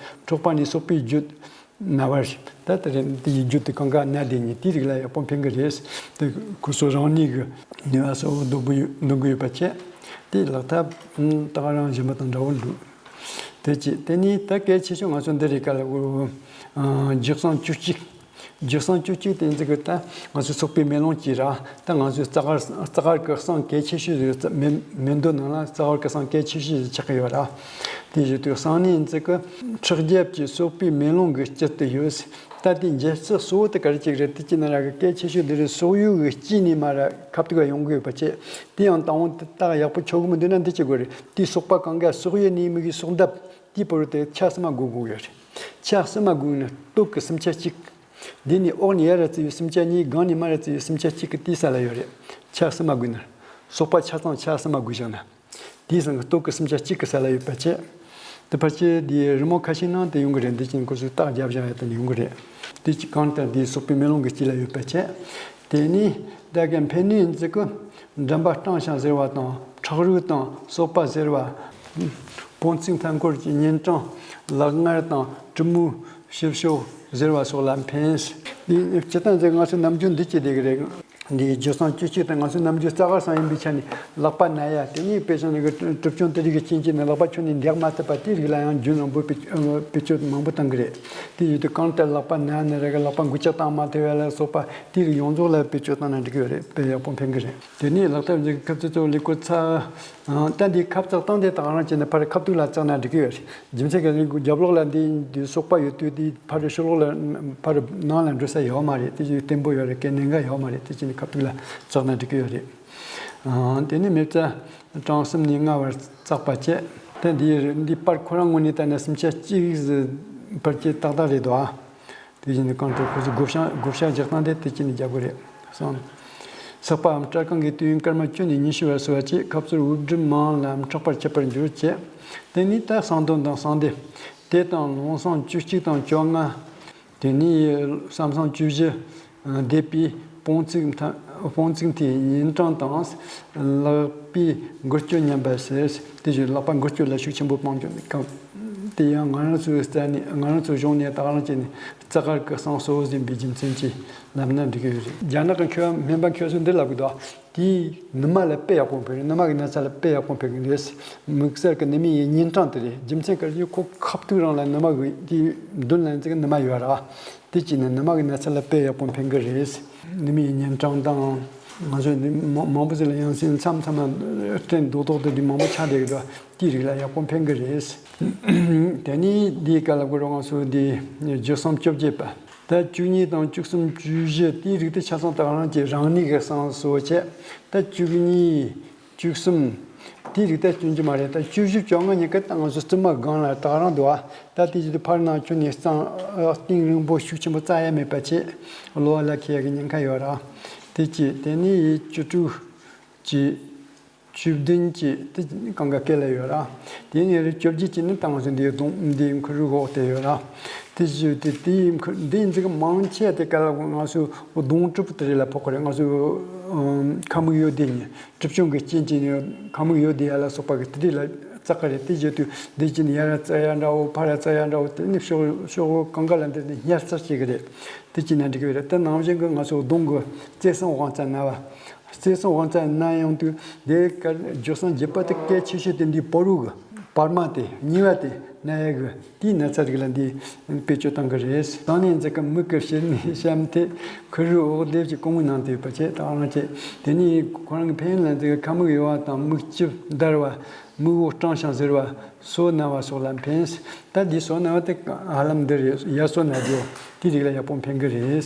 འཁྲག་པ་ནས་སོག་པའི་རྒྱུད་ན་བར། ད་དེ་རེད། དེ་ཡི་རྒྱུད་དེ་གང་ག་ན་བསྡད་ཉིན་དེའི་རིགས་ལ་ཡག་པོ་ཕན་གི་རེད། དེ་ཁོ་ཚོ་རང་ཉིད་ཀྱི་ནུས་པ་གསོག་འདོན་གི་ཡོད་འདོན་གི་ཡོད་པ་བཅས། དེ་ལག་ཐབས་ད་ག་རང་གཞན་པ་དང་འདྲ་བོ་འདུག་དེ་བཅས་དེ་ནས་ད་གལ་ཆེ་ཤོས་ང་ཚོ་འདི་རིགས་ག་ལ་འཇུ་གསང་བཅུ་གཅིག་འཇུ་གསང་བཅུ་གཅིག་དེ་ཚོ་གི་ད་ང་ཚོའི་སོག་པོའི་མེ་ལོང་གཅིག་ར། ད་ང་ཚོའི་རྩ་དཀར་རྩ་དཀར་གི་གསང་གལ་ཆེ་ཤོས་ཟིག་རྩ་མེ་མེ་མདོ་ནང་ལ་རྩ་དཀར་གི་གསང་གལ་ཆེ་ཤོས་ཟིག་ཆགས་ཀྱི་ཡོད་ར། དེ་བཞིན་དུ་གསང་གནས་ཚིག་གི་ཁྲག་རྒྱབ་ཀྱི་སོག་པོའི་མེ་ལོང་གི་དཀྱིལ་དུ་ཡོད། ད་དེ་འཇལ་ཚུལ་གཙོ་བོ་དེ་ག་རེ་ཅིག་རེད། དེ་ཅི་ན་ར་གི་གལ་ཆེ་ཤོས་འདི་རེད། སོག་ཡུལ་གི་དཀྱིལ་ནས་མར་ཁ་ཐུག་ག་ཡོང་གི་ཡོད་པ་བཅས། དེ་ཡང་དང་པོ་དེ་ད་ཡག་པོ་ཆོག་གི་མི་འདུག་ན་འདི་ཅི་དགོས་རེད། དེའི་སོག་པ་གང་ག་སོག་ཡུལ་ནས་མི་གི་སོག་འདབ་དེའི་བར་དུ་ཆ་གསུམ་མ་བགོ་དགོས་ཡོད་རེད། ཆ་གསུམ་མ་བགོས་ན་སྟོད་ཀྱི་སུམ་ཆ་གཅིག་འདི་ནི་འོག་ནས་ཡར་ར་བརྩི་བའི་སུམ་ཆ་གཉིས། སྒང་ནས་མར་ར་བརྩི་བའི་སུམ་ཆ་གཅིག་གི་དེའི་ས་ལ་ཡོད་རེད། ཆ་གསུམ་མ་བགོས་ན། སོག་པ་ཆ་ཚང་ཆ་གསུམ་མ་བགོས་བཞག་ན། དེའི་སང་གི་སྟོད་ཀྱི་སུམ་ཆ་གཅིག་གི་ས་ལ་ཡོད་པ་བཅས། དེ་ཕལ་ཆེར་དེའི་རི་མོ་ཁ་ཤས་ནང་དུ་ཡོང་གི་རེད། འདི་ཅན་ཁོ་ཚོས་རྟགས་རྒྱབ་བཞག་ཡ་དེ་ནི་ཡོང་གི་རེད། དེ་གཅིག་གང་ལྟར་དེའི་སོག་པོའི་མེ་ལོང་གི་དཀྱིལ་ལ་ཡོད་པ་བཅས། དེ་ནི་ད་ག་ཕན་གནོད་ཡིན་ཚིག་གི་འགྲམ་པ་སྐྲངས་ཤིང་གཟེར་བ་དང་། ཁྲག་རུས་དང་སོག་པ་གཟེར་བ། དཔུང་ཚིགས་མཐའ་འཁོར་གྱི་གཉན་འཕྲང་། ལག་ངར་དང་གྲུ་མོའི་ཕྱི་བཤོལ་གཟེར་བ་སོགས་ལ་ཕན། འདི་སྤྱིར་བཏང་ཟེར་ང་ཚོའི་ནམ་རྒྱུན་འདི་སྐྱེ་བསྡད་ཀྱི་རེད། འདི་འཇུ་གསང་བཅུ་གཅིག་དང་ང་ཚོའི་ནམ་རྒྱུན་རྩ་དཀར་གསང་ཡིན་པའི་ཆ་ནས་ལག་པ་ན་ཡ། དེ་ནས་དཔེ་བཞག་ན་གི་གྲུབ་ཆུང་དེ་རིགས་ཀྱི་རྐྱེན་གྱིས་ནི་ལག་པ་ཁྱོན་ནས་འདེགས་མ་ཐུབ་པ་དེ་རིགས་ལ་ཡང་རྒྱུན་རིང་པོ་བེད་བེད་སྤྱོད་མང་པོ་བཏང་གི་རེད། དེ་ཡོད་དུས་གང་ལྟར་ལག་པ་ན་ནི་རེད་གི། ལག་པ་འགུལ་སྐྱོད་བཏང་མ་ཐུབ་ཡ་ལ་སོགས་པ་དེ་རིགས་ཡོངས་རྫོགས་ལ་བེད་སྤྱོད་བཏང་ན་འགྲིག་གི་ཡོད་རེད། དཔེ་ཡག་པོ་ཕན་གི་རེད། དེ་ནས་ལག་ཐབས་འདི་ཁབ་རྩེ་གཙོ་བོ་ལུས་ཁོག་ཚ། ད་འདི་ཁབ་བཙགས་སྟངས་དེ་དག་རང་བྱས་ནས་ཕར་ཁབ་ཐུག་ལ་བཙགས་ན་འགྲིག་གི་ཡོད་རེད། རྒྱུ་མཚན་ག་རེ་རྒྱབ་ལོགས་ལ་འདི་འདི་སོག་པ་ཡོད་དུས་འདི་ཕར་ཕྱི་ལོགས་ལ་ཕར་ནང་ལ་འགྲོ་ས་ཡོད་མ་རེད། དེ་བཞིན་བརྟན་པོ་ཡོད་རེད། གན་ནན་ག་ཡོད་མ་རེད། དེ་བཞིན་ཁབ་ཐུག་ལ་བཙགས་ན་འགྲིག་གི་ཡོད་རེད། དེ་ནས་མེ་བཙའ་གྲངས་གསུམ་ནས་ལྔ་བར་བཙགས་པ་བཅས། ད་འདི་འདི་པར་ཁོ་རང་ངོས་ནས་ལྟ་ན་སུམ་ཆ་གཅིག་ཟིག་པར་སྐྱེས་ཏག་ཏག་རེད་དོ། དེ་བཞིན་དུ་གང་ལྟར་ཁོ་ཚོས་བགོ་བཤའ་བགོ་བཤའ་རྒྱག་སྟངས་དེ་དེ་བྱས་ནས་རྒྱག་དགོས་རེད་བསམ། སོག་པའམ་སྐྲ་རྐང་གི་དུས་ཡུན་སྐར་མ་བཅུ་ནས་ཉི་ཤུ་བར་གསོ་བ་བཅས། ཁབ་རྩེར་དབུགས་སྒྲིབ་མང་ལ་འཁྲག་པར་ཁྱབ་པར་འགྱུར་བཅས། དེ་ནས་ད་གསང་དོན་དང་གསང་སྡེ། དེ་དང་རླུང་སེམས་བཅུ་གཅིག་དང་བཅོ་ལྔ། དེ་ནས་བསམ་སེམས་བཅུ་བཞི། སྡེབ་པའི་དཔུང་ཚིགས་མཐའ་དཔུང་ཚིགས་མཐའི་གཉན་འཕྲང་དང་། ལག་པའི་འགུལ་སྐྱོད་ཉམས་པ་ཟེར། དེ་བཞིན་ལག་པ་འགུལ་སྐྱོད་ལ་ཤུགས་ཆེན་པོ་སྤང་རྒྱུ་ནི་སྐབས། དེ་ཡང་ང་རང་ཚོའི་རྩ་ནས་ང་རང་ཚོའི་གཞུང་ནས་ད་ག་རང་བྱས་ནས་རྩ་དཀར་གྱི་གསང་གཙོ་བོ་ཟིན་པའི་རྒྱུ་མཚན་གྱིས་ལབ་ན་འགྲིག་གི་ཡོད་རེད། རྒྱ་ནག་གི་མཁས་པ་སྨན་པ་མཁས་གསུམ་འདི་ལབ་གི་འདུག་དེས་ནུ་མ་ལ་དཔེ་ཡག་པོ་ཕན་རེད། ནུ་མ་གི་ན་ཚ་ལ་དཔེ་ཡག་པོ་ཕན་གི་རེད། དམིགས་བསལ་གྱི་ནུ་མའི་གཉན་འཕྲང་དེ་རེད། རྒྱུ་མཚན་ག་རེ་ཁོ་ཁ་ཐུག་རང་ལ་ནུ་མ་གི་དེའི་མདུན་ལ་ནི་ནུ་མ་ཡོད་ར། དེ་གཅིག་ནི་ནུ་མ་གི་ན་ཚ་ལ་དཔེ་ཡག་པོ་ཕན་གི་རེད། ནུ་མའི་གཉན་འཕྲང་དང་ང་ཚོ་ནི་མ་མང་པོ་ཟིག་ལ་ཡང་སེ་མཚམས་མཚམས་ལ་སྐྲན་རྡོག་རྡོག་དེ་འདྲ་མང་པོ་ཆགས་བསྡད་གི་འདུག་དེའི་རིགས་ལ་ཡག་པོ་ཕན་གི་རེད། དེ་ནས་འདིའི་སྐབས་ལ་གོ་རོ་ང་ཚོ་འདི་འཇུ་གསང་བཅོ་བརྒྱད་པ། ད་བཅུ་གཉིས་དང་བཅུ་གསུམ་བཅུ་བཞི་དེའི་རིགས་དེ་ཆ་ཚང་ད་རང་གི་རང་གནས་ཀྱི་གསང་སོ་བྱས། ད་བཅུ་གཉིས་བཅུ་གསུམ་དེའི་རིགས་ད་སྐྱོན་གྱི་མ་རེད། ད་བཅུ་བཞི་བཅོ་ལྔ་གཉིས་ཀ་ད་ང་ཚོ་བཙུན་མ་སྒང་ལ་ད་རང་འདུག་ཨ། ད་དེ་བཞིན་དུ་ཕར་ནང་ཁྱོན་ནས་གསང་གཏིང་རིང་པོ་ཤུགས་ཆེན་པོ་རྩ་ཡ་མེད་པ་བྱས་གློ་བ་ལ་ཁེལ་ཡ་གི་ཉེན་ཁ་ཡོད་ར། དེ་གཅིག་དེ་ནས་བཅུ་དྲུག་གཅིག་བཅུ་བདུན་གཅིག་དེ་གང་ག་སྐེ་ལ་ཡོད་ར། དེ་ནས་རེ་བཅོ་བརྒྱད་གཅིག་ནི་ཏང་སོ་འདིའི་གདོང་འདིའི་མཁུར་རུ་འོག་དེ་ཡོད་ར། དེ་བཞི་དེ་དེའི་མཁུར་འདིའི་འཛིག་མང་ཆེ་དེ་ག་ལ་ང་ཚོ་གདོང་གྲུབ་དེ་རེད་ལ་ཕོག་གི་རེད། ང་ཚོ་ཁ་མིག་ཡོད་དེ་ནི་གྲུབ་ཆུང་གི་རྐྱེན་གྱིས་ནི་ཁ་མིག་ཡོད་དེ་ཡ་ལ་སོགས་པ་གི་དེ་རེད་ལ་བཙག་གི་རེད། དེ་བཞི་དུས་འདི་གཅིག་ནི་ཡ་ར་བཙག་ཡ་འདྲ་བོ་ཕ་ར་བཙག་ཡ་འདྲ་བོ་དེ་ནི་ཕྱོགས་ཕྱོགས་གང་ག་ལ་འདི་ནི་ཉར་བཙག་བྱེད་གི་རེད། དེ་གཅིག་ན་འགྲིག་གི་རེད། དེ་ནང་བཞིན་གི་ང་ཚོ་གདོང་གི་རྩེ་གསུམ་དབང་རྩ་ན་བ། རྩེ་གསུམ་དབང་རྩ་ན་ཡོང་དུས་དེ་གར་རྒྱུ་གསང་རྒྱུད་པ་དེ་གལ་ཆེ་ཤོས་དེ་འདི་བར་རུ་གི་བར་མ་དེ་གཉིས་པ་དེ་ན་ཡ་གི་དེའི་ན་ཚ་རིགས་ལ་འདི་བེད་སྤྱོད་གཏང་གི་རེད། གསང་གནས་འཛིག་གི་མིག་གི་ཕྱིར་ནས་བཤམས་ཏེ་མཁུར་རུ་འོག་ལེབ་ཀྱི་ཀོང་མོའི་ནང་དུ་ཡོད་པ་བྱས་ད་རང་བྱས། དེ་ནས་ཁོ་རང་གི་ཕན་ཡོན་ལ་འཛིག་གི་ཁ་མིག་ཡོ་བ་དང་མིག་ལྕིབས་འདར་བ། མིག་འོག་སྐྲངས་ཤིང་གཟེར་བ། སོ་ན་བ་སོགས་ལ་ཕན། ད་འདི་སོ་ན་བ་དེ་ཧ་ལམ་འདི་རེད། ཡ་སོ་ན་རྒྱོ་དེ་རིགས་ལ་ཡག་པོ་ཕན་གི་རེད།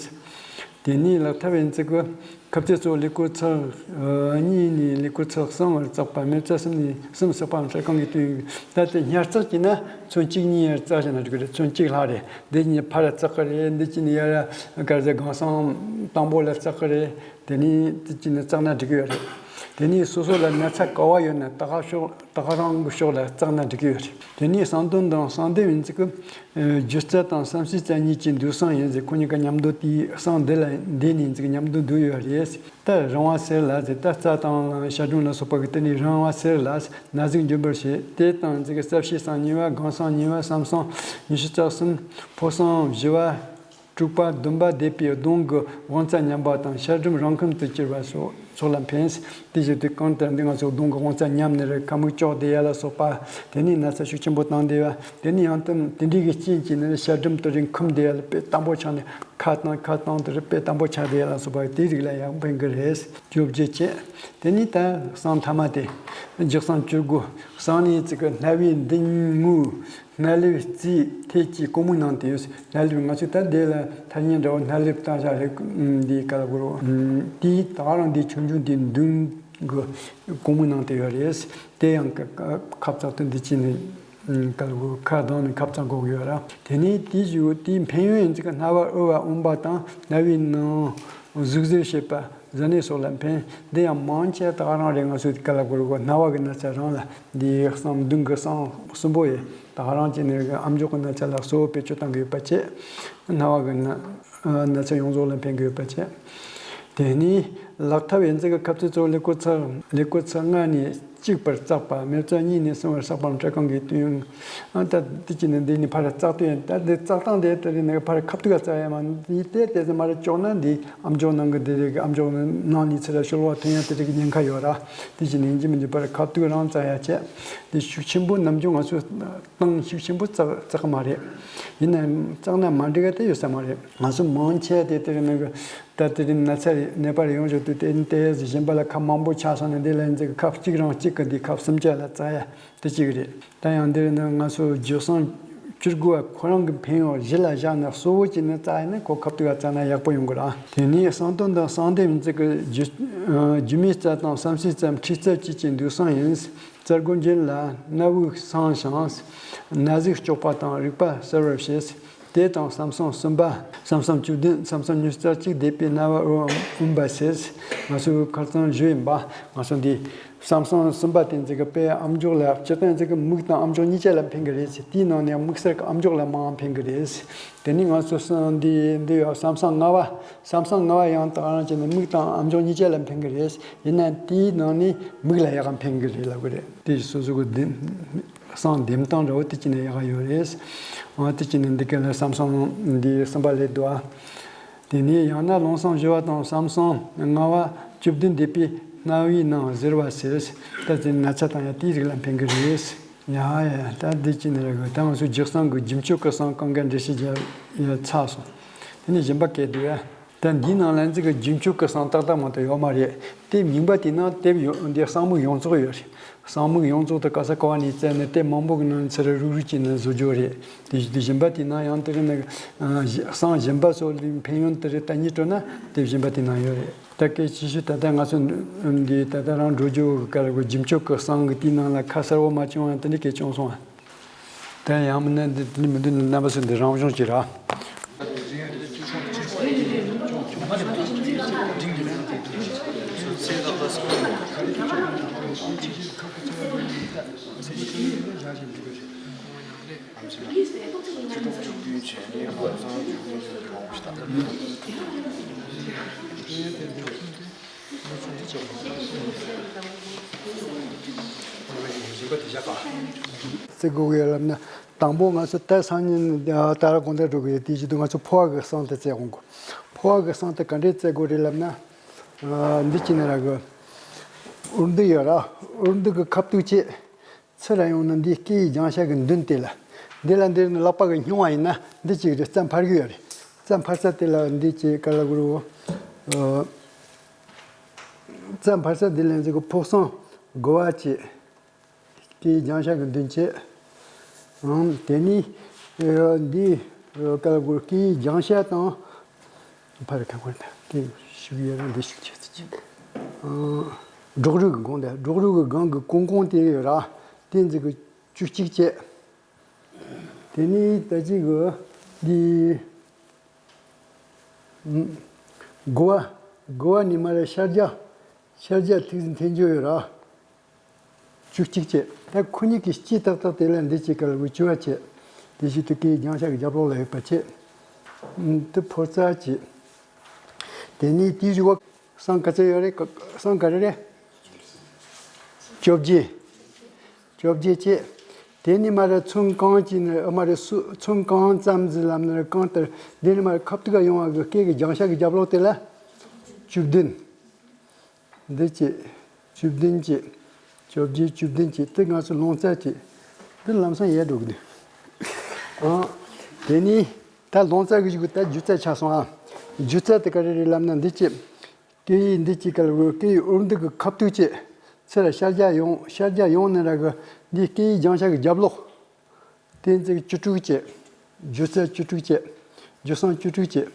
དེ་ནས་ལག་ཐབས་ཡིན་ཚིག་གི་ཁབ་རྩེ་གཙོ་ལུས་ཀོ་ཚིགས་གཉིས་ནས་ལུས་ཀོ་ཚིགས་གསུམ་བར་བཙག་པ་མེ་བཙའ་གསུམ་ནས་གསུམ་བསགས་པའམ་ཚེ་གང་གི་དོན་ཡོད། ད་དེ་ཉར་བཙག་བྱས་ན་ཚོན་གཅིག་གཉིས་ཡར་བཙག་བྱས་ན་འགྲིག་གི་རེད། ཚོན་གཅིག་ལྷག་རེད། འདི་གཉིས་ཕར་བཙག་གི་རེད། འདི་གཅིག་ནས་ཡར་གར་ཟེ་གང་སང་དང་པོ་ལ་བཙག་གི་རེད། དེ་ནས་དེ་གཅིག་ནས་བཙགས་ན་འགྲིག་གི་ཡོད་རེད། དེ་ནས་སོ་སོ་ལ་ན་ཚ་ག་བ་ཡོད་ན་ད་ག་ཕྱོགས་ད་ག་རང་གི་ཕྱོགས་ལ་བཙགས་ན་འགྲིག་གི་ཡོད་རེད། དེ་ནས་གསང་དོན་དང་གསང་ལྡེབ་ཡིན་ཚིག་གི་སྒྱུ་རྩལ་དང་བསམ་སྲིད་རྩལ་གཉིས་ཀྱི་འདུས་གསང་ཡིན་ཟེར། ཁོ་གཉིས་ཀ་མཉམ་དུ་དེའི་གསང་འདི་ལ་འདི་ནས་ཡིན་ཚིག་མཉམ་དུ་འདུས་ཡོད་རེད། ད་རང་བ་སེར་ལ་ཟེར། ད་རྩ་དང་ལ་ཤ་སྒྲོམ་ལ་སོགས་པ་གི་དེ་ནས་རང་བ་སེར་ལ་ན་ཟུག་འཇོམས་པར་བྱེད། དེ་དང་ཚིག་གི་རྩ་བཤད་གསང་གཉིས་པ། སྒང་གསང་གཉིས་པ། བསམ་གསང་ཉི་ཤུ་རྩ་གསུམ། ཕོ་གསང་བཞི་བ། དྲུག་པ་བདུན་པ་སྡེ་པའི་གདོང་གི་དབང་རྩ་ཉམས་པ་དང་ཤ་སྒྲོམ་རང་ཁམས་སུ་གྱུར་བ་སོགས་སོགས་ལ་ཕན། དེ་བཞིན་དུ་གང་ལྟར་འདི་ང་ཚོ་གདོང་གི་དབང་རྩ་ཉམས་ནས་རེད། ཁ་མིག་ལྕོག་དེ་ཡ་ལ་སོགས་པ། དེ་ནས་ན་ཚ་ཤུགས་ཆེན་པོ་བཏང་བསྡད་པ། དེ་ནས་ཡང་དུ་དེ་འདྲའི་གི་རྐྱེན་གྱིས་ནི་ཤ་སྒྲོམ་དུ་རིང་ཁུམ་བསྡད་ཡ་ལ་དཔེ་དམ་པོ་ཆགས་ནས་ཁ་བཏང་ཁ་བཏང་དུ་རེད། དཔེ་དམ་པོ་ཆགས་བསྡད་ཡ་ལ་སོགས་པ་དེའི་རིགས་ལ་ཡང་ཕན་གི་རེད། བཅོ་བརྒྱད་བྱས། དེ་ནས་ད་གསང་ཐ་མ་དེ་རྒྱུ་གསང་བཅུ་དགུ། གསང་གནས་ཚིག་གི་སྣ་བའི་མདུན་ངོས། སྣ་ལེབ་རྩིས་ཐད་ཀྱི་ཀོང་མོའི་ནང་དུ་ཡོད། སྣ་ལེབ་ང་ཚོས་ད་འདི་ལ་ཐ་སྙད་འདྲ་བོ་སྣ་ལེབ་བཏང་བཞག་རེད། འདི་ག་ལ་གོ་རོ། དེའི་ད་ག་རང་འདི་ཆུང་ཆུང་དེའི་མདུན་གྱི་ཀོང་མོའི་ནང་དུ་ཡོད་རེད། དེ་ཡང་ཁ་ཁ་བཙག་ཏུ་འདི་ཅི་ནས་ག་ལ་གོ་ཁ་གདང་ནས་ཁ་བཙག་དགོས་ཀྱི་ཡོད་ར། དེ་ནས་དེའི་གཞུག་དེའི་ཕན་ཡོན་ཡིན་ཚིག་གི་སྣ་བ་གཡོ་བ་འོན་པ་དང་སྣ་བའི་ནང་ཟུག་གཟེར་བྱེད་པ། གཟུར་གནས་སོགས་ལ་ཕན། འདི་ཡང་མང་ཆེ་ད་ག་རང་རེད། ང་ཚོས་ག་ལ་གོ་རོ་གོ་སྣ་བ་གི་ན་ཚ་རང་ལ་འདི་གསང་མདུན་གྱི་གསང་གསུམ་པོ་ཡི་ད་ག་རང་བྱས་ནས་ཨམ་ཅོག་གི་ན་ཚ་ལ་གཙོ་བོ་བེད་སྤྱོད་བཏང་གི་ཡོད་པ་བྱས། སྣ་བ་གི་ན་ན་ཚ་ཡོངས་རྫོགས་ལ་ཕན་གི་ཡོད་པ་བྱས། དེ་ནས་ལག་ཐབས་ཡིན་ཚིག་གི་ཁབ་རྩེ་གཙོ་བོ་ལུས་ཀོ་ཚིགས་ལུས་ཀོ་ཚིགས་ལྔ་ནས་གཅིག་བར་བཙག་པ། མེ་བཙའ་གཉིས་ནས་གསུམ་བར་བསགས་པའམ་ཕྲ་གང་གི་དོན། ཨ་ད་དེ་གཅིག་ནས་འདི་ནི་ཕར་བཙག་དུས་ཡིན། ད་འདི་བཙག་སྟངས་དེ་ལྟ་རེད་ན་ཕར་ཁ་ཐུག་བཙག་ཡ་མ་འདི་དེ་དེ་ཚོ་མ་རེད། ཅོག་ན་འདི་ཨམ་ཅོག་ནང་གི་འདི་རེད། ཨམ་ཅོག་ནང་ནས་ཚུར་ཤོར་བ་ཐོན་ཡ་དེ་རིགས་ཉེན་ཁ་ཡོད་ར། དེ་བཞིན་ཡིན་གཅིག་མིན་གཅིག་ཕར་ཁ་ཐུག་རང་བཙག་ཡ་བྱས། དེ་ཤུགས་ཆེན་པོ་ནམ་རྒྱུན་ང་ཚོས་སྟངས་ཤུགས་ཆེན་པོ་བཙག་བཙག་གི་མ་རེད། ཡིན་ནའང་བཙག་ན་མ་འགྲིག་ག་དེ་ཡོད་ས་མ་རེད། ང་ཚོ་མང་ཆེ་དེ་དེ་རིགས་ནང་གི་ད་དེ་རིང་ན་ཚ་ནད་པ་རེ་ཡོང་བཞག་དུས་དེ་ནི་དེ་གཞན་པ་ལ་ཁབ་མང་པོ་ཆགས་སོང་ནས་འདི་ལ་འཛེགས་ཁབ་གཅིག་རང་གཅིག་གི་འདི་ཁབ་གསུམ་ཆ་ལ་བཙག་ཡ་དེ་གཅིག་རེད། ད་ཡང་འདིར་ནི་ང་ཚོ་རྒྱུ་གསང་བཅུ་དགུ་བ་ཁོ་རང་གི་ཕན་ཡོན་གཞི་ལ་བཞག་ནས་གཙོ་བོ་བྱས་ནས་བཙག་ཡ་ནི་ཁོ་ཁབ་ཏུ་བ་བཙག་ན་ཡག་པོ་ཡོང་གི་རེད། དེ་ནས་གསང་དོན་དང་གསང་ལྡེབ་ཡིན་ཚིག་གི་རྒྱུ་རྒྱུ་མའི་རྩལ་དང་བསམ་སྲིད་རྩལ་མཁྲིས་རྩལ་བཅས་ཀྱི་འདུས་གསང་ཡིན། རྩལ་སྒོ་འབྱེད་ལ་སྣ་བུག་སངས་ཤིང་ན་ཟུག་གཅོག་པ་དང་རིག་པ་གསལ་བར་བྱེད། དེ་དང་བསམ་གསང་གསུམ་པ། བསམ་གསང་བཅུ་བདུན། བསམ་གསང་ཉི་ཤུ་རྩ་གཅིག་སྡེ་པའི་སྣ་བ་འོན་པ་ཟེར། ང་ཚོའི་ཁ་སང་བཞི་ཡིན་པ། ང་ཚོ་འདི་བསམ་གསང་གསུམ་པ་དེ་འཛིག་གི་དཔེ་ཨམ་ཅོག་ལ་སྤྱིར་བཏང་འཛིག་གི་མིག་དང་ཨམ་ཅོག་གཉིས་ཆ་ལ་ཕན་གི་རེད་ཟེར། དེའི་ནང་ནས་དམིགས་བསལ་གྱི་ཨམ་ཅོག་ལ་མང་ཕན་གི་རེད་ཟེར། དེ་ནས་ང་ཚོ་གསང་འདི་འདི་ཡང་བསམ་གསང་ལྔ་བ། བསམ་གསང་ལྔ་བ་ཡང་དག་རང་བྱས་ནས་མིག་དང་ཨམ་ཅོག་གཉིས་ཆ་ལ་ཕན་གི་རེད་ཟེར། ཡིན་ན་དེའི་ནང་ནས་མིག་ལ་ཡག་ག་ཕན་གི་རེད་ལབ་གི་རེད། དེ་སོ་སོ་གི་འདི། གསང་འདེམས་སྟངས་འདྲ་བོ་དེ་གཅིག་ནས་ཡག་ཡོད་རེད། འོ་དེ་གཅིག་ནས་འདི་ག་ལ་བསམ་གསང་འདི་གསུམ་པ་ལས་དུ་བ། དེ་ནས་ཡང་ན་ལུང་གསང་བཞི་བ་དང་བསམ་གསང་ལྔ་བ་བཅུ་བདུན་སྡེ་པའི་སྣ་བའི་ནང་གཟེར་བ་ཟེར། ད་དེ་ན་ཚ་དང་ཡང་དེའི་རིགས་ལ་ཕན་གི་རེད། ཡ་ཡ་ད་འདི་གཅིག་ནས་རེད་གི། ད་ང་ཚོ་རྒྱུ་གསང་གི་རྒྱུ་མཆོག་གི་གསང་གང་ག་འགྲེལ་བཤད་རྒྱབ་ཡ་ཚར་སོང་། དེ་ནས་གཞན་པ་གལ་འདུག་ཡ། ད་འདིའི་ནང་ལ་འཛིག་གི་རྒྱུ་མཆོག་གི་གསང་ཏག་ཏག་མ་གཏོགས་ཡོད་མ་རེད། དེ་མིན་པ་དེ་ནང་དེབ་ཡོད་འདི་གསང་མིག་ཡོངས་རྫོགས་ཡོད་རེད། གསང་སྨུག་ཡོངས་རྫོགས་དེ་ག་ས་ག་བ་ནས་བཙལ་ནས་དེ་མང་པོ་གི་ནང་ཚུར་རུག་རུག་བྱས་ནས་བཟོ་རྒྱུ་རེད། དེ་བཞིན་དེ་བཞིན་པ་དེ་ན་ཡང་དེ་གི་ནི་གསང་སྦྱིན་པ་སོགས་ལ་ཕན་ཡོན་དེ་རེད། ད་ཉིད་སྤྲོད་ན་དེ་བཞིན་པ་དེ་ན་ཡོད་རེད། ད་སྐད་ཆ་ཞུ། ད་ལྟ་ང་ཚོ་འདི་ད་ལྟ་རང་འགྲོ་རྒྱུ་གི་སྐབས་ལ་རྒྱུ་མཆོག་གི་གསང་གི་དེའི་ནང་ལ་ཁ་གསལ་བོ་མ་བྱུང་བ་དེ་འདྲ་སྐད་བྱུང་སོང་བ། དེ་ཡང་མིན་ན་འདི་འདི་མི་འདི་རྣམ་པ་ཚོ་འདི་རང་སྦྱོང་བྱེད་ར། བརྩི་དགོས་ཀྱི་ལབ་ན། དང་པོ་ང་ཚོ་ད་སང་ཉིན་ད་ར་དགོང་དག་འགྲོ་གི་ཡོད། དེ་བཞིན་དུ་ང་ཚོ་ཕོ་བ་གི་གསང་དེ་བཙལ་འོང་གོ། ཕོ་བ་གི་གསང་དེ་ག་འདྲས་བཙལ་དགོས་རེད་ལབ་ན། འདི་གཅིག་ནི་ར་གི་འུར་འདི་ཡོད་ར། འུར་འདི་གི་ཁ་ཐུག་བྱས། ཚུར་ཡོང་ན་འདི་སྐེ་ཡི་རྒྱང་ཤ་གི་མདུན་དེ་ལ། འདི་ལ་འདིར་ནི་ལག་པ་གི་སྙིང་བ་ཡིན་ན་འདི་གཅིག་རེད། རྩ་འཕར་གི་ཡོད་རེད། རྩ་འཕར་ས་དེ་ལ་འདི་གཅིག་ག་ལ་གུ་རུ། རྩ་འཕར་ས་འདི་ལ་འདི་གི་ཕོ་གསང་དགུ་བ་བྱས། སྐེ་ཡི་རྒྱང་ཤ་གི་མདུན་བྱས། ཨང་། དེ་ནི་འདི་ག་ལ་གུ་རུ་སྐེ་ཡི་རྒྱང་ཤ་དང་། ཕར་ཁ་ཁོར་དང་དེ་ཤུགས་ཡར་འདི་ཤུགས་ཆེ་ཚུལ་གྱིས། ཨང་། སྒྲོག་རུས་ཀྱི་སྒང་དེ། སྒྲོག་རུས་ཀྱི་སྒང་གི་ཀོང་ཀོང་དེ་ཡོད་ར། དེ་འཛི་གི་བཅུ་གཅིག་བྱས། དེ་ནི་ད་ཅི་གི་འདི། དགུ་བ། དགུ་བ་ནི་མར་ཤར་རྒྱག་ཤར་རྒྱག་ཐིག་འཐེན་རྒྱུ་ཡོད་ར། བཅུ་གཅིག་བྱས། ད་ཁོ་གཉིས་ཀྱི་སྤྱི་ཏག་ཏག་དེ་ལ་འདི་གཅིག་ག་ལ་གུ་བཅུ་བ་བྱས། དེ་བཞིན་དུ་སྐེ་ཡི་རྒྱང་ཤ་གི་རྒྱབ་ལོགས་ལ་ཡོད་པ་བྱས། དེ་ཕོ་རྩ་བྱས། དེ་ནས་དེའི་རི་བོ་གསང་ག་ཚད་ཡོད་རེད། གསང་ག་རེ་རེད། བཅོ་བརྒྱད། བཅོ་བརྒྱད་བྱས། དེ་ནས་མར་ཚོན་གང་གཅིག་ནི་ཨ་མར་སུ་ཚོན་གང་ཙམ་ཟིག་ལམ་ནི་གང་ལྟར་འདི་ནི་མར་ཁ་ཐུག་ག་ཡོང་བ་གི་སྐེ་གི་རྒྱང་ཤ་གི་རྒྱབ་ལོགས་དེ་ལ་བཅུ་བདུན། འདི་བྱས། བཅུ་བདུན་བྱས། བཅོ་བརྒྱད་བཅུ་བདུན་བྱས། དེ་ང་ཚོ་ལོང་ཙ་བྱས། འདི་ལམ་སང་ཡལ་འགྲོ་གི་འདུག་ཨང་། དེ་ནས་ད་ལོང་ཙ་གི་གཞུག་གི་ད་སྒྱུ་རྩལ་ཆགས་སོང་ཨ། སྒྱུ་རྩལ་དེ་ག་རེ་རེད་ལབ་ན་འདི་བྱས། སྐེ་ཡི་འདི་གཅིག་ག་ལ་གུ་རུ་སྐེ་ཡི་འུར་འདི་གི་ཁ་ཐུག་བྱས། ཚུར་ཤར་རྒྱག་ཡོང་། ཤར་རྒྱག་ཡོང་ནི་ར་གི་འདི་སྐེ་ཡི་རྒྱང་ཤ་གི་རྒྱབ་ལོགས། དེ་ཚོ་བཅུ་དྲུག་བྱས། སྒྱུ་རྩལ་བཅུ་དྲུག་བྱས། རྒྱུ་གསང་བཅུ་དྲུག་བྱས།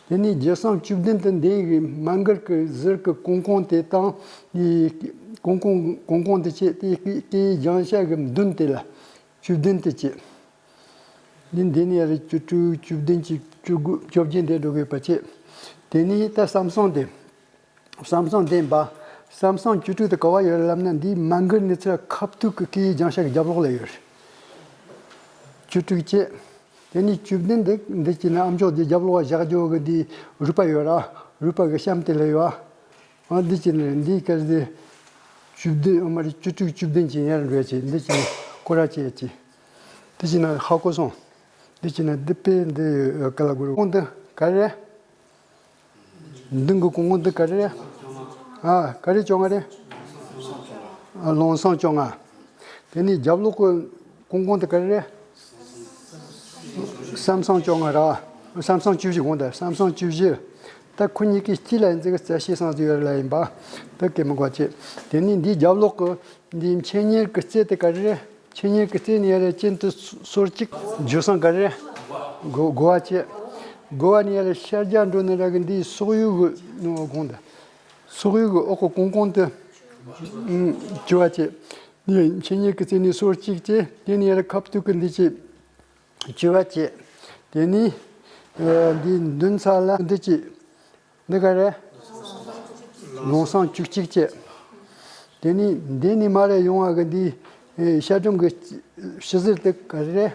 དེ་ནས་རྒྱུ་གསང་བཅུ་བདུན་དུ་འདི་གི་མ་མགར་གི་ཟུར་གི་ཀོང་ཀོང་དེ་དང་། ཀོང་ཀོང་ཀོང་ཀོང་དེ་བྱས། དེ་སྐེ་ཡི་རྒྱང་ཤ་གི་མདུན་དེ་ལ་བཅུ་བདུན་དུ་བྱས། འདི་འདི་ནས་ཡར་བཅུ་དྲུག་བཅུ་བདུན་གྱི་བཅུ་དགུ་བཅོ་བརྒྱད་འདས་འགྲོ་དགོས་པ་བྱས། དེ་ནས་ད་བསམ་སོང་དེ། བསམ་སོང་དེ་འབའ། བསམ་སོང་བཅུ་དྲུག་དེ་ག་བ་ཡོད་ལབ་ན་འདིའི་མ་མགར་ནས་ཚུར་ཁ་ཐུག་གི་སྐེ་ཡི་རྒྱང་ཤ་གི་རྒྱབ་ལོགས་ལ་ཡོད་རེད། བཅུ་དྲུག་བྱས། དེ་ནས་བཅུ་བདུན་འདི་འདི་གཅིག་ན་ཨ་མཆོག་འདི་རྒྱབ་ལོགས་བཞག་རྒྱུ་གི་འདི་རུས་པ་ཡོད་ར། རུས་པ་གི་གཤམ་དེ་ལ་ཡོད་ཨ། འདི་གཅིག་ནས་འདི་སྐར་འདི་བཅུ་བདུན་ཨ་མ་རེད། བཅུ་དྲུག་བཅུ་བདུན་གྱི་ཡར་འགྲོ་བྱས། འདི་གཅིག་ནས་སྐོར་ར་བྱས་ཀྱི། འདི་གཅིག་ན་ཧ་གོ་སོང་། འདི་གཅིག་ན་འདི་དཔེ་འདི་ཡོད་ག་ལ་གུ་རུ་ཀོང་འདི་ག་རེ། མདུན་གྱི་ཀོང་ཀོང་འདི་ག་རེ་རེད། ཨ་ག་རེ་བཅོ་ལྔ་རེད། ཨ་ལོང་སང་བཅོ་ལྔ། དེ་ནས་རྒྱབ་ལོགས་ཀྱི་ཀོང་ཀོང་འདི་ག་རེ་རེད། བསམ་སོང་བཅོ་ལྔ་ར། བསམ་སོང་བཅུ་བཞི་དགོངས་དག་བསམ་སོང་བཅུ་བཞི། ད་ཁོ་གཉིས་ཀྱི་སྤྱི་ལ་འཛིན་གྱི་རྩ་ཤེས་སང་ཟིག་ཡོད་ལ་ཡིན་པ། ད་སྐད་མི་གོ་ཆེ། དེ་ནས་འདིའི་རྒྱབ་ལོགས་ཀྱི་འདིའི་མཆེད་གཉེར་གྱི་རྩེ་དེ་ག་རེ་རེད། མཆེད་གཉེར་གྱི་རྩེ་ནས་ཡར་རེ་གྱེན་དུ་སོ་སོར་གཅིག་རྒྱུ་སང་ག་རེ། དགུ་དགུ་བ་བྱས། དགུ་བ་ནས་ཡར་རེ་ཤར་རྒྱག་འགྲོ་ནི་ར་གི་འདིའི་སོག་ཡུལ་གྱི་ནོ་དགོངས་དག་སོག་ཡུལ་གྱི་འོག་གི་ཀོང་ཀོང་དུ་བཅུ་བ་བྱས། འདིའི་མཆེད་གཉེར་གྱི་རྩེ་ནས་སོར་གཅིག་བྱས། དེ་ནས་ཡར་རེ་ཁ་ཐུག་གི་འདི་བྱས། བཅུ་བ་བྱས། དེ་ནས་འདིའི་མདུན་ས་ལ་འདི་བྱས། འདི་ག་རེ། ལོང་སང་བཅུ་གཅིག་བྱས། དེ་ནས་འདི་ནས་མར་ཡོང་བ་གི་འདི་ཤར་ཀྲུམ་གི་ཕྱི་ཟུར་དེ་ག་རེ།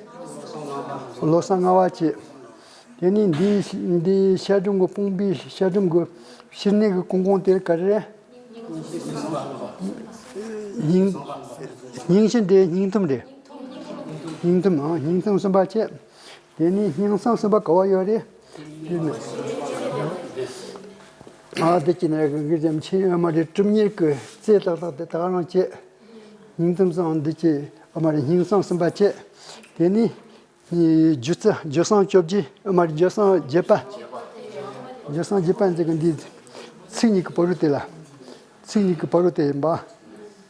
ལོ་སང་ལྔ་བ་བྱས། དེ་ནས་འདི་འདི་ཤར་ཀྲུམ་གི་དཔུང་པའི་ཤར་ཀྲུམ་གི་ཕྱི་སྣེ་གི་ཀོང་ཀོང་དེ་ག་རེ། སྙིང་སྙིང་ཤིང་དེ་སྙིང་ཐུམ་རེད། སྙིང་ཐུམ་ཨང་། སྙིང་ཐུམ་གསུམ་པ་བྱས། དེ་ནས་སྙིང་སང་གསུམ་པ་ག་བ་ཡོད་རེད། དེ་ནས་ཨ་དེ་ཅི་ནས་གི་གི་ཅམ་ཆེན་ཨ་མ་རེ་གྲུབ་གཉེར་གི་རྩེ་ཏག་ཏག་དེ་ད་ག་རང་བྱས། སྙིང་ཐུམ་སང་འདི་བྱས། ཨ་མ་རེ་སྙིང་སང་གསུམ་པ་བྱས། དེ་ནས་རྒྱུ་རྩ་རྒྱུ་སང་བཅོ་བརྒྱད་ཨ་མ་རེ་རྒྱུ་སང་བརྒྱད་པ། རྒྱུ་སང་བརྒྱད་པ་འཛིན་གི་འདི་ཚིགས་གཉིས་ཀྱི་བར་དུ་དེ་ལ། ཚིགས་གཉིས་ཀྱི་བར་དུ་དེ་ཡིན་པ།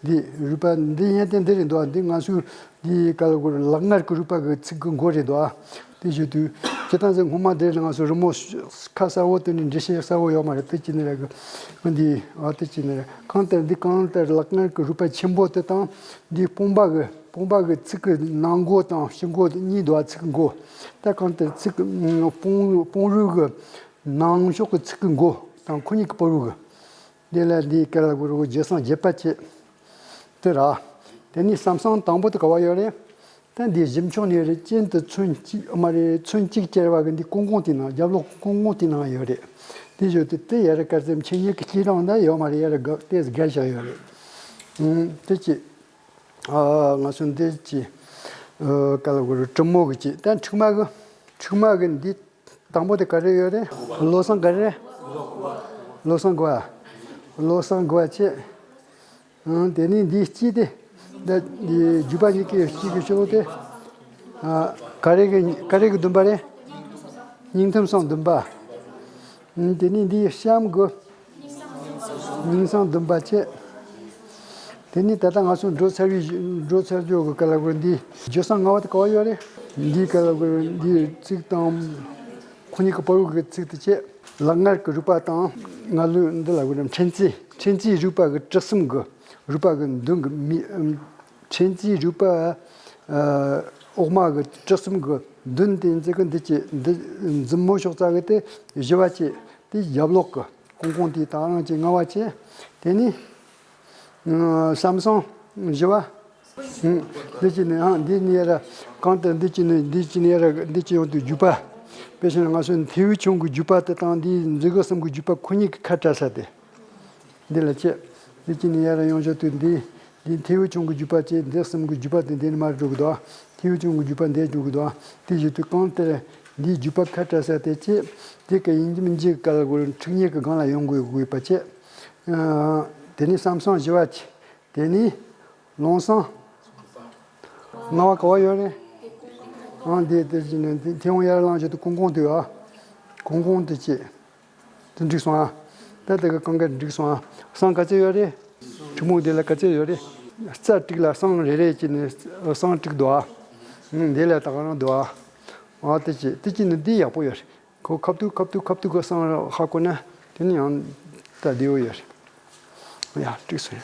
འདི་རུས་པ་འདི་ཡན་ཏན་འདི་རེད་འདུག་འདི་ང་ཚོའི་འདི་ག་ལ་གོ་ལག་ངར་གྱི་རུས་པ་གི་ཚིགས་ཀྱི་མགོ་རེད་འདུག་དེ་བཞིན་དུ་སྤྱིར་བཏང་ཟེར་སྔོན་མ་འདིར་ང་ཚོ་རི་མོ་ཁ་གསལ་བོ་དེ་ནི་འགྲེལ་བཤད་གསལ་བོ་ཡོད་མ་རེད། དེ་ཅི་ནི་རེད་གི་འདི་ཨ་དེ་ཅི་ནི་རེད། གང་ལྟར་འདི་གང་ལྟར་ལག་ངར་གྱི་རུས་པ་ཆེན་པོ་དེ་དང་འདི་དཔུང་པ་གི་དཔུང་པ་གི་ཚིགས་ཀྱི་ནང་མགོ་དང་ཕྱི་མགོ་གཉིས་འདུག་ཚིགས་མགོ་ད་གང་ལྟར་ཚིགས་དཔུང་དཔུང་རུས་ཀྱི་ནང་ཕྱོགས་ཀྱི་ཚིགས་ཀྱི་མགོ་དང་ཁོ་གཉིས་ཀྱི་བར་རུ་གི་དེ་ལ་འདི་ག་ལ་གོ་རུ་རྗེས་སང་བརྒྱད་པ་བྱེད། དེ་ར། དེ་ནི་བསམ་སང་དང་པོ་དེ་ག་བ་ཡོད་རེད། ད་འདི་གཞི་མཆོག་ནས་རེད་གཅིན་དུ་ཚོན་གཅིག་མ་རེད་ཚོན་གཅིག་བཅལ་བ་གི་འདི་ཀོང་ཀོང་དེ་ནང་རྒྱབ་ལོགས་ཀོང་ཀོང་དེ་ནང་ཡོད་རེད། དེ་བཞིན་དུ་དེ་ཡ་ར་དཀར་ཙམ་ཆེ་ཉེ་གི་སྐྱིད་རང་ད་ཡོད་མ་རེད། ཡ་ར་དགའ་དེ་དགའ་བཞག་ཡོད་རེད། ཨུམ་དེ་ཅི། ཨ་ང་ཚོ་འདི་ཅི། ཨ་ག་ལ་གོ་རུ་གྲི་མོ་གི་ཅི་ད་མཁྲིག་མ་གི་མཁྲིག་མ་གི་འདི། དང་པོ་དེ་ག་རེ་ཡོད་རེད། བློ་བཟང་ག་རེ། བློ་བཟང་དགུ་བ། བློ་བཟང་དགུ་བ་བྱས། ཨང་དེ་ནས་འདིའི་དཀྱིལ་དེ། འདི་འདི་རྒྱུད་པ་གཉིས་ཀའི་དཀྱིལ་གྱི་ཕྱོགས་དེ། ཨ་ག་རེ་གི་ག་རེ་གི་བདུན་པ་རེད། སྙིང་ཐུམ་སང་བདུན་པ། ཨང་དེ་ནས་འདིའི་གཤམ་གི་སྙིང་སང་བདུན་པ་བྱས། དེ་ནས་ད་ལྟ་ང་ཚོ་འགྲོ་ཚར་བའི་འགྲོ་ཚར་རྒྱུ་གི་ག་ལ་གོ་འདི་རྒྱུ་སང་ལྔ་བ་དེ་ག་བ་ཡོད་རེད། འདི་ག་ལ་གོ་འདི་ཚིགས་དང་ཁོ་གཉིས་ཀྱི་བར་དུ་གི་ཚིགས་དེ་བྱས། ལག་ངར་གྱི་རུས་པ་དང་ང་ལུས་འདི་ལ་གོ་ཕྲན་ཚེགས་ཕྲན་ཚེགས་རུས་པ་གི་གྲི་གསུམ་གི་རུས་པ་གི་མདུན་གི་མི་ཕྲན་ཚེགས་རུས་པ་འོག་མ་གི་གྲི་གསུམ་གི་མདུན་དེ་འཛི་གི་འདི་བྱས་འདི་མཛུབ་མོ་ཕྱོགས་རྩ་གི་དེ་བཞི་བ་བྱས་དེ་རྒྱབ་ལོགས་གི་ཀོང་ཀོང་དེ་དང་རང་གི་ལྔ་བ་བྱས། དེ་ནས་བསམ་སང་བཞི་བ། འདི་གཅིག་ནི་ཨང་འདི་གཉིས་ར། གང་ལྟར་འདི་གཅིག་ནི་འདི་གཅིག་ནི་ར་འདི་གཅིག་ཡོང་དུས་རྒྱུད་པ། དཔེ་བཞིན་ང་ཚོ་མཐེ་བོ་ཆུང་གི་རྒྱུད་པ་དེ་དང་འདིའི་མཛུ་གུ་གསུམ་གྱི་རྒྱུད་པ་ཁོ་གཉིས་ཀྱི་ཁ་བྲལ་ས་དེ། འདི་ལ་བྱས། འདི་གཅིག་ནི་ཡ་ར་ཡོང་བཞག་དུས་འདི་འདི་མཐེ་བོ་ཆུང་གི་རྒྱུད་པ་བྱས་འདི་གསུམ་གྱི་རྒྱུད་པ་དེ་འདི་ནི་མར་འགྲོ་གི་འདུག་མཐེ་བོ་ཆུང་གི་རྒྱུད་པ་འདི་འགྲོ་གི་འདུག་དེ་བཞིན་དུ་གང་ལྟར་འདིའི་རྒྱུད་པ་ཁ་བྲལ་ས་དེ་བྱས། དེ་ཀ་ཡིན་གཅིག་མིན་གཅིག་ག་ལ་གོ་ཁྲིག་ཉེ་གི་སྒང་ལ་ཡོང་དགོས་དགོས་པ་བྱས། དེ་ནས་བསམ་སང་བཞི་བ་བྱས། དེ་ནས་ལོང་སང་། ལྔ་བ་ག་བ་ཡོད་རེད། ཨང་དེ་དེ་བཞིན་ནས་དེ་དེ་ཡང་ཡར་ལངས་བྱེད་དུ་ཀོང་ཀོང་དེ་ཨ། ཀོང་ཀོང་དེ་བྱས། དེ་འགྲིག་སོང་ཨ། ད་དེ་ག་གང་ག་འགྲིག་སོང་ཨ། སང་ག་ཚད་ཡོད་རེད། ཁྲི་མོ་དེ་ལ་ག་ཚད་ཡོད་རེད། རྩ་དྲུག་ལ་སང་རེ་རེ་བྱས་ནས་སང་དྲུག་འདུག་ཨ། ཨང་དེ་ལ་ད་ག་རང་འདུག་ཨ། ཨ་དེ་བྱས་དེ་བྱས་ནས་འདི་ཡག་པོ་ཡོད་རེད། ཁོ་ཁ་ཐུག་ཁ་ཐུག་ཁ་ཐུག་གི་སང་ཧ་གོ་ན་དེ་ནི་ཡང་ད་བདེ་བོ་ཡོད་རེད། ཡ་འགྲིག་སོང་ཡ།